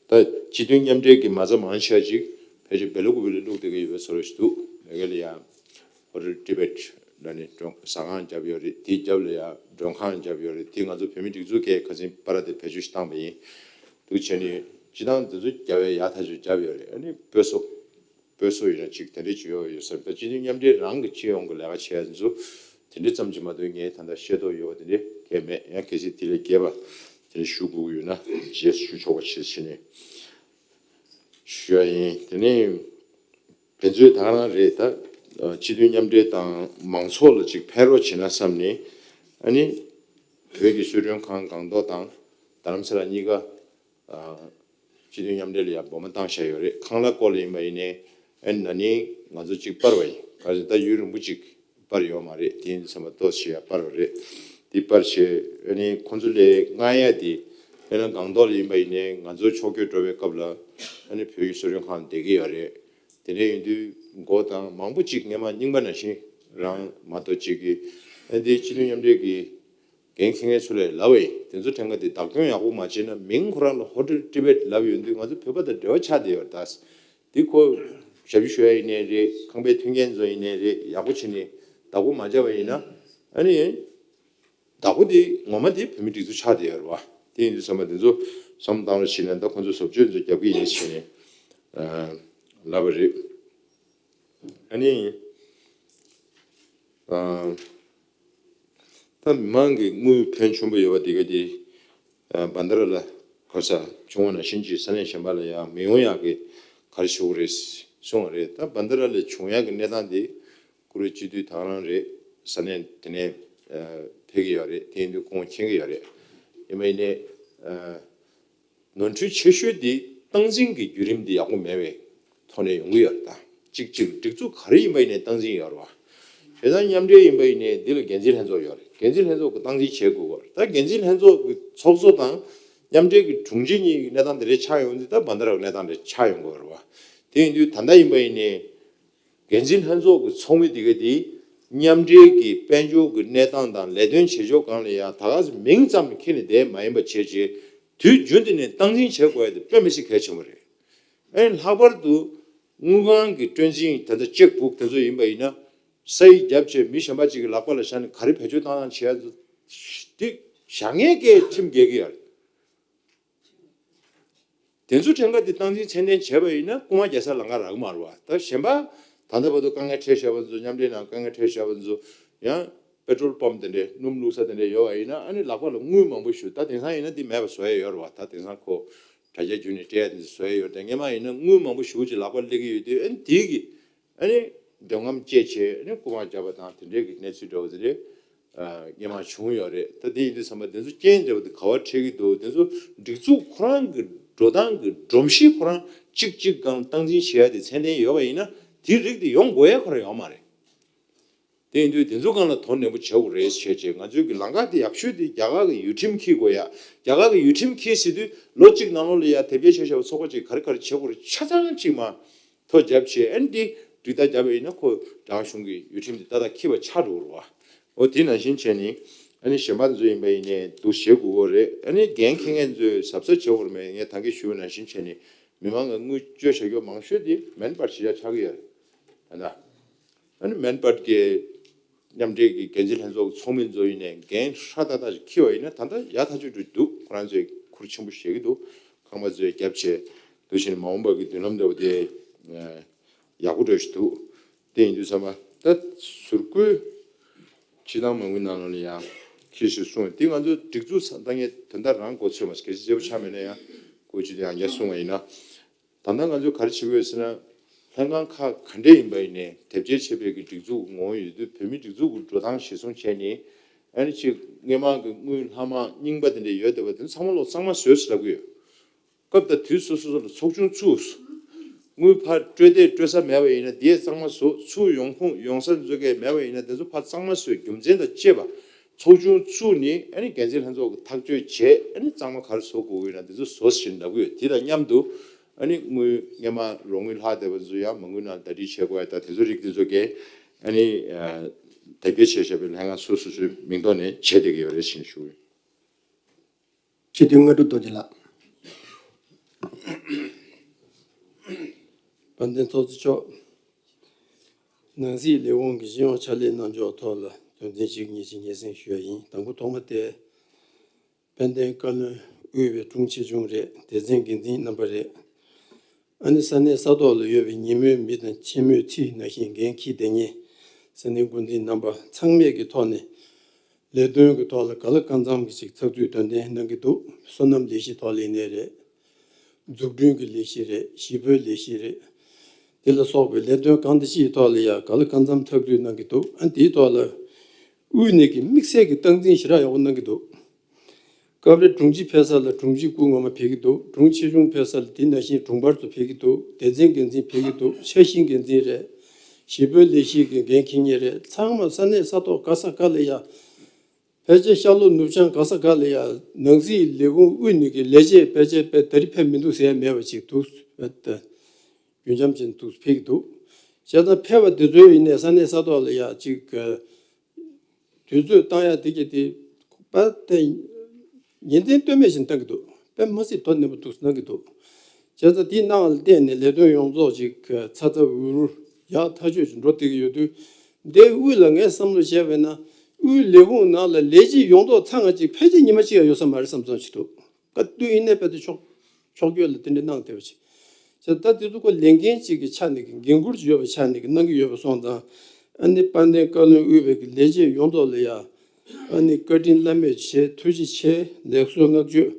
ད་སྤྱི་མཐུན་མཉམ་འབྲེལ་གྱི་མ་རྩ་མང་ཆེ་བ་ཅིག་ཕལ་ཆེར་སྦེ་ལ་ཀུ་པེ་ལ་བླུགས་བསྡད་ཀྱི་ཡོད་པའི་བཟོ་འདྲ་ཞིག་འདུག་མ་གི་ལ་ཡ། ཧོ་ཊེལ་ཊི་བེཊ་ལ་ནི་མགྲོན་ཟ་ཁང་བརྒྱབ་ཡོད་རེད། དེའི་རྒྱབ་ལ་ཡ་མགྲོན་ཁང་བརྒྱབ་ཡོད་རེད། དེ་ང་ཚོ་བོད་མི་སྒྲིག་འཛུགས་ཀྱིས་ཁ་སང་པར་དེ་བེད་སྤྱོད་བཏང་པ་ཡིན། འདུག་བྱས་ནས་སྤྱི་བཏང་དེ་ཚོ་རྒྱབ་ཡ་ཡག་ཐག་ཆོད་བརྒྱབ་ཡོད་རེད། ཨ་ནི་སྤོས་སོ་སྤོས་སོ་ཡིན་ན་ཅིག་དེ་འདྲས་བྱེད་ཡོད་ཡོད་ས་རེད། ད་སྤྱི་མཐུན་མཉམ་འབྲེལ་རང་གི་སྤྱི་ཡོངས་ཀྱི་ལས་ཀ་བྱེད་ཡ་དེ་ཚོ་དེ་འདྲས་ཙམ་གྱིས་མ་གཏོགས་ངས་ད་ལྟ་ཤེས་རྟོགས་ཡོད་པ་དེ་འདྲས་གང་ཡང་མེད། ཡང་གལ་སྲིད་དེ་ལས་རྒྱས་པ་དེ་འདྲས་ཞུ་དགོས་ཀྱི་ཡོད་ན་རྗེས་སུ་ཞུ་ཆོག་པ་བྱེད་བྱས་ནས་ཞུ་ཡ་ཡིན། དེ་ནས། དེ་ཚོའི་ད་ག་རང་རེད། ད་སྤྱི་མཐུན་མཉམ་འབྲེལ་དང་མང་ཚོགས་ལ་ཅིག་ཕན་རོགས་བྱེད་ན་བསམ་ནས། ཨ་ནི་བོད་ཀྱི་གསོལ་མགྲོན་ཁང་སྒང་ཏོག་དང་རྡ་རམ་ས་ལ་གཉིས་ཀ་སྤྱི་མཐུན་མཉམ་འབྲེལ་ལ་ཡང་སྦོམ་བཏང་བཞག་ཡོད་རེད། ཁང་གླ་སྐོར་ལ་ཡིན་པ་ཡིན་ནའི་ཨ་ནི་ན་ནིང་ང་ཚོ་ཅིག་སྤར་བ་ཡིན། ག་ཚོད་ད་ཡུན་རིང་པོ་ཅིག་སྤར་ཡོད་མ་རེད། དེ་ཡིན་དུས་ཚང་མ་ཏོག་ཙམ་ཡང་སྤར་བ་རེད། དེ་སྤར་བྱས་ཨ་ནི་ཁོང་ཚོ་ལས་མངགས་ཡ་དེ་དཔེར་ན་སྒང་ཏོག་ལ་ཡིན་པ་ཡིན་ནའི་ང་ཚོ་ཕྱོགས་བསྐྱོད་འགྲོ་བའི་སྐབས་ལ་ཨ་ནི་བོད་ཀྱི་གསོལ་མགྲོན་ཁང་བསྡད་ཀྱི་ཡོད་རེད། དེ་འདྲ་ཡིན་དུས་སྒོ་དང་མང་པོ་ཅིག་སྔས་མ་རྙིང་པ་ནང་བཞིན་རང་མ་གཏོགས་ཅིག་གིས་ཨ་འདི་སྤྱི་མཐུན་མཉམ་འབྲེལ་གྱི་འགན་འཁྱེར་མཁན་ཚོ་ལ་ལབ་པ་ཡིན། དེ་ཚོ་གྲངས་ཀ་དེ་བདག་སྐྱོང་ཡག་པོ་མ་བྱས་ན། མིང་ཁོ་རང་ལ་ཧོ་ཊེལ་ཊི་བེཊ་ལབ་ཡོང་དུས་ང་ཚོ་བོད་པ་དང་འབྲེལ་བ་ཆགས་བསྡད་ཡོད་རེད། ད་འདི་ཁོ་ཞབས་ཞུ་ཞུ་ཡ་ཡིན་ནའི་རེད། ཁང་པའི་མཐུན་རྐྱེན་ཚོ་ཡིན་ནའི་རེད། ཡག་པོ་བྱས་ནས་བདག་པོ་མ་བྱས་པ་ཡིན་ན་ཨ་ནི། བདག་པོ་དེ་ངོ་མ་དེ་བོད་མི་སྒྲིག་འཛུགས་ཆགས་བསྡད་ཡོད་རེད་བ། དེ་ཡིན་དུས་ཚང་མ་དེ་ཚོ་བསམ་བློ་བཏང་རོགས་བྱས་ན། ད་ཁོང་ཚོ་བཟོ་བཅོས་ཚོ་རྒྱབ་ཀྱི་ཡིན་ཟེར་ནས་ལབ་པ་རེད། ཨ་ནི་ད་མི་མང་གི་དངུལ་ཕོན་ཆེན་པོ་ཡོད་པ་དེ་ག་དེ་བྷན་དྷ་ར་ལ་གོ་ས་བྱུང་བ་ནང་བཞིན་གྱི་ས་གནས་གཞན་པ་ལ་ཡང་མི་ཡོང་ཡག་གི་ག་རེ་ཞུ་དགོས་རེད་གསུངས་པ་རེད། ད་བྷན་དྷ་ར་ལ་བྱུང་ཡག་གི་གནས་སྟངས་དེ། ཀུ་རེ་སྤྱི་འཐུས་ད་ག་རང་རེད། ས་གནས་དེ་ནས་ཕེབས་ཀྱི་ཡོད་རེད། དེ་ཡིན་དུས་ཁོང་མཁྱེན་གྱི་ཡོད་རེད། ཡིན་པ་ཡིན་ནའི་ནོར་འཁྲུལ་ཆེ་ཤོས་དེ་སྟངས་འཛིན་གྱི་བརྒྱུད་རིམ་དེ་ཡག་པོ་མེད་པའི་ཐོག་ནས་ཡོང་གི་ཡོད་རེད། ད་གཅིག་གཅིག་སྒྲིག་འཛུགས་ག་རེ་ཡིན་པ་ཡིན་ནའི་སྟངས་འཛིན་ཡོད་རེད་བ། བྱས་ཙང་མཉམ་འབྲེལ་ཡིན་པ་ཡིན་ནའི་འདི་ལ་འགན་འཛིན་ལྷན་ཚོགས་ཡོད་རེད། འགན་འཛིན་ལྷན་ཚོགས་ཀྱི་སྟངས་འཛིན་བྱེད་དགོས་པ་རེད། ད་འགན་འཛིན་ལྷན་ཚོགས་ཀྱི་ཚོགས་གཙོ་དང་མཉམ་འབྲེལ་གྱི་དྲུང་ཆེ་གཉིས་ཀྱི་གནས་སྟངས་དེ་འདྲའི་ཆགས་ཡོང་དུས་ད་བྷན་དྷ་ར་གི་གནས་སྟངས་དེ་འདྲ་ཆགས་ཡོང་གི་ཡོད་རེད་བ། དེ་ཡིན་དུས་ད་ལྟ་ཡིན་པ་ཡིན་ནའི། འགན་འཛིན་ལྷན་ཚོགས་ཀྱི་ཚོགས་མི་དེ་ག་དེ་མཉམ་འབྲེལ་གྱི་དཔལ་འབྱོར་གྱི་གནས་སྟངས་དང་ལས་དོན་བྱེད་ཕྱོགས་སྒང་ལ་ཡང་ད་ག་སེ་མིང་ཙམ་འཁྱེར་ནས་བསྡད་མ་ཡིན་པ་བྱས་རྗེས་དུས་རྒྱུན་དུ་ནས་སྟངས་འཛིན་བྱེད་དགོས་ཡ་དེ་དཔེ་མི་སྲིད་གལ་ཆེན་པོ་རེད། ཨེ་ལྷག་པར་དུ་དངུལ་ཁང་གི་སྤྲོད་འཛིན་ད་ལྟ་ཅེག་བུག་དེ་ཚོ་ཡིན་པ་ཡིན་ན་ས་ཡིག་བརྒྱབ་བྱས་མི་གཞན་པ་ཅིག་གི་ལག་པ་ལ་བཞག་ནས་ག་རེ་བེད་སྤྱོད་བཏང་བཏང་བྱེད་ཡ་དེ་བཞག་མཁན་གྱི་ཁྲིམས་འགལ་གྱི་ཡོད་རེད། དེ་ཚོ་ཕྲན་ཁ་དེ་སྟངས་འཛིན་ཚད་ལྡན་བྱས་པ་ཡིན་ན་རྐུ་མ་རྒྱག་ས་ལམ་ཁ་རག་མ་རེད་བ། ད་གཞན་པ་ད་ལྟ་བར་དུ་དཀའ་ངལ་འཕྲད་བཞག་པ་ཚོ། མཉམ་འབྲེལ་ནང་དཀའ་ངལ་འཕྲད་བཞག་པ་ཚོ་ཡང་པེ་ཊྲོལ་པམ་དེ་འདྲས་སྣུམ་བླུགས་ས་དེ་འདྲས་ཡོད་པ་ཡིན་ན། ཨ་ནི་ལག་པ་ལ་དངུལ་མང་པོ་ཞིག་ད་དེང་སང་ཡིན་ན་དེ་མེད་པ་བཟོ་ཡ་ཡོད་རེད་བ། ད་དེང་སང་ཁོ་དྲ་རྒྱ་བརྒྱུད་ནས་སྤྲད་ཡ་དེ་ཚོ་བཟོ་ཡ་ཡོད་རེད། ད་སྔོན་མ་ཡིན་ན་དངུལ་མང་པོ་ཞེ་པོ་ཅིག་ལག་པར་སླེབས་ཀྱི་ཡོད་དུས། ཨ་ནི་དེའི་གི་ཨ་ནི་འདོད་རྔམ་སྐྱེས་བྱས། ཨ་ནི་རྐུ་མ་བརྒྱབ་པ་དང་དེ་འདྲའི་གི་གནས་ཚུལ་འདྲ་བོ་དེ་འདྲས་ཨ་སྔོན་མ་བྱུང་ཡོད་རེད། ད་དེ་ཡིན་དུས་ཙམ་པ་དེ་ཚོ་རྐྱེན་འདྲ་བོ་དེ་ག་པར་འཕྲད་ཀྱི་འདུག་དེ་ཚོ་སྒྲིག་འཛུགས་ཁོ་རང་གི་འགྲོ་སྟངས་ཀྱི་སྒྲོམ་གཞི་ཁོ་རང་གཅིག་གཅིག་སྒང་སྟངས་འཛིན་བྱེད་ཡ་དེ་ཚད་ལྡན་ཡོད་པ་ཡིན་ན། དེ་རིགས་དེ་ཡོང་དགོས་ཡ་ཁོ་རང་ཡོད་མ་རེད། དེ་ཡིན་དུས་དེ་ཚོ་སྒང་ལ་དོ་ནན་པོ་བྱེད་དགོས་རེད་བྱས་བྱས། ང་ཚོའི་གི་ལམ་ཁ་དེ་ཡག་ཤོས་དེ་རྒྱ་གར་གི་ཡུལ་ཁྲིམས་འཁྱེར་དགོས་ཡ། རྒྱ་གར་གི་ཡུལ་ཁྲིམས་འཁྱེར་ཟེར་དུས་ལོ་གཅིག་ནང་ལོགས་ལ་ཡ་དེབ་སྐྱེལ་བྱས་བཞག་པ་ཚོགས་པ་ཅིག་ག་རེ་ག་རེ་བྱེད་དགོས་རེད་ཆ་ཚང་ཅིག་མ་ཐོ་བརྒྱབ་བྱས། ཨ་ནི་དེ་སྒྲིག་ཐག་བརྒྱབ་པ་ཡིན་ན་ཁོ་རྒྱ་གར་གཞུང་གི་ཡུལ་ཁྲིམས་དེ་ཏག་ཏག་འཁྱེར་བ་ཆགས་འགྲོ་གི་རེད་བ། འོ་དེ་ནང་བཞིན་བྱས་ནས་ཨ་ནི་གཞན་པ་ཚོ་ཡིན་པ་ཡིན་ནའི་འདུག་བྱེད་དགོས་ཀྱི་རེད། ཨ་ནི་འགན་འཁྱེར་མཁན་ཚོས་གཟབ་གཟབ་བྱེད་དགོས་རེད། མེད་ངས་ད་གིན་ཞུས་པ་ནང་བཞིན་བྱས་ནས་མི་མང་གི་དངུལ་སྤྱོད་བྱ་རྒྱུ་མང་ཤོས་དེ་མེན་པར་གཞི་བཞག་ཆགས་ཀྱི་ཡོད་རེད། ཨ་ན། ཨ་ནི་མེན་པར་གྱི་མཉམ་འབྲེལ་གྱི་འགན་འཛིན་ལྷན་ཚོགས་ཀྱི་ཚོགས་མི་ཚོ་ཡིན་ནའི་འགན་ཧྲ་ཏག་ཏག་ཅིག་འཁྱེར་བ་ཡིན་ན་ད་ལྟ་ཡག་ཐག་ཆོད་འགྲོ་གི་འདུག་ཁོ་རང་ཚོས་ཁུར་ཆེན་པོ་བཞེས་ཀྱི་འདུག་ཁང་པ་ཚོས་རྒྱབ་བྱས་འདུག་བཞིན་མ་འོངས་པ་གི་མདུན་ལམ་འདྲ་བོ་དེ་ཡག་པོ་འདྲ་ཞིག་འདུག་དེ་ཡིན་དུས་ཙམ་པ་ད་ཟུར་བཀོལ་སྤྱི་བཏང་མ་དངུལ་ནང་ལོགས་ལ་ཡང་ཁྱེར་ཞིག་གསུངས། དེ་ང་ཚོ་སྒྲིག་འཛུགས་ས་ད་ངས་དོན་དག་རང་མགོ་ཚོས་མ་གལ་ཆེ་ཆེ་པོ་ཆགས་མེད་ན་ཡང་བཀོལ་སྤྱི་དེ་ཡང་ཡར་གསུངས་པ་ཡིན་ན། ད་ལྟ་ང་ཚོས་ག་རེ་བྱེད་དགོས་ཟེར་ན། ལྷན་ཁང་ཁག་ག་འདྲས་ཡིན་པ་ཡིན་ནའི་དེབ་སྐྱེལ་བྱས་པའི་གི་སྒྲིག་འཛུགས་ངོ་བོ་ཡོད་དུས་བོད་མིའི་སྒྲིག་འཛུགས་ཀྱི་འགྲོ་སྟངས་གཞིར་བཟུང་བྱས་ནས། ཨ་ནི་ཅིག་སྔོན་མ་གི་དངུལ་ལྷག་མ་རྙིང་པ་དེ་འདྲས་ཡོད་བསྡད་པ་དེ་ཚང་མ་ལོག་གཙང་མ་བཟོས་ཟེར་ལབ་ཀྱི་ཡོད། སྐབས་དང་དུས་སོ་སོ་སོ་ལ་ཚོགས་ཆུང་བཙུགས། དངུལ་ཕར་སྤྲོད་བདེ་སྤྲོད་ས་མེད་པ་ཡིན་ན་དེ་གཙང་མ་བཟོ། ཚུར་ཡོང་ཁུངས་ཡོང་ས་བཟོ་མཁན་མེད་པ་ཡིན་ན་དེ་ཚོ་ཕར་གཙང་མ་བཟོས། རྒྱུ་མཚན་དང་བཅས་པ་ཚོགས་ཆུང་བཙུགས་ནས་ཨ་ནི་འགན་འཛིན་ལྷན་ཚོགས་ཀྱིས་ཐག་གཅོད་བྱས། ཨ་ནི་གཙང་མ་ག་རེ་བཟོ་དགོས་ཀྱི་ཡོད་ན་དེ་ཚོ་བཟོ་ཟེར་ལབ་ཀྱི་ཡོད། དེ་དང་མཉམ་དུ་ཨ་ནི་དངུལ་སྔོན་མ་རོགས་དངུལ་ལྷག་བསྡད་པ་ཚོ་ཡང་མ་དངུལ་ནང་ཟླ་སྒྲིལ་བྱེད་དགོས་ཡ་དང་དེ་ཚོ་རིགས་དེ་ཚོ་གས་ཨ་ནི་དེབ་སྐྱེལ་བྱས་བཞག་པའི་ལྷན་ཁང་སོ་སོ་སོའི་མིང་ཐོག་ནས་བྱས་བསྡད་ཀྱི་ཡོད་རེད་ཞེས་ཞུ། སྤྱི་འཐུས་ལྔ་དྲུག་རྡོ་རྗེ་ལགས། དཔལ་ལྡན་ཚོགས་གཙོ་མཆོག་ནང་སྲིད་ལས་ཁུངས་ཀྱི་སྤྱི་ཡོངས་ཕྱག་ལས་གནང་ཕྱོགས་ཐོག་ལ་དོན་ཚན་གཅིག་གཉིས་ཅིག་སྙན་སེང་ཞུ་ཡ་ཡིན། དང་པོ་ཐོག་མ་དེ། དཔལ་ལྡན་བཀའ་བློན་དབུས་པའི་དྲུང་ཆེ་ཆུང་རེད། སྡེ་ཚན་འགན་འཛིན་རྣམ་པ་རེད། ཨ་ནི་ས་གནས་ས་ཐོག་ལ་ཡོད་པའི་ཉིན་མོའི་མི་དང་མཚན་མོའི་ཚིག་ནང་བཞིན་འགན་འཁྱེར་བསྡད་མཁན་ས་གནས་འགོ་འཛིན་རྣམ་པ་ཚང་མས་ཀྱི་ཐོག་ནས། ལས་དོན་གྱི་ཐོག་ལ་ག་ལ་གང་འཚམ་གྱི་ཅིག་ཚགས་ཚུད་དོན་ལྡན་གནང་གི་འདུག་སོ་ནམ་ལས་གཞི་ཐོག་ལ་ཡིན་ནའི་རེད། འཛུགས་སྐྲུན་གྱི་ལས་གཞི་རེད། ཞི་སྤོའི་ལས་གཞི་རེད། དེ་ལ་སོགས་པའི་ལས་དོན་གང་དང་ཅིའི་ཐོག་ལ་ཡང་ག་ལ་གང་འཚམ་ཚགས་ཚུད་གནང་གི་འདུག་ཨ་ནི་དེའི་ཐོག་ལ་དབུས་ནས་ཀྱི་དམིགས་བསལ་གྱི་སྟངས་འཛིན་ཞེ་དྲག་ཡག་པོ་གནང་གི་འདུག་སྐབས་རེ་དྲུང་ཆེ་ཕེབས་ས་ལ་དྲུང་ཆེ་སྐུ་ངོ་མ་ཕེབས་ཀྱི་འདུག་དྲུང་ཆེ་ཆུང་ཕེབས་ས་ལ་དེ་ནང་བཞིན་དྲུང་འཕར་ཚོ་ཕེབས་ཀྱི་འདུག་སྡེ་ཚན་འགན་འཛིན་ཕེབས་ཀྱི་འདུག་འཆར་གཞིའི་འགན་འཛིན་རེད། ཞི་སྤོའི་ལས་གཞི་གི་འགན་འཁྱེར་མཁན་རེད། ཚང་མ་ས་གནས་ས་ཐོག་ག་ས་ག་ལ་ཡ། ཕལ་ཆེར་ཤར་ལྷོ་ནུབ་བྱང་ག་ས་ག་ལ་ཡ་ནང་སྲིད་ལས་ཁུངས་དབུས་ནས་ཀྱི་ལས་བྱེད་ཕལ་ཆེར་དཔེ་ད་རེས་ཕེབས་མི་འདུག་ཟེར་ཡ་མེད་པ་ཅིག་འདུག་རྒྱུན་འབྱམས་ཅན་འདུག་ཕེབས་ཀྱི་འདུག་བྱས་ཙང་ཕེབས་པ་དེ་ཚོའི་ཡིན་ནའི་ས་གནས་ས་ཐོག་ལ་ཡ་ཅིག་དུས་ཚོད་བཏང་ཡ་དེ་གྱད་དེ་པ་དེ་ཉིན་མཚན་ལྟོས་མེད་བཞིན་བཏང་གི་འདུག་དཔེ་མི་སྲིད་དོ་ནན་པོ་འདུག་གནང་གི་འདུག་བྱས་ཙང་དེའི་ནང་ལ་བརྟེན་ནས་ལས་དོན་ཡོངས་རྫོགས་ཅིག་ཚ་ཚ་འུར་འུར་ཡག་ཐག་ཆོད་ཅིག་འགྲོ་བསྡད་ཀྱི་ཡོད་དུས། འདིའི་དབུས་ལ་ངས་བསམ་བློ་བྱས་པས་ན་དབུས་ལས་ཁུངས་ནང་ལ་ལས་བྱེད་ཡོངས་རྫོགས་ཚང་ང་ཅིག་ཕལ་ཆེར་ཉི་མ་གཅིག་ཡང་ཡོད་ས་མ་རེད་བསམ་བསམ་ཞིག་འདུག་བཀའ་བསྡུ་ཡིན་ནའི་དཔེ་དེ་ཕྱོགས་ཕྱོགས་བསྐྱོད་ལ་དེ་འདྲ་གནང་བསྡད་པ་ཅིག་བྱས་ད་དེ་ཚོ་ཁོ་ལས་འགན་གཅིག་གི་ཆ་ནས་ཀྱི་འགན་འཁུར་ཅིག་ཡོད་པའི་ཆ་ནས་ཀྱི་གནང་གི་ཡོད་པ་སོང་ཙང་། ཨ་ནི་དཔལ་ལྡན་བཀའ་བློན་དབུས་པའི་གི་ལས་བྱེད་ཡོངས་རྫོགས་ལ་ཡ། ཨ་ནི་བཀའ་དྲིན་བླ་མེད་ཆེ། ཐུགས་རྗེ་ཆེ། ལེགས་གསོལ་བསྔགས་བརྗོད་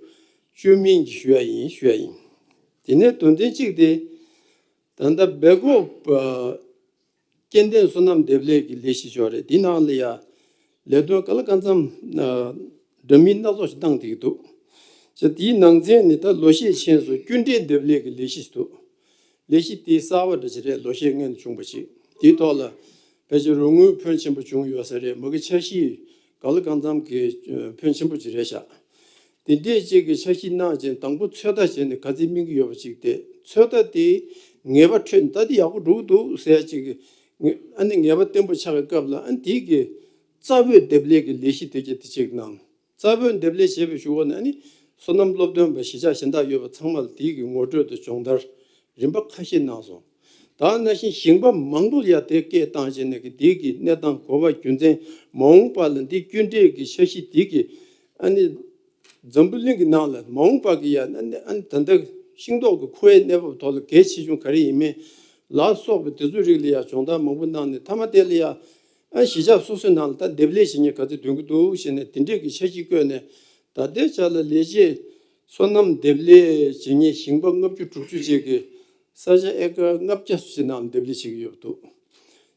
བཅོས་མིན་གྱི་ཞུ་ཡ་ཡིན་ཞུ་ཡ་ཡིན། དེ་ནས་དོན་ཚན་གཅིག་དེ། ད་ལྟ་སྦེལ་ཀོབ་ཨ། སྐྱེ་ལྡན་སོ་ནམ་འདེབས་ལས་ཀྱི་ལས་གཞི་ཅིག་ཡོད་རེད། འདི་ནང་ལ་ཡ་ལས་དོན་ག་ལ་གང་འཚམ་ཨ། འདྲ་མིན་སྣ་ཚོགས་ཤིག་བཏང་བསྡད་ཀྱི་འདུག་བྱས་དེའི་ནང་ཚན་ནི་ད་ལོ་ཤས་ཕྱིན་སོང་སྐྱོན་བྲལ་འདེབས་ལས་ཀྱི་ལས་གཞི་ཞིག་འདུག་ལས་གཞི་དེ་གསར་པ་འདྲ་ཅིག་རེད། ལོ་ཤས་སྔོན་ནས་བྱུང་བ་ཞིག་དེའི་ཐོག་ལ་ཕལ་ཆེར་རོགས་དངུལ་ཕོན་ཆེན་པོ་བྱུང་ཡོད་ས་རེད། མ་གི་འཆར་གཞི་ག་ལ་གང་འཚམ་གྱི་ཕོན་ཆེན་པོ་ཅིག་རེད་ཤག་དེ་འདྲས་ཅིག་གི་འཆར་གཞི་གནང་བྱས་དང་པོ་ཚོད་ལྟ་བྱས་ནས་ག་ཚོད་སྨིན་གྱི་ཡོད་པ་ཅིག་དེ་ཚོད་ལྟ་དེ་ངེས་པ་འཕྲོད་ད་དེ་ཡག་པོ་འགྲོ་གི་འདུག་ཟེར་ཡ་ཅིག་གི་ཨ་ནི་ངེས་པ་བརྟན་པོ་ཆགས་པའི་སྐབས་ལ་ཨ་ནི་དེ་གི་རྩ་བོད་འདེབས་ལས་ཀྱི་ལས་གཞི་དེ་གྱད་དེ་ཅིག་གནང་། རྩ་བོད་འདེབས་ལས་བྱས་པའི་གཞུག་གུ་ནས་ཨ་ནི་སོ་ནམ་སློབ་སྟོན་པ་གཞིས་ཆགས་གཞན་དག་ཡོད་པ་ཚང་མ་ལ་དེ་གི་ངོ་སྤྲོད་དང་སྦྱོང་བརྡར་རིམ་པ་ཁ་ཤས་གནང་སོང་། ད་ནང་བཞིན་ཞིང་པ་མང་པོ་ཡ་དེ་སྐད་བཏང་བྱས་ནས་ཀྱི་དེ་གི་གནས་སྟངས་གོ་བ་རྒྱུ་མཚན་མ་འོངས་པ་ལ་འདི་སྐྱོན་བྲལ་གྱི་འཆར་གཞི་དེ་གི་ཨ་ནི་འཛམ་བུ་གླིང་གི་ནང་ལ་མ་འོངས་པ་གི་ཡ་ཨ་ནི་ཨ་ནི་ད་ལྟ་ ཤིང་ཏོག་གི་ཁུ་བའི་གནས་བབ་ཐོག་ལ་གལ་ཆེ་ཆུང་ག་རེ་ཡིན་མིན་ལ་སོགས་པའི་དེ་ཚོའི་རིགས་ལ་ཡང་སྦྱོང་བརྡར་མང་པོ་གནང་ནས། མཐའ་མ་དེ་ལ་ཡང་ཨ་གཞིས་ཆགས་སོ་སོའི་ནང་ལ་ད་འདེབས་ལས་བྱེད་མཁན་ག་ཚོད་ཐོན་གྱི་འདུག་ཟེར་ནས་དེ་འདྲས་ཀྱི་འཆར་གཞི་བཀོད་ནས། ད་ལྟའི་ཆ་ལ་ལས་བྱེད་སོ་ནམ་འདེབས་ལས་བྱེད་མཁན་ཞིང་པ་ལྔ་བཅུ་དྲུག་ཅུ་ཅིག་གིས་ས་ཆ་ཨེ་ཀར་ལྔ་བརྒྱ་ཙམ་ཞིག་ནང་འདེབས་ལས་བྱེད་ཀྱི་ཡོད་འདུག་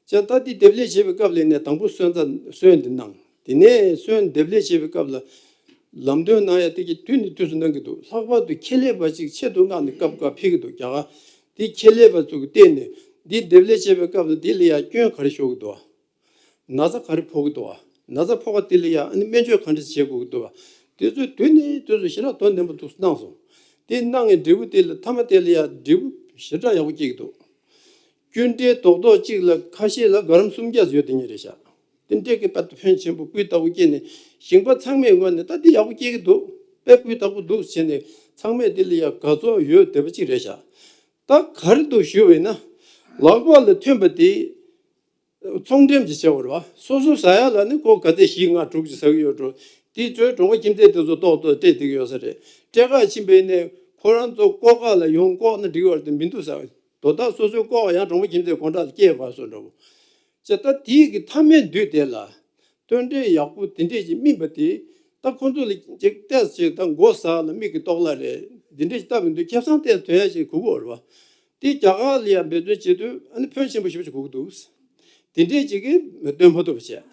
ཅེས། ད་འདི་འདེབས་ལས་བྱེད་པའི་སྐབས་ལ་ནས་དང་པོ་སོན་རྩ་སོན་འདི་གནང་། དེ་ནས་སོན་འདེབས་ལས་བྱེད་པའི་སྐབས་ལ་ལམ་སྟོན་གནང་ཡ་དེ་གི་དུས་ནས་དུས་སུ་གནང་གི་འདུག་ལྷག་པར་དུ་ཁེ་ལས་པ་ཅིག་ཆེད་དུ་མངགས་ནས་སྐབས་འགའ་ཕེབས་ཀྱི་འདུག་རྒྱ་གར་དེ་ཁེ་ལས་པ་ཚོ་གི་སྟེང་ནས་འདི་འདེབས་ལས་བྱེད་པའི་སྐབས་ལ་འདི་ལ་ཡ་སྐྱོན་ག་རེ་ཤོར་གི་འདུག་ན་ཚ་ག་རེ་ཕོག་གི་འདུག་ན་ཚ་ཕོག་པ་དེ་ལ་ཡ་ཨ་ནི་སྨན་བཅོས་ག་འདྲ་བྱེད་དགོས་ཀྱི་འདུག་དེ་ཚོ་དུས་ནས་དུས་སུ་ཞེ་དྲག་དོ་ནན་པོ་འདུག་གནང་སོང་། དེ་གནང་བའི་འབྲས་བུ་དེ་ལ་མཐའ་མ་དེ་ལ་ཡ་འབྲས་བུ་ཞེ་དྲག་ཡག་པོ་སྐྱེས་ཀྱི་འདུག་སྐྱོན་བྲལ་རྡོག་རྡོག་གཅིག་ལ་ཁ་ཤས་ལ་ག་རམ་སུམ་བརྒྱ་ཡོད་དེ་ཉིད་རེད་ཤག་དེ་འདྲས་ཀྱི་དཔེ་ཕོན་ཆེན་པོ་སྤུས་དག་པོ་སྐྱེས་ནས་ཞིང་པ་ཚང་མའི་ངོས་ནས་ད་འདི་ཡག་པོ་སྐྱེས་ཀྱི་འདུག་དཔེ་སྤུས་དག་པོ་འདུག་བྱས་ནས་ཚང་མས་འདི་ལ་ཡ་དགའ་ཚོར་ཡོད་བསྡད་པ་གཅིག་རེད་ཤག་ད་ག་རེ་འདུག་ཞུས་པ་ཡིན་ན། ལག་པ་ལ་ཐོན་པ་དེ་ཚོང་འགྲེམས་ཀྱི་བྱ་བ་རེད་བ། སོ་སོ་ཟ་ཡ་ལ་ནི་ཁོ་ག་ཚད་བཞི་ལྔ་དྲུག་ཅིག་ཟ་གི་ཡོད་འགྲོ། དེ་ཚོའི་གྲོང་པ་ཁྱིམ་མཚེས་དེ་ཚོ་ཏོག་ཏོག་སྤྲད་བསྡད་ཀྱི་ཡོད་ས་རེད། སྤྲད་ག་ཕྱིན་པ་ཡིན་ནའི་ཁོ་རང་ཚོ་ལྐོག་ཁ་ལ་ཡོང་ལྐོག་ན་འགྲིག་བར་དུ་མི་འདུག་ཟ། དོ་བདག་སོ་སོའི་ལྐོག་ཡང་གྲོང་པ་ཁྱིམ་མཚེས་དགོང་དག་ལ་སྐྱེལ་དགོས་སོ་འདྲ་བོ། ཅེས། ད་དེའི་གི་མཐའ་མའི་དུས་དེ་ལ་སྟོན་འབྲས་ཡག་པོ་དེ་འདྲས་ཅིག་སྨིན་པ་དེ་ད་ཁོ་ཚོ་ལ་ཅིག་ཏོག་ཙམ་ད་མགོ་ཟ་ལ་མིག་གི་ལྟོགས་ལ་རེད། དེ་འདྲས་ཅིག་ལྟ་བུ་འདུག་ཁེ་བཟང་ཏོག་ཙམ་ཐོན་ཡ་ཅིག་དགོས་ཀྱི་ཡོད་རེད་བ། དེ་རྒྱ་གར་ལ་ཡང་འབད་བརྩོན་བྱེད་དུས་ཨ་ནི་ཕོན་ཆེན་པོ་ཞེ་པོ་ཅིག་དགོས་ཀྱི་འདུག་དེ་འདྲས་ཅིག་གིས་སྟོན་མ་ཐུབ་པ་བྱས།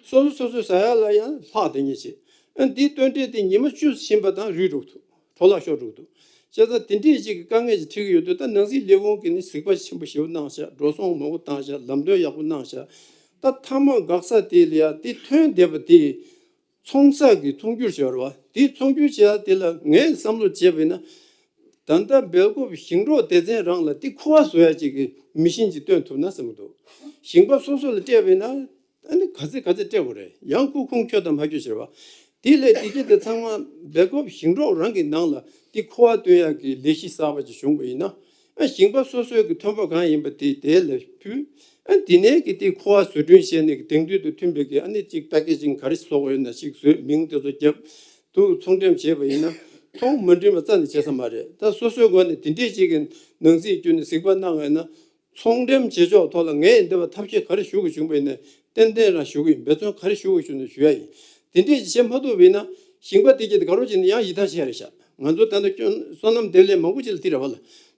སོ་སོ་སོ་སོའི་ཟ་ཡ་ལ་ཡང་ལྷག་དེ་ཉིད་བྱེད། ཨ་འདིའི་སྟོན་འབྲས་དེ་ཉི་མ་བཅུ་ཕྱིན་པ་དང་རུལ་འགྲོ་གི་འདུག་འཕྲོ་བརླག་ཤོར་འགྲོ་གི་འདུག་བྱས་ཙང་དེ་འདྲས་ཅིག་གི་དཀའ་ངལ་ཅིག་འཕྲད་ཀྱི་ཡོད་དུས། ད་ནང་སྲིད་ལས་ཁུངས་ཀྱིས་ནི་གཟིགས་པ་ཆེན་པོ་ཞེ་པོ་གནང་ཤག་འགྲོ་སོང་མང་པོ་བཏང་ཤག་ལམ་སྟོན་ཡག་པོ་གནང་ཤག་ད་མཐའ་མ་འགག་ས་དེ་ལ་ཡ་དེ་ཐོན་བསྡད་པ་དེ་ཚོང་ས་གི་ཚོང་སྒྱུར་བྱས་པ་རེད་བ། དེ་ཚོང་སྒྱུར་བྱས་ཡ་དེ་ལ་ངས་བསམ་བློ་བྱས་པ་ཡིན་ན། ད་ལྟ་སྦེལ་ཀོབ་ཞིང་འབྲོག་སྡེ་ཚན་རང་ལ་དེ་ཁུ་བ་བཟོ་ཡ་ཅིག་གི་མི་ཤིན་ཅིག་བཏོན་ཐུབ་ན་བསམ་གྱི་འདུག་ཞིང་པ་སོ་སོ་ལ་སྤྲད་པ་ཡིན་ན་ཨ་ནི་ག་ཚད་ག་ཚད་སྤྲད་དགོས་རེད། ཡང་ཁུ་ཁུངས་འཁྱོལ་དང་མ་འཁྱོལ་ཟེར་བ། དེ་ལས་དེ་གྱད་དེ་ཚང་མ་སྦེལ་ཀོབ་ཞིང་འབྲོག་རང་གི་ནང་ལ་དེ་ཁུ་བ་བཏོན་ཡ་གི་ལས་གཞི་གསར་པ་ཅིག་བྱུང་བ་ཡིན་ན། ཨ་ཞིང་པ་སོ་སོའི་གི་ཐོན་པ་གང་ཡིན་པ་དེ་དེ་ལ་ཕུལ། ཨ་དེ་ནས་གི་དེ་ཁུ་བ་བཟོ་སྐྲུན་བྱས་ནས་གི་དེང་དུས་དང་མཐུན་པའི་གི་ཨ་ནི་ཅིག་པེ་ཀེ་ཇིང་ག་རེ་བཟོ་དགོས་ཡོད་ན་ཅིག་བཟོས། མིང་དེ་ཚོ་བརྒྱབ་འདུག་ཚོང་འགྲེམས་བྱས་པ་ཡིན་ན་མཐོང་མ་འགྲིམ་པ་རྩ་ནས་བྱེད་ས་མ་རེད། ད་སོ་སོའི་སྒོ་ནས་དེ་འདྲས་ཅིག་གི་ནང་སྲིད་བརྒྱུད་ནས་གཟིགས་པ་གནང་བས་ན། ཚོང་འགྲེམས་བྱེད་ཕྱོགས་ཐོག་ལ་ངས་འདི་བ་ཐབས་ཤེས་ག་རེ་ཞུ་དགོས་བྱུང་བ་ཡིན་ན་ཏན་ཏན་རང་ཞུ་གི་ཡིན། འབད་བརྩོན་ག་རེ་ཞུ་དགོས་བྱུང་ན་ཞུ་ཡ་ཡིན། དེ་འདྲས་ཅིག་བྱེད་མ་ཐུབ་པ་ཡིན་ན་ཞིང་པ་དེ་གྱད་དེ་ག་རོ་བྱས་ནས་ཡང་ཡིད་ཐང་ཆད་རེད་ཤག་ང་ཚོ་ད་ལྟ་སྐྱོན་སོ་ནམ་འདེབས་ལས་མང་པོ་ཅིག་ལ་དེ་རེད་བ་ལ།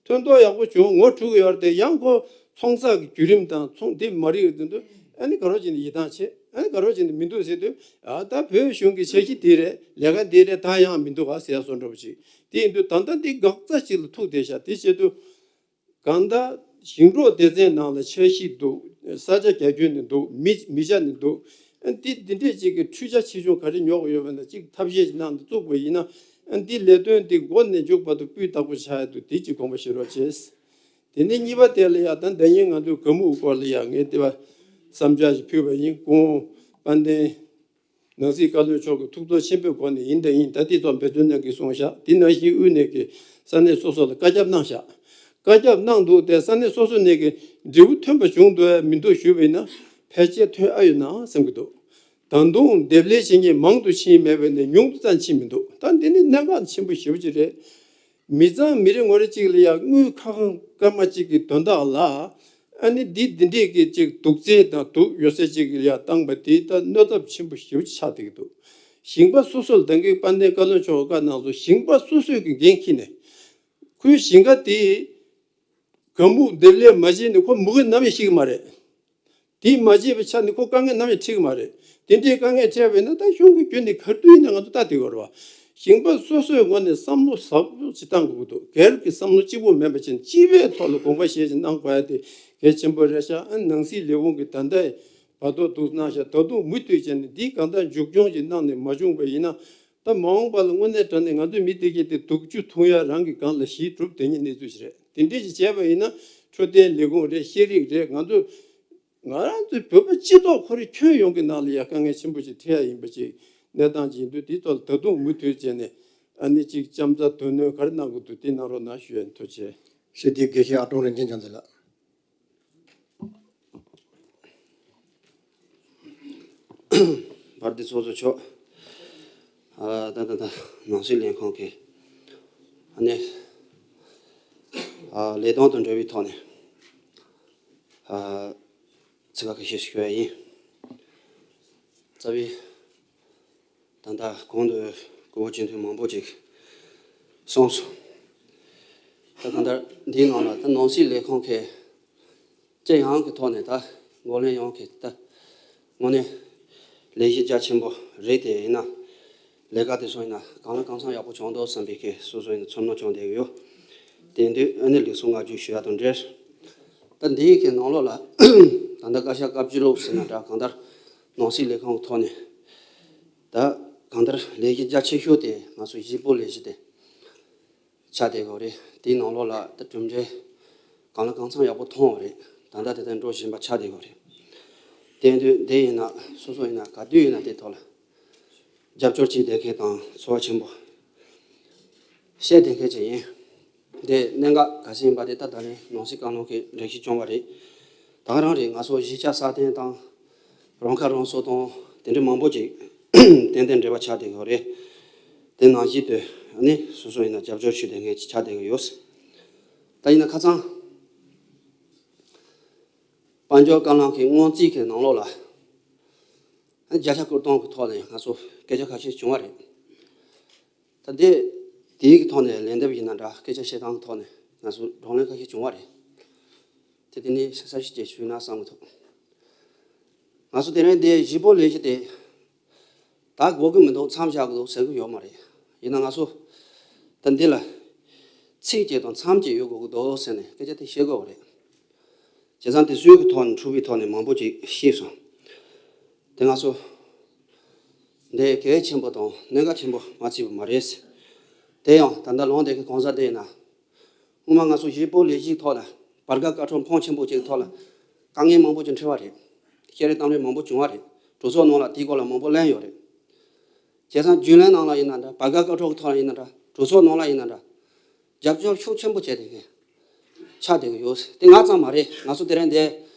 ཐོན་ཐོག་ཡག་པོ་བྱུང་ངོ་འཕྲོད་གི་ཡོད་རེད་དེ། ཡང་ཁོ་ཚོང་ས་གི་བརྒྱུད་རིམ་དང་ཚོང་དེ་མ་རིག་དེ་འདུག་ཨ་ནི་ག་རོ་བྱས་ནས་ཡིད་ཐང་ཆད། ཨ་ནི་ག་རོ་བྱས་ནས་མི་འདུག་ཟེར་དུས། ཨ་ད་བོད་གཞུང་གི་འཆར་གཞི་དེ་རེད། ལས་ཀ་འདི་རེད། ད་ཡང་མི་འདུག་ག་ཟེར་ཡ་བཟོ་འདྲ་པོ་ཅིག་དེ་ཡིན་དུས་ད་ལྟ་འདི་འགག་རྩ་ཅིག་ལ་ཐུག་བསྡད་ཤག་དེ་བྱེད་དུས། གང་ལྟར་ཞིང་འབྲོག་སྡེ་ཚན་ནང་ལ་འཆར་གཞི་འདུག་ས་ཆ་རྒྱ་ཁྱོན་ནས་འདུག་མི་མི་ཆ་ནས་འདུག་ཨ་འདི་འདི་འདྲས་ཅིག་གི་འཕྲུལ་ཆ་ཆེ་ཆུང་ག་རེ་ཉོ་དགོས་ཡོད་པ་ན་ཅིག་ཐབས་ཤེས་ཅིག་གནང་སྟེ་བཙུགས་པ་ཡིན་ན། ཨ་འདི་ལས་དོན་འདི་འགོ་ནས་མཇུག་བར་དུ་སྤུས་དག་པོ་ཆགས་ཡ་འདུག་དེ་ཅིག་དགོངས་པ་བཞེས་རོགས་བྱས། དེ་ནས་གཉིས་པ་དེ་ལ་ཡ་ད་ཟླ་ཉིན་ང་ཚོའི་གད་མུག་སྐོར་ལ་ཡ་ངས་དེ་བ་བསམ་འཆར་ཞིག་ཕུལ་བ་ཡིན། སྐུ་ངོ་དཔལ་ལྡན་ནང་སྲིད་བཀའ་བློན་མཆོག་གིས་ཐུགས་ཚོར་ཆེན་པོའི་སྒོ་ནས་ཡིན་དང་ཡིན། ད་ལྟའི་ཐོག་འབད་བརྩོན་གནང་གི་གསུངས་ཤག་དེ་ནང་བཞིན་དབུས་ནས་ཀྱི་ས་གནས་སོ་སོ་ལ་བཀའ་ཁྱབ་གནང་ཤག་བཀའ་ཁྱབ་གནང་འདུག་དེ་ས་གནས་སོ་སོ་ནས་ཀྱི་འབྲས་བུ་ཐོན་པ་བྱུང་འདུག་ཡ་མི་འདུག་ཞུས་པ་ཡིན་ན་ཕལ་ཆེར་ཐོན་ཨ་ཡོད་ན་བསམ་གྱི་འདུག་ད་དུང་འདེབས་ལས་བྱེད་མཁན་མང་དུ་ཕྱིན་མེད་པ་ནས་ཉུང་དུ་ཙམ་ཕྱིན་མི་འདུག་ད་འདི་ནི་གནད་འགག་ཆེན་པོ་ཞེ་པོ་ཅིག་རེད། མི་ཚང་མི་རེ་ངོ་རེ་གཅིག་ལ་ཡང་དངུལ་ཁ་ཁང་སྐར་མ་གཅིག་གི་དོན་དག་ལ། ཨ་ནི་འདི་འདི་འདྲས་ཀྱི་གཅིག་དུག་རྫས་དང་དུག་ཡོད་ས་གཅིག་ལ་ཡང་བཏང་པ་དེ་ད་གནོད་ཚབས་ཆེན་པོ་ཞེ་པོ་ཅིག་ཆགས་བསྡད་ཀྱི་འདུག་ཞིང་པ་སོ་སོ་ལ་ད་གིན་དཔལ་ལྡན་བཀའ་བློན་མཆོག་གིས་བཀའ་གནང་སོང་། ཞིང་པ་སོ་སོས་ཀྱི་འགན་འཁྱེར་ནས། ཁོའི་ཞིང་ཁ་དེ་གད་མུག་འདེབས་ལས་མ་བྱས་ནས་ཁོ་མུ་གེ་ནམ་ཡང་ཤི་གི་མ་རེད། དེས་མ་བྱས་པའི་ཆ་ནས་ཁོ་དཀའ་ངལ་ནམ་ཡང་འཕྲད་ཀྱི་མ་རེད། དེ་འདྲའི་དཀའ་ངལ་འཕྲད་པ་ཡིན་ན་ད་གཞུང་གིས་རྒྱུན་ནས་ག་རེ་བཏུལ་ཡིན་ན་ང་ཚོ་ལྟ་བསྡད་དགོས་རེད་བ། ཞིང་པ་སོ་སོའི་ངོས་ནས་བསམ་བློ་ཟབ་པོ་ཅིག་བཏང་དགོས་ཀྱི་འདུག་སྒེར་གྱི་བསམ་བློ་གཅིག་པོ་མིན་པ་བྱས་ནས་སྤྱི་པའི་ཐོག་ལ་དགོངས་པ་བཞེས་ཅིག་གནང་དགོས་ཡ་དེ་གལ་ཆེན་པོ་རེད་ཤག་ཨ་ནང་སྲིད་ལས་ཁུངས་ཀྱིས་ད་ལྟའི་བར་དོ་འདུག་གནང་ཤག་ད་དུང་མུ་མཐུད་བྱས་ནས་འདི་གང་ལྟར་མཇུག་སྐྱོང་ཅིག་གནང་ནས་མ་བྱུང་བ་ཡིན་ན། ད་མ་འོངས་པ་ལ་དངོས་གནས་དྲང་གནས་ང་ཚོའི་མི་དེ་གས་དེ་དུག་ཆུ་འཐུང་ཡ་རང་གི་སྒང་ལ་གཞི་གྲུབ་བསྡད་མཁན་གནས་ཚུལ་ཞིག་རེད། དེ་འདྲས་ཞིག་བྱས་པ་ཡིན་ན་འཕྲོད་བསྟེན་ལས་ཁུངས་རེད། ཤེས་རིག་རེད། ང་ཚོ་ང་རང་ཚོའི་བོད་པ་སྤྱི་ཚོགས་ཁོ་རང་ཁྱོན་ཡོངས་ཀྱི་ནང་ལ་ཡ་དཀའ་ངལ་ཆེན་པོ་ཞིག་འཕྲད་ཡ་ཡིན་པ་ཅིག་གནས་སྟངས་ཅིག་ཡིན་དུས། དེའི་ཐོག་ལ་ད་དུང་མུ་མཐུད་བྱས་ནས་ཨ་ནི་ཅིག་ལྕམ་ཚ་དོ་སྣང་ག་རེ་གནང་དགོས་འདུག་དེ་གནང་རོགས་གནང་ཞུ་ཡ་ཡིན། ཐུགས་རྗེ་ཆེ། ཞུ་དེ་དགེ་བཤེས་ཨ་ཀྲོང་རིན་ཆེན་བྱང་རྩེ་ལགས། བར་འདི་ཚོགས་གཙོ་མཆོག་ཨ་ད་ད་ད་ནང་སྲིད་ལས་ཁུངས་ཀྱི་ཨ་ནི་ ཨ་ལས་དོན་དང་འབྲེལ་བའི་ཐོག་ནས་ཨ་ཚིག་ཁ་ཤས་ཤིག་ཞུ་ཡ་ཡིན། རྩ་བའི་ད་ལྟ་གོང་དུ་སྐུ་ངོ་སྤྱི་འཐུས་མང་པོ་ཅིག་གསུངས་སོང་། ད་གང་ལྟར་འདིའི་ནང་ལ་ད་ནང་སྲིད་ལས་ཁུངས་ཀྱི་སྤྱི་ཡོངས་ཀྱི་ཐོག་ནས་ད་འགོ་ལས་ཡོངས་ཀྱི་ད་དངོས་གནས་ལས་གཞི་རྒྱ་ཆེན་པོ་རེད་དེ། ཡིན་ན་ལས་ཀ་དེ་ཚོ་ཡིན་ན་གང་ལ་གང་འཚམ་ཡག་པོ་བྱུང་འདུག་བསམ་པའི་གི་སོ་སོ་ཡིན་ན་ཚོར་སྣང་བྱུང་བསྡད་ཡོད། དེ་དུས་ཨ་ནི་ལུགས་སྲོལ་བསྔགས་བརྗོད་ཞུ་ཡ་དང་འབྲེལ། ད་འདིའི་གི་ནང་ལོགས་ལ་ད་ལྟ་བཀའ་ཤག་བཀའ་བརྒྱུད་ལུགས་ཟེར་ན་འདྲ། གང་ལྟར་ནང་སྲིད་ལས་ཁུངས་ཀྱི་ཐོག་ནས་ད་གང་ལྟར་ལས་གཞི་རྒྱ་ཆེ་ཤོས་དེ་ང་ཚོ་གཞིས་སྤོ་ལས་གཞི་དེ་ཆགས་བསྡད་ཡོད་རེད། དེའི་ནང་ལོགས་ལ་ད་གྲུབ་འབྲས་གང་ལ་གང་འཚམ་ཡག་པོ་ཐོན་པ་རེད། ད་ལྟ་དེ་ལྟར་འགྲོ་བཞིན་པ་ཆགས་བསྡད་ཡོད་རེད། དེ་དུས་དེ་ཡིན་ན་སོ་སོ་ཡིན་ན་ག་དུས་ཡིན་ན་དེ་ཐོག་ལ་རྒྱབ་སྐྱོར་བྱེད་བསྡད་མཁན་དང་ཚོར་བ་ཆེན་པོ་བཤད་བསྡད་མཁན་ཅིག་ཡིན། དེ་གནད་འགག་ག་ཚོད་ཡིན་པ་དེ་ད་ད་ལན་ནང་སྲིད་བཀའ་བློན་གྱིས་འགྲེལ་བཤད་བྱུང་བ་རེད། ད་ག་རང་རེད། ང་ཚོ་གཞིས་ཆགས་སྲ་བརྟན་དང་རང་ཁ་རང་གསོ་དང་དེ་འདྲ་མང་པོ་ཅིག་ཏན་ཏན་འབྲེལ་བ་ཆགས་བསྡད་ཡོད་རེད། དེ་ནང་བཞིན་དུ་ཨ་ནི་སོ་སོ་ཡིན་ན་རྒྱབ་སྐྱོར་ཞུ་བསྡད་མཁན་ཅིག་ཆགས་བསྡད་ཡོད། ད་ཡིན་ན་ཁ་སང་དཔལ་འབྱོར་བཀའ་བློན་གྱི་སྔོན་རྩིས་ཀྱི་ནང་ལོགས་ལ་ཨ་ནི་བརྒྱ་ཆ་བསྐུར་གཏོང་གི་ཐོག་ནས་ང་ཚོ་སྐད་ཆ་ཁ་ཤས་བྱུང་བ་རེད། ད་དེ་དེའི་གི་ཐོག་ནས་ལན་འདེབས་ཡིན་ན་འདྲ། སྐད་ཆ་བཤད་སྟངས་ཀྱི་ཐོག་ནས་ང་ཚོ་བགྲོ་གླེང་ཁ་ཤས་བྱུང་བ་རེད། དེ་དེ་ནས་གསལ་བཤད་ཅིག་ཞུས་ན་བསམ་གྱི་འདུག་ང་ཚོ་དེ་རིང་འདི་གཞིས་སྤོ་ལས་གཞི་དེ་ད་དགོས་ཀྱི་མི་འདུག་མཚམས་བཞག་གི་འདུག་ཟེར་གྱི་ཡོད་མ་རེད། ཡིན་ན་ང་ཚོ་ད་འདི་ལ་ཚིག་ཅིག་དང་མཚམས་ཅིག་ཡོད་དགོས་ཀྱི་འདུག་ཟེར་ནས་སྐད་ཆ་དེ་བཤད་དགོས་པ་རེད། བྱས་ཙང་དེ་ཚོའི་གི་ཐོག་ནས་འཁྲུག་པའི་ཐོག་ནས་མང་པོ་ཅིག་ཤེས་སོང་། དེ་ང་ཚོ་འདི་གལ་ཆེན་པོ་དང་གནད་འགག་ཆེན་པོ་མ་བརྩིས་པ་མ་རེད། དེ་ཡང་ད་ལྟ་ལུང་བསྟན་གྱི་གང་ཟག་དེ་ཡིན་ན། སྔོན་མ་ང་ཚོ་གཞིས་སྤོ་ལས་གཞིའི་ཐོག་ལ་བར་བརྒལ་བཀའ་ཁྲོལ་ཕོན་ཆེན་པོ་ཅིག་ཐོག་ལ་དཀའ་ངལ་མང་པོ་ཅིག་འཕྲད་པ་རེད། བཤད་རེས་གཏམ་རེས་མང་པོ་བྱུང་བ་རེད། གྲོས་ཚོགས་ནང་ལ་དེའི་སྐོར་ལ་མང་པོ་གླེང་ཡོད་རེད། བྱས་ཙང་རྒྱུན་ལས་ནང་ལ་ཡིན་ན་འདྲ། བར་བརྒལ་བཀའ་ཁྲོལ་གྱི་ཐོག་ལ་ཡིན་ན་འདྲ། གྲོས་ཚོགས་ནང་ལ་ཡིན་ན་འདྲ། རྒྱབ་སྐྱོར་ཤུགས་ཆེན་པོ་བྱས་ཏེ་ངས་ཆགས་བསྡད་ཀྱི་ཡོད། དེ་ང་ཙམ་མ་རེད། ང་ཚོ་དེ་རིང་འདི་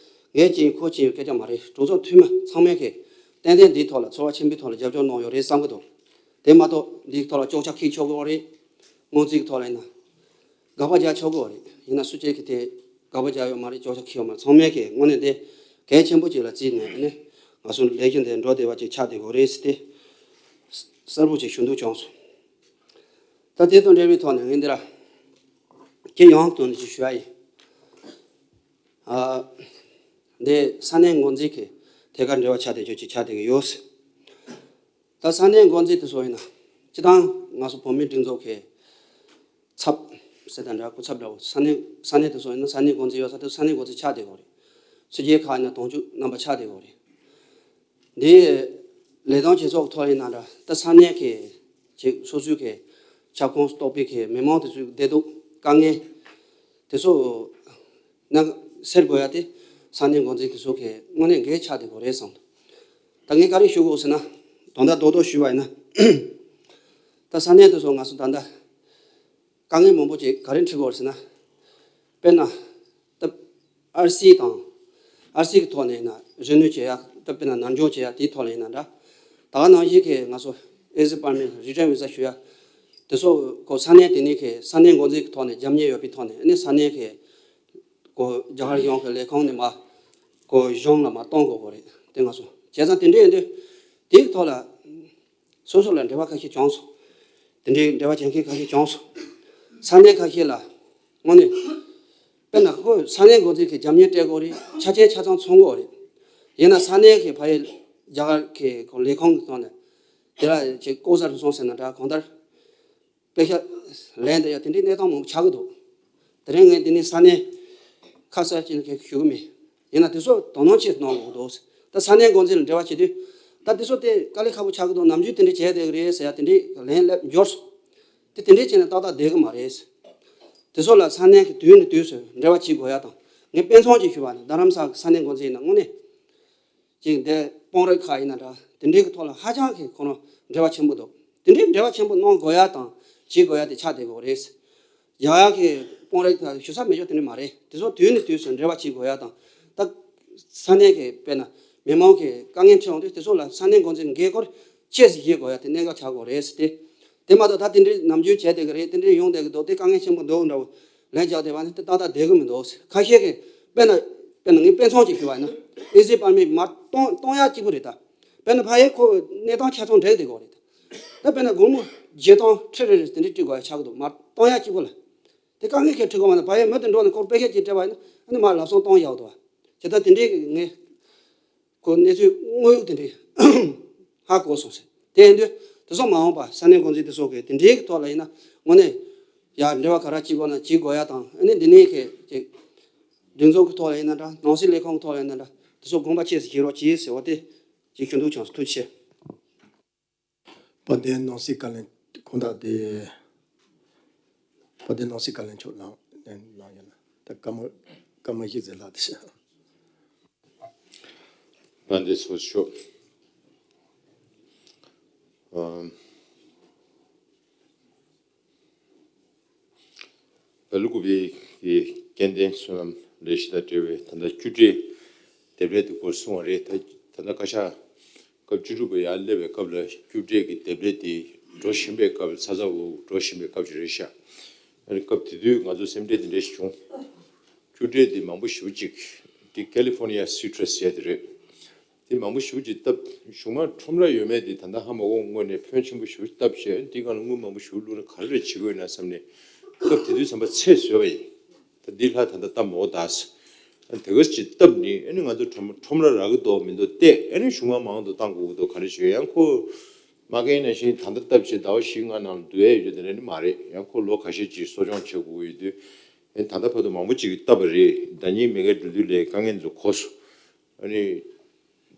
ངས་ཅི་ཡིན་ཁོ་ཅི་ཡིན་སྐད་ཆ་མ་རེད། གྲོས་ཚོགས་འཐུས་མི་ཚང་མས་ཀྱི་ཏན་ཏན་འདིའི་ཐོག་ལ་ཚོར་བ་ཆེན་པོའི་ཐོག་ལ་རྒྱབ་སྐྱོར་གནང་ཡོད་རེད་བསམ་གྱི་འདུག་དེ་མ་གཏོགས་འདིའི་ཐོག་ལ་ཅོག་ཆ་འཁྱེར་ཆོག་གི་རེད། སྔོན་རྩིས་ཀྱི་ཐོག་ལ་ཡིན་ན་དགག་པ་རྒྱག་ཆོག་གི་རེད། ཡིན་ན་སུ་གཅིག་གིས་དེ་དགག་པ་རྒྱག་ཡོད་མ་རེད། ཅོག་ཆ་འཁྱེར་ཡོད་མ་རེད། ཚང་མས་ཀྱི་དངོས་གནས་དེ་གལ་ཆེན་པོ་ཅིག་ལ་བརྩིས་ནས་ནི་ང་ཚོ་ལས་གཞི་འདི་འགྲོ་བདེ་བ་ཅིག་ཆགས་བསྡད་ཀྱི་རེད་ཟེར་ཏེ་གསལ་པོ་ཅིག་ཞུ་འདོད་བྱུང་སོང་། ད་དེ་དང་འབྲེལ་བའི་ཐོག་ནས་ངས་འདི་ལ་སྤྱི་ཡོངས་ཐོག་ནས་ཅིག་ཞུ་ཡ་ཡིན། ཨ། འདི་ས་གནས་འགོ་འཛིན་གྱི་ཐད་ཀར་འབྲེལ་བ་ཆགས་བསྡད་རྒྱུ་ཅིག་ཆགས་བསྡད་ཀྱི་ཡོད། ད་ས་གནས་འགོ་འཛིན་དེ་ཚོ་ཡིན་ན། སྤྱིར་བཏང་ང་ཚོ་བོད་མིའི་སྒྲིག་འཛུགས་ཀྱི་ཚབ་ཟེར་དང་འདྲ། སྐུ་ཚབ་འདྲ་བོ། ས་གནས་ས་གནས་དེ་ཚོ་ཡིན་ན་ས་གནས་འགོ་འཛིན་ཡོད་ས་དེ་ས་གནས་འགོ་འཛིན་ཆགས་བསྡད་ཡོད་རེད། ཕྱི་རྒྱལ་ཁག་ཡིན་ན་དོན་གཅོད་རྣམ་པ་ཆགས་བསྡད་ཡོད་རེད། འདི་ལས་དོན་བྱེད་ཕྱོགས་ཐོག་ཡིན་ན་འདྲ། ད་ས་གནས་ཀྱི་ཅིག་སོ་སོའི་གི་ཁྱབ་ཁོངས་སུ་གཏོགས་པའི་གི་མི་མང་དེ་ཚོའི་བདེ་སྡུག་དཀའ་ངལ་དེ་ཚོ་ན་སེལ་དགོས་ཡ་དེ་ས་གནས་འགོ་འཛིན་དེ་ཚོ་གི་དངོས་གནས་འགན་ཆགས་བསྡད་དགོས་རེད་བསམ་འདུག་ད་ངས་ག་རེ་ཞུ་དགོས་ཟེར་ན། དོན་དག་རྡོག་རྡོག་ཞུས་པ་ཡིན་ན། ད་ས་གནས་དེ་ཚོ་ང་ཚོ་ད་ལྟ་དཀའ་ངལ་མང་པོ་ཅིག་ག་རེ་འཕྲད་ཀྱི་ཡོད་རེད་ཟེར་ན། དཔེར་ན། ད་ཨར་སི་དང་། ཨར་སི་གི་ཐོག་ནས་ཡིན་ན་རེ་ནུས་བྱེད་ཡ། ད་དཔེར་ན་ནར་འགྱངས་བྱེད་ཡ་དེའི་ཐོག་ལ་ཡིན་ན་འདྲ། ད་ག་ནང་བཞིན་གྱི་ང་ཚོ་ཨེ་ཟི་པར་མིན་རི་ཊརན་བི་ཟ་ཞུ་ཡ། དེ་ཚོ་ཁོ་ས་གནས་དེ་ནས་ཀྱི་ས་གནས་འགོ་འཛིན་གྱི་ཐོག་ནས་རྒྱབ་གཉེར་ཡོད་པའི་ཐོག་ནས་ཨ་ནི་ས་གནས་ཀྱི་ཁོ་རྒྱ་གར་གཞུང་གི་ལས་ཁུངས་ནས་མར་ཁོ་གཞུང་ལ་མར་གཏོང་དགོས་ཀྱི་རེད། དེ་ང་ཚོ་བྱས་ཙང་དེ་འདྲ་ཡིན་དུས་དེའི་ཐོག་ལ། སོ་སོ་ལ་འབྲེལ་བ་ཁ་ཤས་བྱུང་སོང་། དེ་འདྲའི་འབྲེལ་བ་བྱེད་མཁན་ཁ་ཤས་བྱུང་སོང་། ས་གནས་ཁ་ཤས་ལ་དངོས་གནས། དཔེར་ན་ཁོ་ས་གནས་འགོ་འཛིན་གྱི་རྒྱབ་གཉེར་སྤྲད་དགོས་རེད། ཆ་རྐྱེན་ཆ་ཚང་ཚང་དགོས་རེད། ཡིན་ན་ས་གནས་ཀྱི་ཕ་ཡུལ་རྒྱ་གར་གྱི་ཁོ་ལས་ཁུངས་ཀྱི་ཐོག་ནས་དེ་ལ་ཅིག་ལྐོག་ཟ་རུལ་སུངས་ཟེར་ན་འདྲ། གང་ལྟར། དཔེ་ཆ་ལེན་བསྡད་ཡ་དེ་འདྲའི་གནས་སྟངས་མང་པོ་ཆགས་ཀྱི་འདུག་དེ་རིང་ངས་འདི་ནས་ས་གནས་ཁ་གསལ་ཅིག་ལ་ཞུ་གི་མེད། ཡིན་ན་དེ་ཚོ་དོ་སྣང་ཆེ་གནང་དགོས་འདུག་ད་ས་གནས་འགོ་འཛིན་ལ་འབྲེལ་བ་བྱེད་དུས། ད་དེ་ཚོ་དེ་དཀའ་ལས་ཁག་པོ་ཆགས་ཀྱི་འདུག་ནམ་རྒྱུན་དེ་འདྲ་བྱས་བསྡད་ཀྱི་རེད་ཟེར་ཡ་དེ་འདྲའི་ལན་སླེབས་འབྱོར་སོང་། དེ་དེ་འདྲའི་བྱས་ན་ཏག་ཏག་བསྡད་ཀྱི་མ་རེད། དེ་ཚོ་ལ་ས་གནས་ཀྱི་དུས་ནས་དུས་སུ་འབྲེལ་བ་བྱེད་དགོས་ཡ་དང་། ངས་དཔེ་མཚོན་ཅིག་ཞུ་བ་ནི་རྡ་རམ་ས་ལ་གི་ས་གནས་འགོ་འཛིན་ཡིན་ན་དངོས་གནས། ཅིག་འདི་དཔོན་རིགས་ཁག་ཡིན་ན་འདྲ། དེ་འདྲའི་གི་ཐོག་ལ་ཧ་ཅང་གི་ཁོ་རང་འབྲེལ་བ་ཆེན་པོ་འདུག་དེ་འདྲའི་འབྲེལ་བ་ཆེན་པོ་གནང་དགོས་ཡ་དང་བྱེད་དགོས་ཡ་དེ་ཆགས་བསྡད་ཡོད་རེད། རྒྱ་གར་གི་དཔོན་རིགས་ཁག་ཞུ་ས་མེད་ཆོག་དེ་འདྲ་མ་རེད། དེ་ཚོ་དུས་ནས་དུས་སུ་འབྲེལ་བ་བྱེད་དགོས་ཡ་དང་། ད་ས་གནས་ཀྱི་དཔེར་ན་མི་མང་གི་དཀའ་ངལ་འཕྲད་ཡོང་དུས་དེ་ཚོ་ལ་ས་གནས་འགོ་འཛིན་འགན་ཁུར་ཆེ་ཙམ་བཞེས་དགོས་ཡ་དེ་གནད་འགག་ཆགས་ཀྱི་ཡོད་རེད་ཟེར་ཏེ། དེ་མ་གཏོགས་ད་དེ་འདྲའི་ནམ་རྒྱུན་བྱས་བསྡད་ཀྱི་རེད། དེ་འདྲའི་ཡོང་བསྡད་ཀྱི་འདུག་དེ་དཀའ་ངལ་ཆེན་པོ་འདུག་འདྲ་བོ། ལན་རྒྱག་བསྡད་པ་ནི་དེ་ཏག་ཏག་བསྡད་གི་མི་འདུག། ཁ་ཤས་ཀྱིས་དཔེར་ན་དཔེར་ན་ངས་དཔེ་མཚོན་ཅིག་ཞུས་པ་ཡིན་ན། ཨེ་ཟི་པར་མིཊ་མར་གཏོང་གཏོང་ཡག་གཅིག་པུ་རེད་ད། དཔེར་ན་ཕ་ཡུལ་ཁོ་གནས་སྟངས་ཆ་ཚང་འགྲིག་བསྡད་ཡོད་རེད་ད། ད་དཔེར་ན་སྒོར་མོ་བརྒྱད་སྟོང་ཁྲི་རེ་རེ་དེ་འདྲས་སྤྲད་དགོས་ཡ་ཆགས་ཀྱི་འདུག། མར་གཏོང་ཡག་གཅིག་པུ་ལ། དེ་དཀའ་ངལ་གྱིས་འཕྲད་དགོས་མ་གཏོགས་ཕ་ཡུལ་མི་དེ་འགྲོ་ནས་ཁོར་པེ་ཤེད་ཅིག་སྤྲད་པ་ཡིན་ན་ཨ་ནི་མར་ལམ་སང་གཏོང་ཡག་འདུག་བ། བྱས་ཙང་དེ་འདྲས་ངས་ཁོ་གནས་ཚུལ་དངོས་ཡོད་དེ་འདྲས་ཧ་གོ་སོང་ཟེར། དེ་ཡིན་དུས་དེ་ཚོ་མ་འོངས་པ་ས་གནས་འགོ་འཛིན་དེ་ཚོ་གིས་དེ་འདྲའི་གི་ཐོག་ལ་ཡིན་ན་དངོས་གནས་ཡ་འབྲེལ་བ་ག་རེ་བྱེད་དགོས་ན་བྱེད་དགོས་ཡ་དང་ཨ་ནི་འདི་ནས་གི་ཅིག་སྒྲིག་འཛུགས་ཀྱི་ཐོག་ལ་ཡིན་ན་འདྲ། ནང་སྲིད་ལས་ཁུངས་ཀྱི་ཐོག་ལ་ཡིན་ན་འདྲ། དེ་ཚོ་དགོངས་པ་ཆེ་ཙམ་བཞེས་རོགས་གྱིས་ཟེར་བ་དེ་ཅིག་ཞུ་འདོད་བྱུང་སོང་། ཐུགས་རྗེ་ཆེ། དཔལ་ལྡན་ནང་སྲིད་བཀའ་བློན་ཁོང་དག་དེ། དཔལ་ལྡན་ནང་སྲིད་བཀའ་བློན་མཆོག་ལངས་ལངས་ཡོད་ན་ད་སྐར་མ་སྐར་མ་བཞི་ཙམ་ལྷག་དེ་ཤག། དཔལ་ལྡན་ཚོགས་གཙོ་མཆོག། ཨམ། བོད་ལུགས་པའི་གི་སྐྱེ་ལྡན་བསོད་ནམས་ལས་གཞི་དང་འབྲེལ་བའི་ད་ལྟ་བཅུ་སྒྲིལ་དེབ་ལས་དེ་སྐོར་གསུངས་པ་རེད། ད་ད་ལྟ་བཀའ་ཤག་སྐབས་བཅུ་དྲུག་པ་ཡར་སླེབས་པའི་སྐབས་ལ་བཅུ་སྒྲིལ་གྱི་དེབ་ལས་དེ་འགྲོ་བཞིན་པའི་སྐབས་ཚ་ཚ་འུར་འུར་འགྲོ་བཞིན་པའི་སྐབས་ཅིག་རེད་ཤག། ཨ་ནི་སྐབས་དེ་དུས་ང་ཚོ་སེམས་ཁྲལ་དེ་འདྲ་ཞིག་བྱུང་། བཅུ་སྒྲིལ་དེ་མང་པོ་ཞེ་པོ་ཅིག་དེ་ཀ་ལི་ཧྥོར་ནི་ཡ་སི་ཊྲ་སི་ཟེར་དེ་རེད། དེ་མང་པོ་ཞེ་པོ་ཅིག་བཏབ། གཞུག་མ་ཁྲོམ་ར་ཡོད་མེད་དེ་ད་ལྟ་ཧ་མ་གོ། དངོས་གནས་ཕོན་ཆེན་པོ་ཞེ་པོ་བཏབ་བྱས་དེའི་སྒང་ལ་དངུལ་མང་པོ་ཞེ་པོ་བླུགས་ན་ག་རེ་རེ་བྱེད་དགོས་ན་བསམ་ནས་སྐབས་དེ་དུས་ཙམ་པ་ཚད་བཟོས་པ་ཡིན། ད་འདི་ལྷག་ད་ལྟ་བཏབ་མ་འོ་ད་ཟེར། དེ་ག་ཅིག་བཏབ་ནི་ཨ་ནི་ང་ཚོ་ཁྲོམ་ཁྲོམ་ར་རག་གི་འདུག་མི་འདུག་བལྟས། ཨ་ནི་གཞུག་མ་མང་དུ་བཏང་དགོས་ཀྱི་འདུག་ག་རེ་བྱེད། ཡང་ཁོ་མ་རྒན་ནང་བཞིན་ད་ལྟ་བཏབ་བྱས་ཟླ་བ་བཞི་ལྔ་ནང་ལ་བསྡུ་ཡས་ཡོད་རྒྱུ་དེ་འདྲ་ནི་མ་རེད། ཡང་ཁོ་ལོ་ཁ་ཤས་ཅིག་གསོ་སྐྱོང་བྱེད་དགོས་ཀྱི་ཡོད་དུས། ཨ་ནི་ད་ལྟ་བར་དུ་མང་པོ་ཅིག་བཏབ་པ་རེད། ཟླ་ཉིན་མི་འགའ་འགྲོ་དུས་ལས་དཀའ་ངལ་འདི་ཚོ་གོ་སོང་། ཨ་ནི་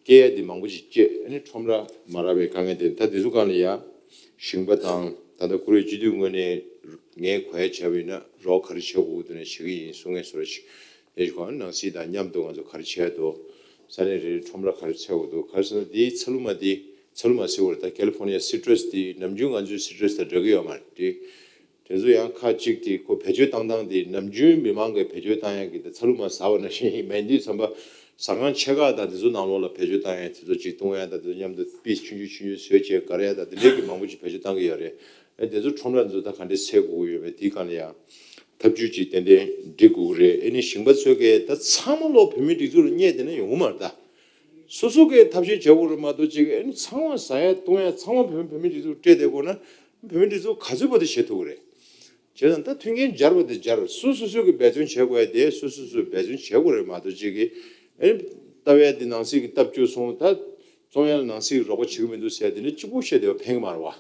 སྐྱེལ་ཡ་འདི་མང་པོ་ཞིག་སྐྱེལ། ཨ་ནི་ཁྲོམ་ར་མ་རག་པའི་དཀའ་ངལ་དེ། ད་འདི་ཚོ་སྒང་ལ་ཡ་ཞིང་པ་དང་ད་ལྟ་ཁོ་རའི་སྤྱི་འཐུས་ངོས་ནས་ངས་གོ་ཡ་བྱས་པ་ཡིན་ན་རོགས་ག་རེ་བྱེད་དགོས་འདུག་ནས་བྱེད་ཀྱི་ཡིན་གསུང་མཁན་བཟོ་འདྲ་ཞིག་རེད། ཁོང་ནང་སྲིད་དང་མཉམ་དུ་ང་ཚོ་ག་རེ་བྱས་འདུག། ས་གནས་རེ་རེ་ཁྲོམ་ར་ག་རེ་འཚོལ་དགོས་འདུག། ག་རེ་ཟེར་ན་འདིའི་ཚ་ལུ་མ་འདི་ཚ་ལུ་མ་ཟེར་བ་རེད། ད་ཀ་ལི་ཧྥོར་ནི་ཡ་སི་ཊྲ་སི་འདི་ནམ་རྒྱུན་ང་ཚོའི་སི་ཊྲ་སི་དང་འདྲ་གི་ཡོད་མ་རེད། དེ་ཚོ་ཡང་ཁག་ཅིག་དེ་ཁོ་བེད་སྤྱོད་བཏང་སྟངས་དེ་ནམ་རྒྱུན་མི་མང་གིས་བེད་སྤྱོད་བཏང་ཡག་གི་དེ་ཚ་ལུ་མ་ཟ་བ་ནང་བཞིན་མེད་དུས་ཙམ་པ་ཟ་ཁང་ཆེ་ཁག་དང་དེ་ཚོ་ནང་ལོགས་ལ་བེད་སྤྱོད་བཏང་ཡག་དེ་ཚོ་ཅིག་བཏུང་ཡག་དང་དེ་ཚོ་མཉམ་དུ་པིས་ཆུང་ཆུང་ཆུང་ཆུང་བཟོས་བྱས་དགར་ཡག་དང་དེ་འདྲའི་གི་མང་པོ་ཅིག་བེད་སྤྱོད་བཏང་གི་ཡོད་རེད། ཨེ་དེ་ཚོ་ཁྲོམ་ར་ཚོ་ད་ག་འདྲས་འཚོལ་དགོས་ཀྱི་ཡོད་མེད་དེའི་སྒང་ལ་ཡང་ཐབས་ཇུས་ཅིག་ཏན་ཏན་སྒྲིག་དགོས་ཀྱི་རེད། ཨེ་ནི་ཞིང་པ་ཚོས་གི་ད་ཚང་མ་ལོ་བོད་མིའི་སྒྲིག་འཛུགས་ལ་བསྙད་བསྡད་ན་ཡོང་གི་མ་རེད་ད། སོ་སོ་གི་ཐབས་ཤེས་བྱེད་དགོས་རེད་མ་གཏོགས་ཅིག་ཨེ་ནི་ཚང་མ་ཟ་ཡག་བཏུང་ཡག་ཚང་མ་བོད་བོད་མིའི་སྒྲིག་འཛུགས་སྤྲད་བསྡད་དགོས་ན། བོད་མིའི་སྒྲིག་འཛུགས་ག་ཚོད་བར་དུ་བྱེད་ཐུབ་ཀྱི་རེད། བྱས་ཙང་ད་མཐུན་རྐྱེན་སྦྱར་བ་དེ་སྦྱར། སོ་སོ་སོ་གིས་འབད་བརྩོན་བྱེད་དགོས་ཡ་དེ་སོ་སོ་སོས་འབད་བརྩོན་བྱེད་དགོས་རེད་མ་གཏོགས་ཅིག་གིས་ཨེ་སྟབས་ཡག་དེ་ནང་སྲིད་ཀྱིས་སྟབས་བཅུག་སོང་། ད་བཙོང་ཡ་ལ་ནང་སྲིད་ཀྱིས་རོགས་པ་བྱེད་ཀྱི་མི་འདུག་ཟེར་དེ་ནི་གཅིག་པོ་བཤད་བསྡད་པ་ཕན་གྱི་མ་རེད་བ།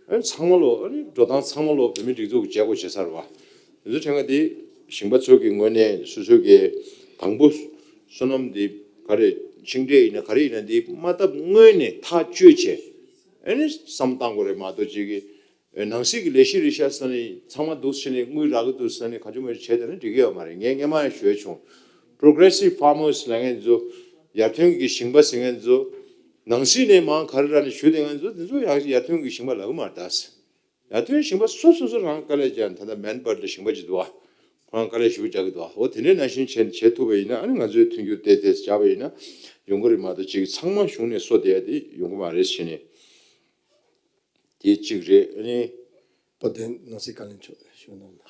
ཨེ་ཚང་མ་ལོ་ཨེ་འགྲོ་སྟངས་ཚང་མ་ལོ་བོད་མིའི་སྒྲིག་འཛུགས་ཀྱི་བྱེད་སྒོ་བྱེད་ས་རེད་བ། དེ་ཚོ་དྲན་ག་དེ་ཞིང་པ་ཚོ་གི་ངོས་ནས་སོ་སོ་གི་དང་པོ་སོ་ནམ་དེ་ག་རེ་ཕྱིང་འབྲས་ཡིན་ན་ག་རེ་ཡིན་ན་དེ་མ་བཏབ་སྔོན་ནས་ཐག་གཅོད་བྱས་ཨེ་ནི་བསམ་བཏང་དགོས་རེད་མ་གཏོགས་ཅིག་གིས། ནང་སྲིད་ཀྱི་ལས་གཞི་རེད་ཤག་ཟེར་ནས་ཚང་མ་འདུག་ཟེར་ནས་དངུལ་རག་གི་འདུག་ཟེར་ནས་གང་བྱུང་མང་བྱུང་བྱས་བསྡད་ན་འགྲིག་གི་ཡོད་མ་རེད། ངས་སྔོན་མ་ཡང་ཞུས་བྱུང་། Progressive farmers ལབ་མཁན་ཚོ་ཡར་ཐོན་གྱི་ཞིང་པ་ཟེར་མཁན་ཚོ་ནང་སྲིད་ནས་མང་ག་རེ་རག་ནས་ཞུ་བསྡད་མཁན་ཚོ་དེ་ཚོ་ཡང་ཡར་ཐོན་གྱི་ཞིང་པ་ལབ་གི་མ་རེད་ད། ཡར་ཐོན་ཞིང་པ་སོ་སོ་སོ་རང་དཀའ་ལས་རྒྱག་ད་ལྟ་མན་པར་ལ་ཞིང་པ་ཅིག་འདུག་བ། ཁོ་རང་དཀའ་ལས་ཞེ་པོ་རྒྱག་གི་འདུག་བ། འོ་དེ་འདྲའི་ནང་བཞིན་བྱས་བྱེད་ཐུབ་པ་ཡིན་ན་ཨ་ནི་ང་ཚོའི་མཐུན་འགྱུར་ཏོག་ཙམ་བྱས་པ་ཡིན་ན་ཡོང་གི་རེད་མ་གཏོགས་ཅིག་ཚང་མ་གཞུང་ནས་གསོ་བསྡད་ཡ་དེ་ཡོང་གི་མ་རེད་ཟེར་ནས། དེ་གཅིག་རེད། ཨ་ནི། བོད་དོན་ནང་སྲིད་བཀའ་བློན་མཆོག་ཞུ་གནང་།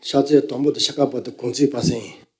ཕྱག་ཚོད་དང་པོ་དང་ཕྱེད་ཀ་བར་དུ་གུང་ཚིགས་པ་སེང་ཡིན།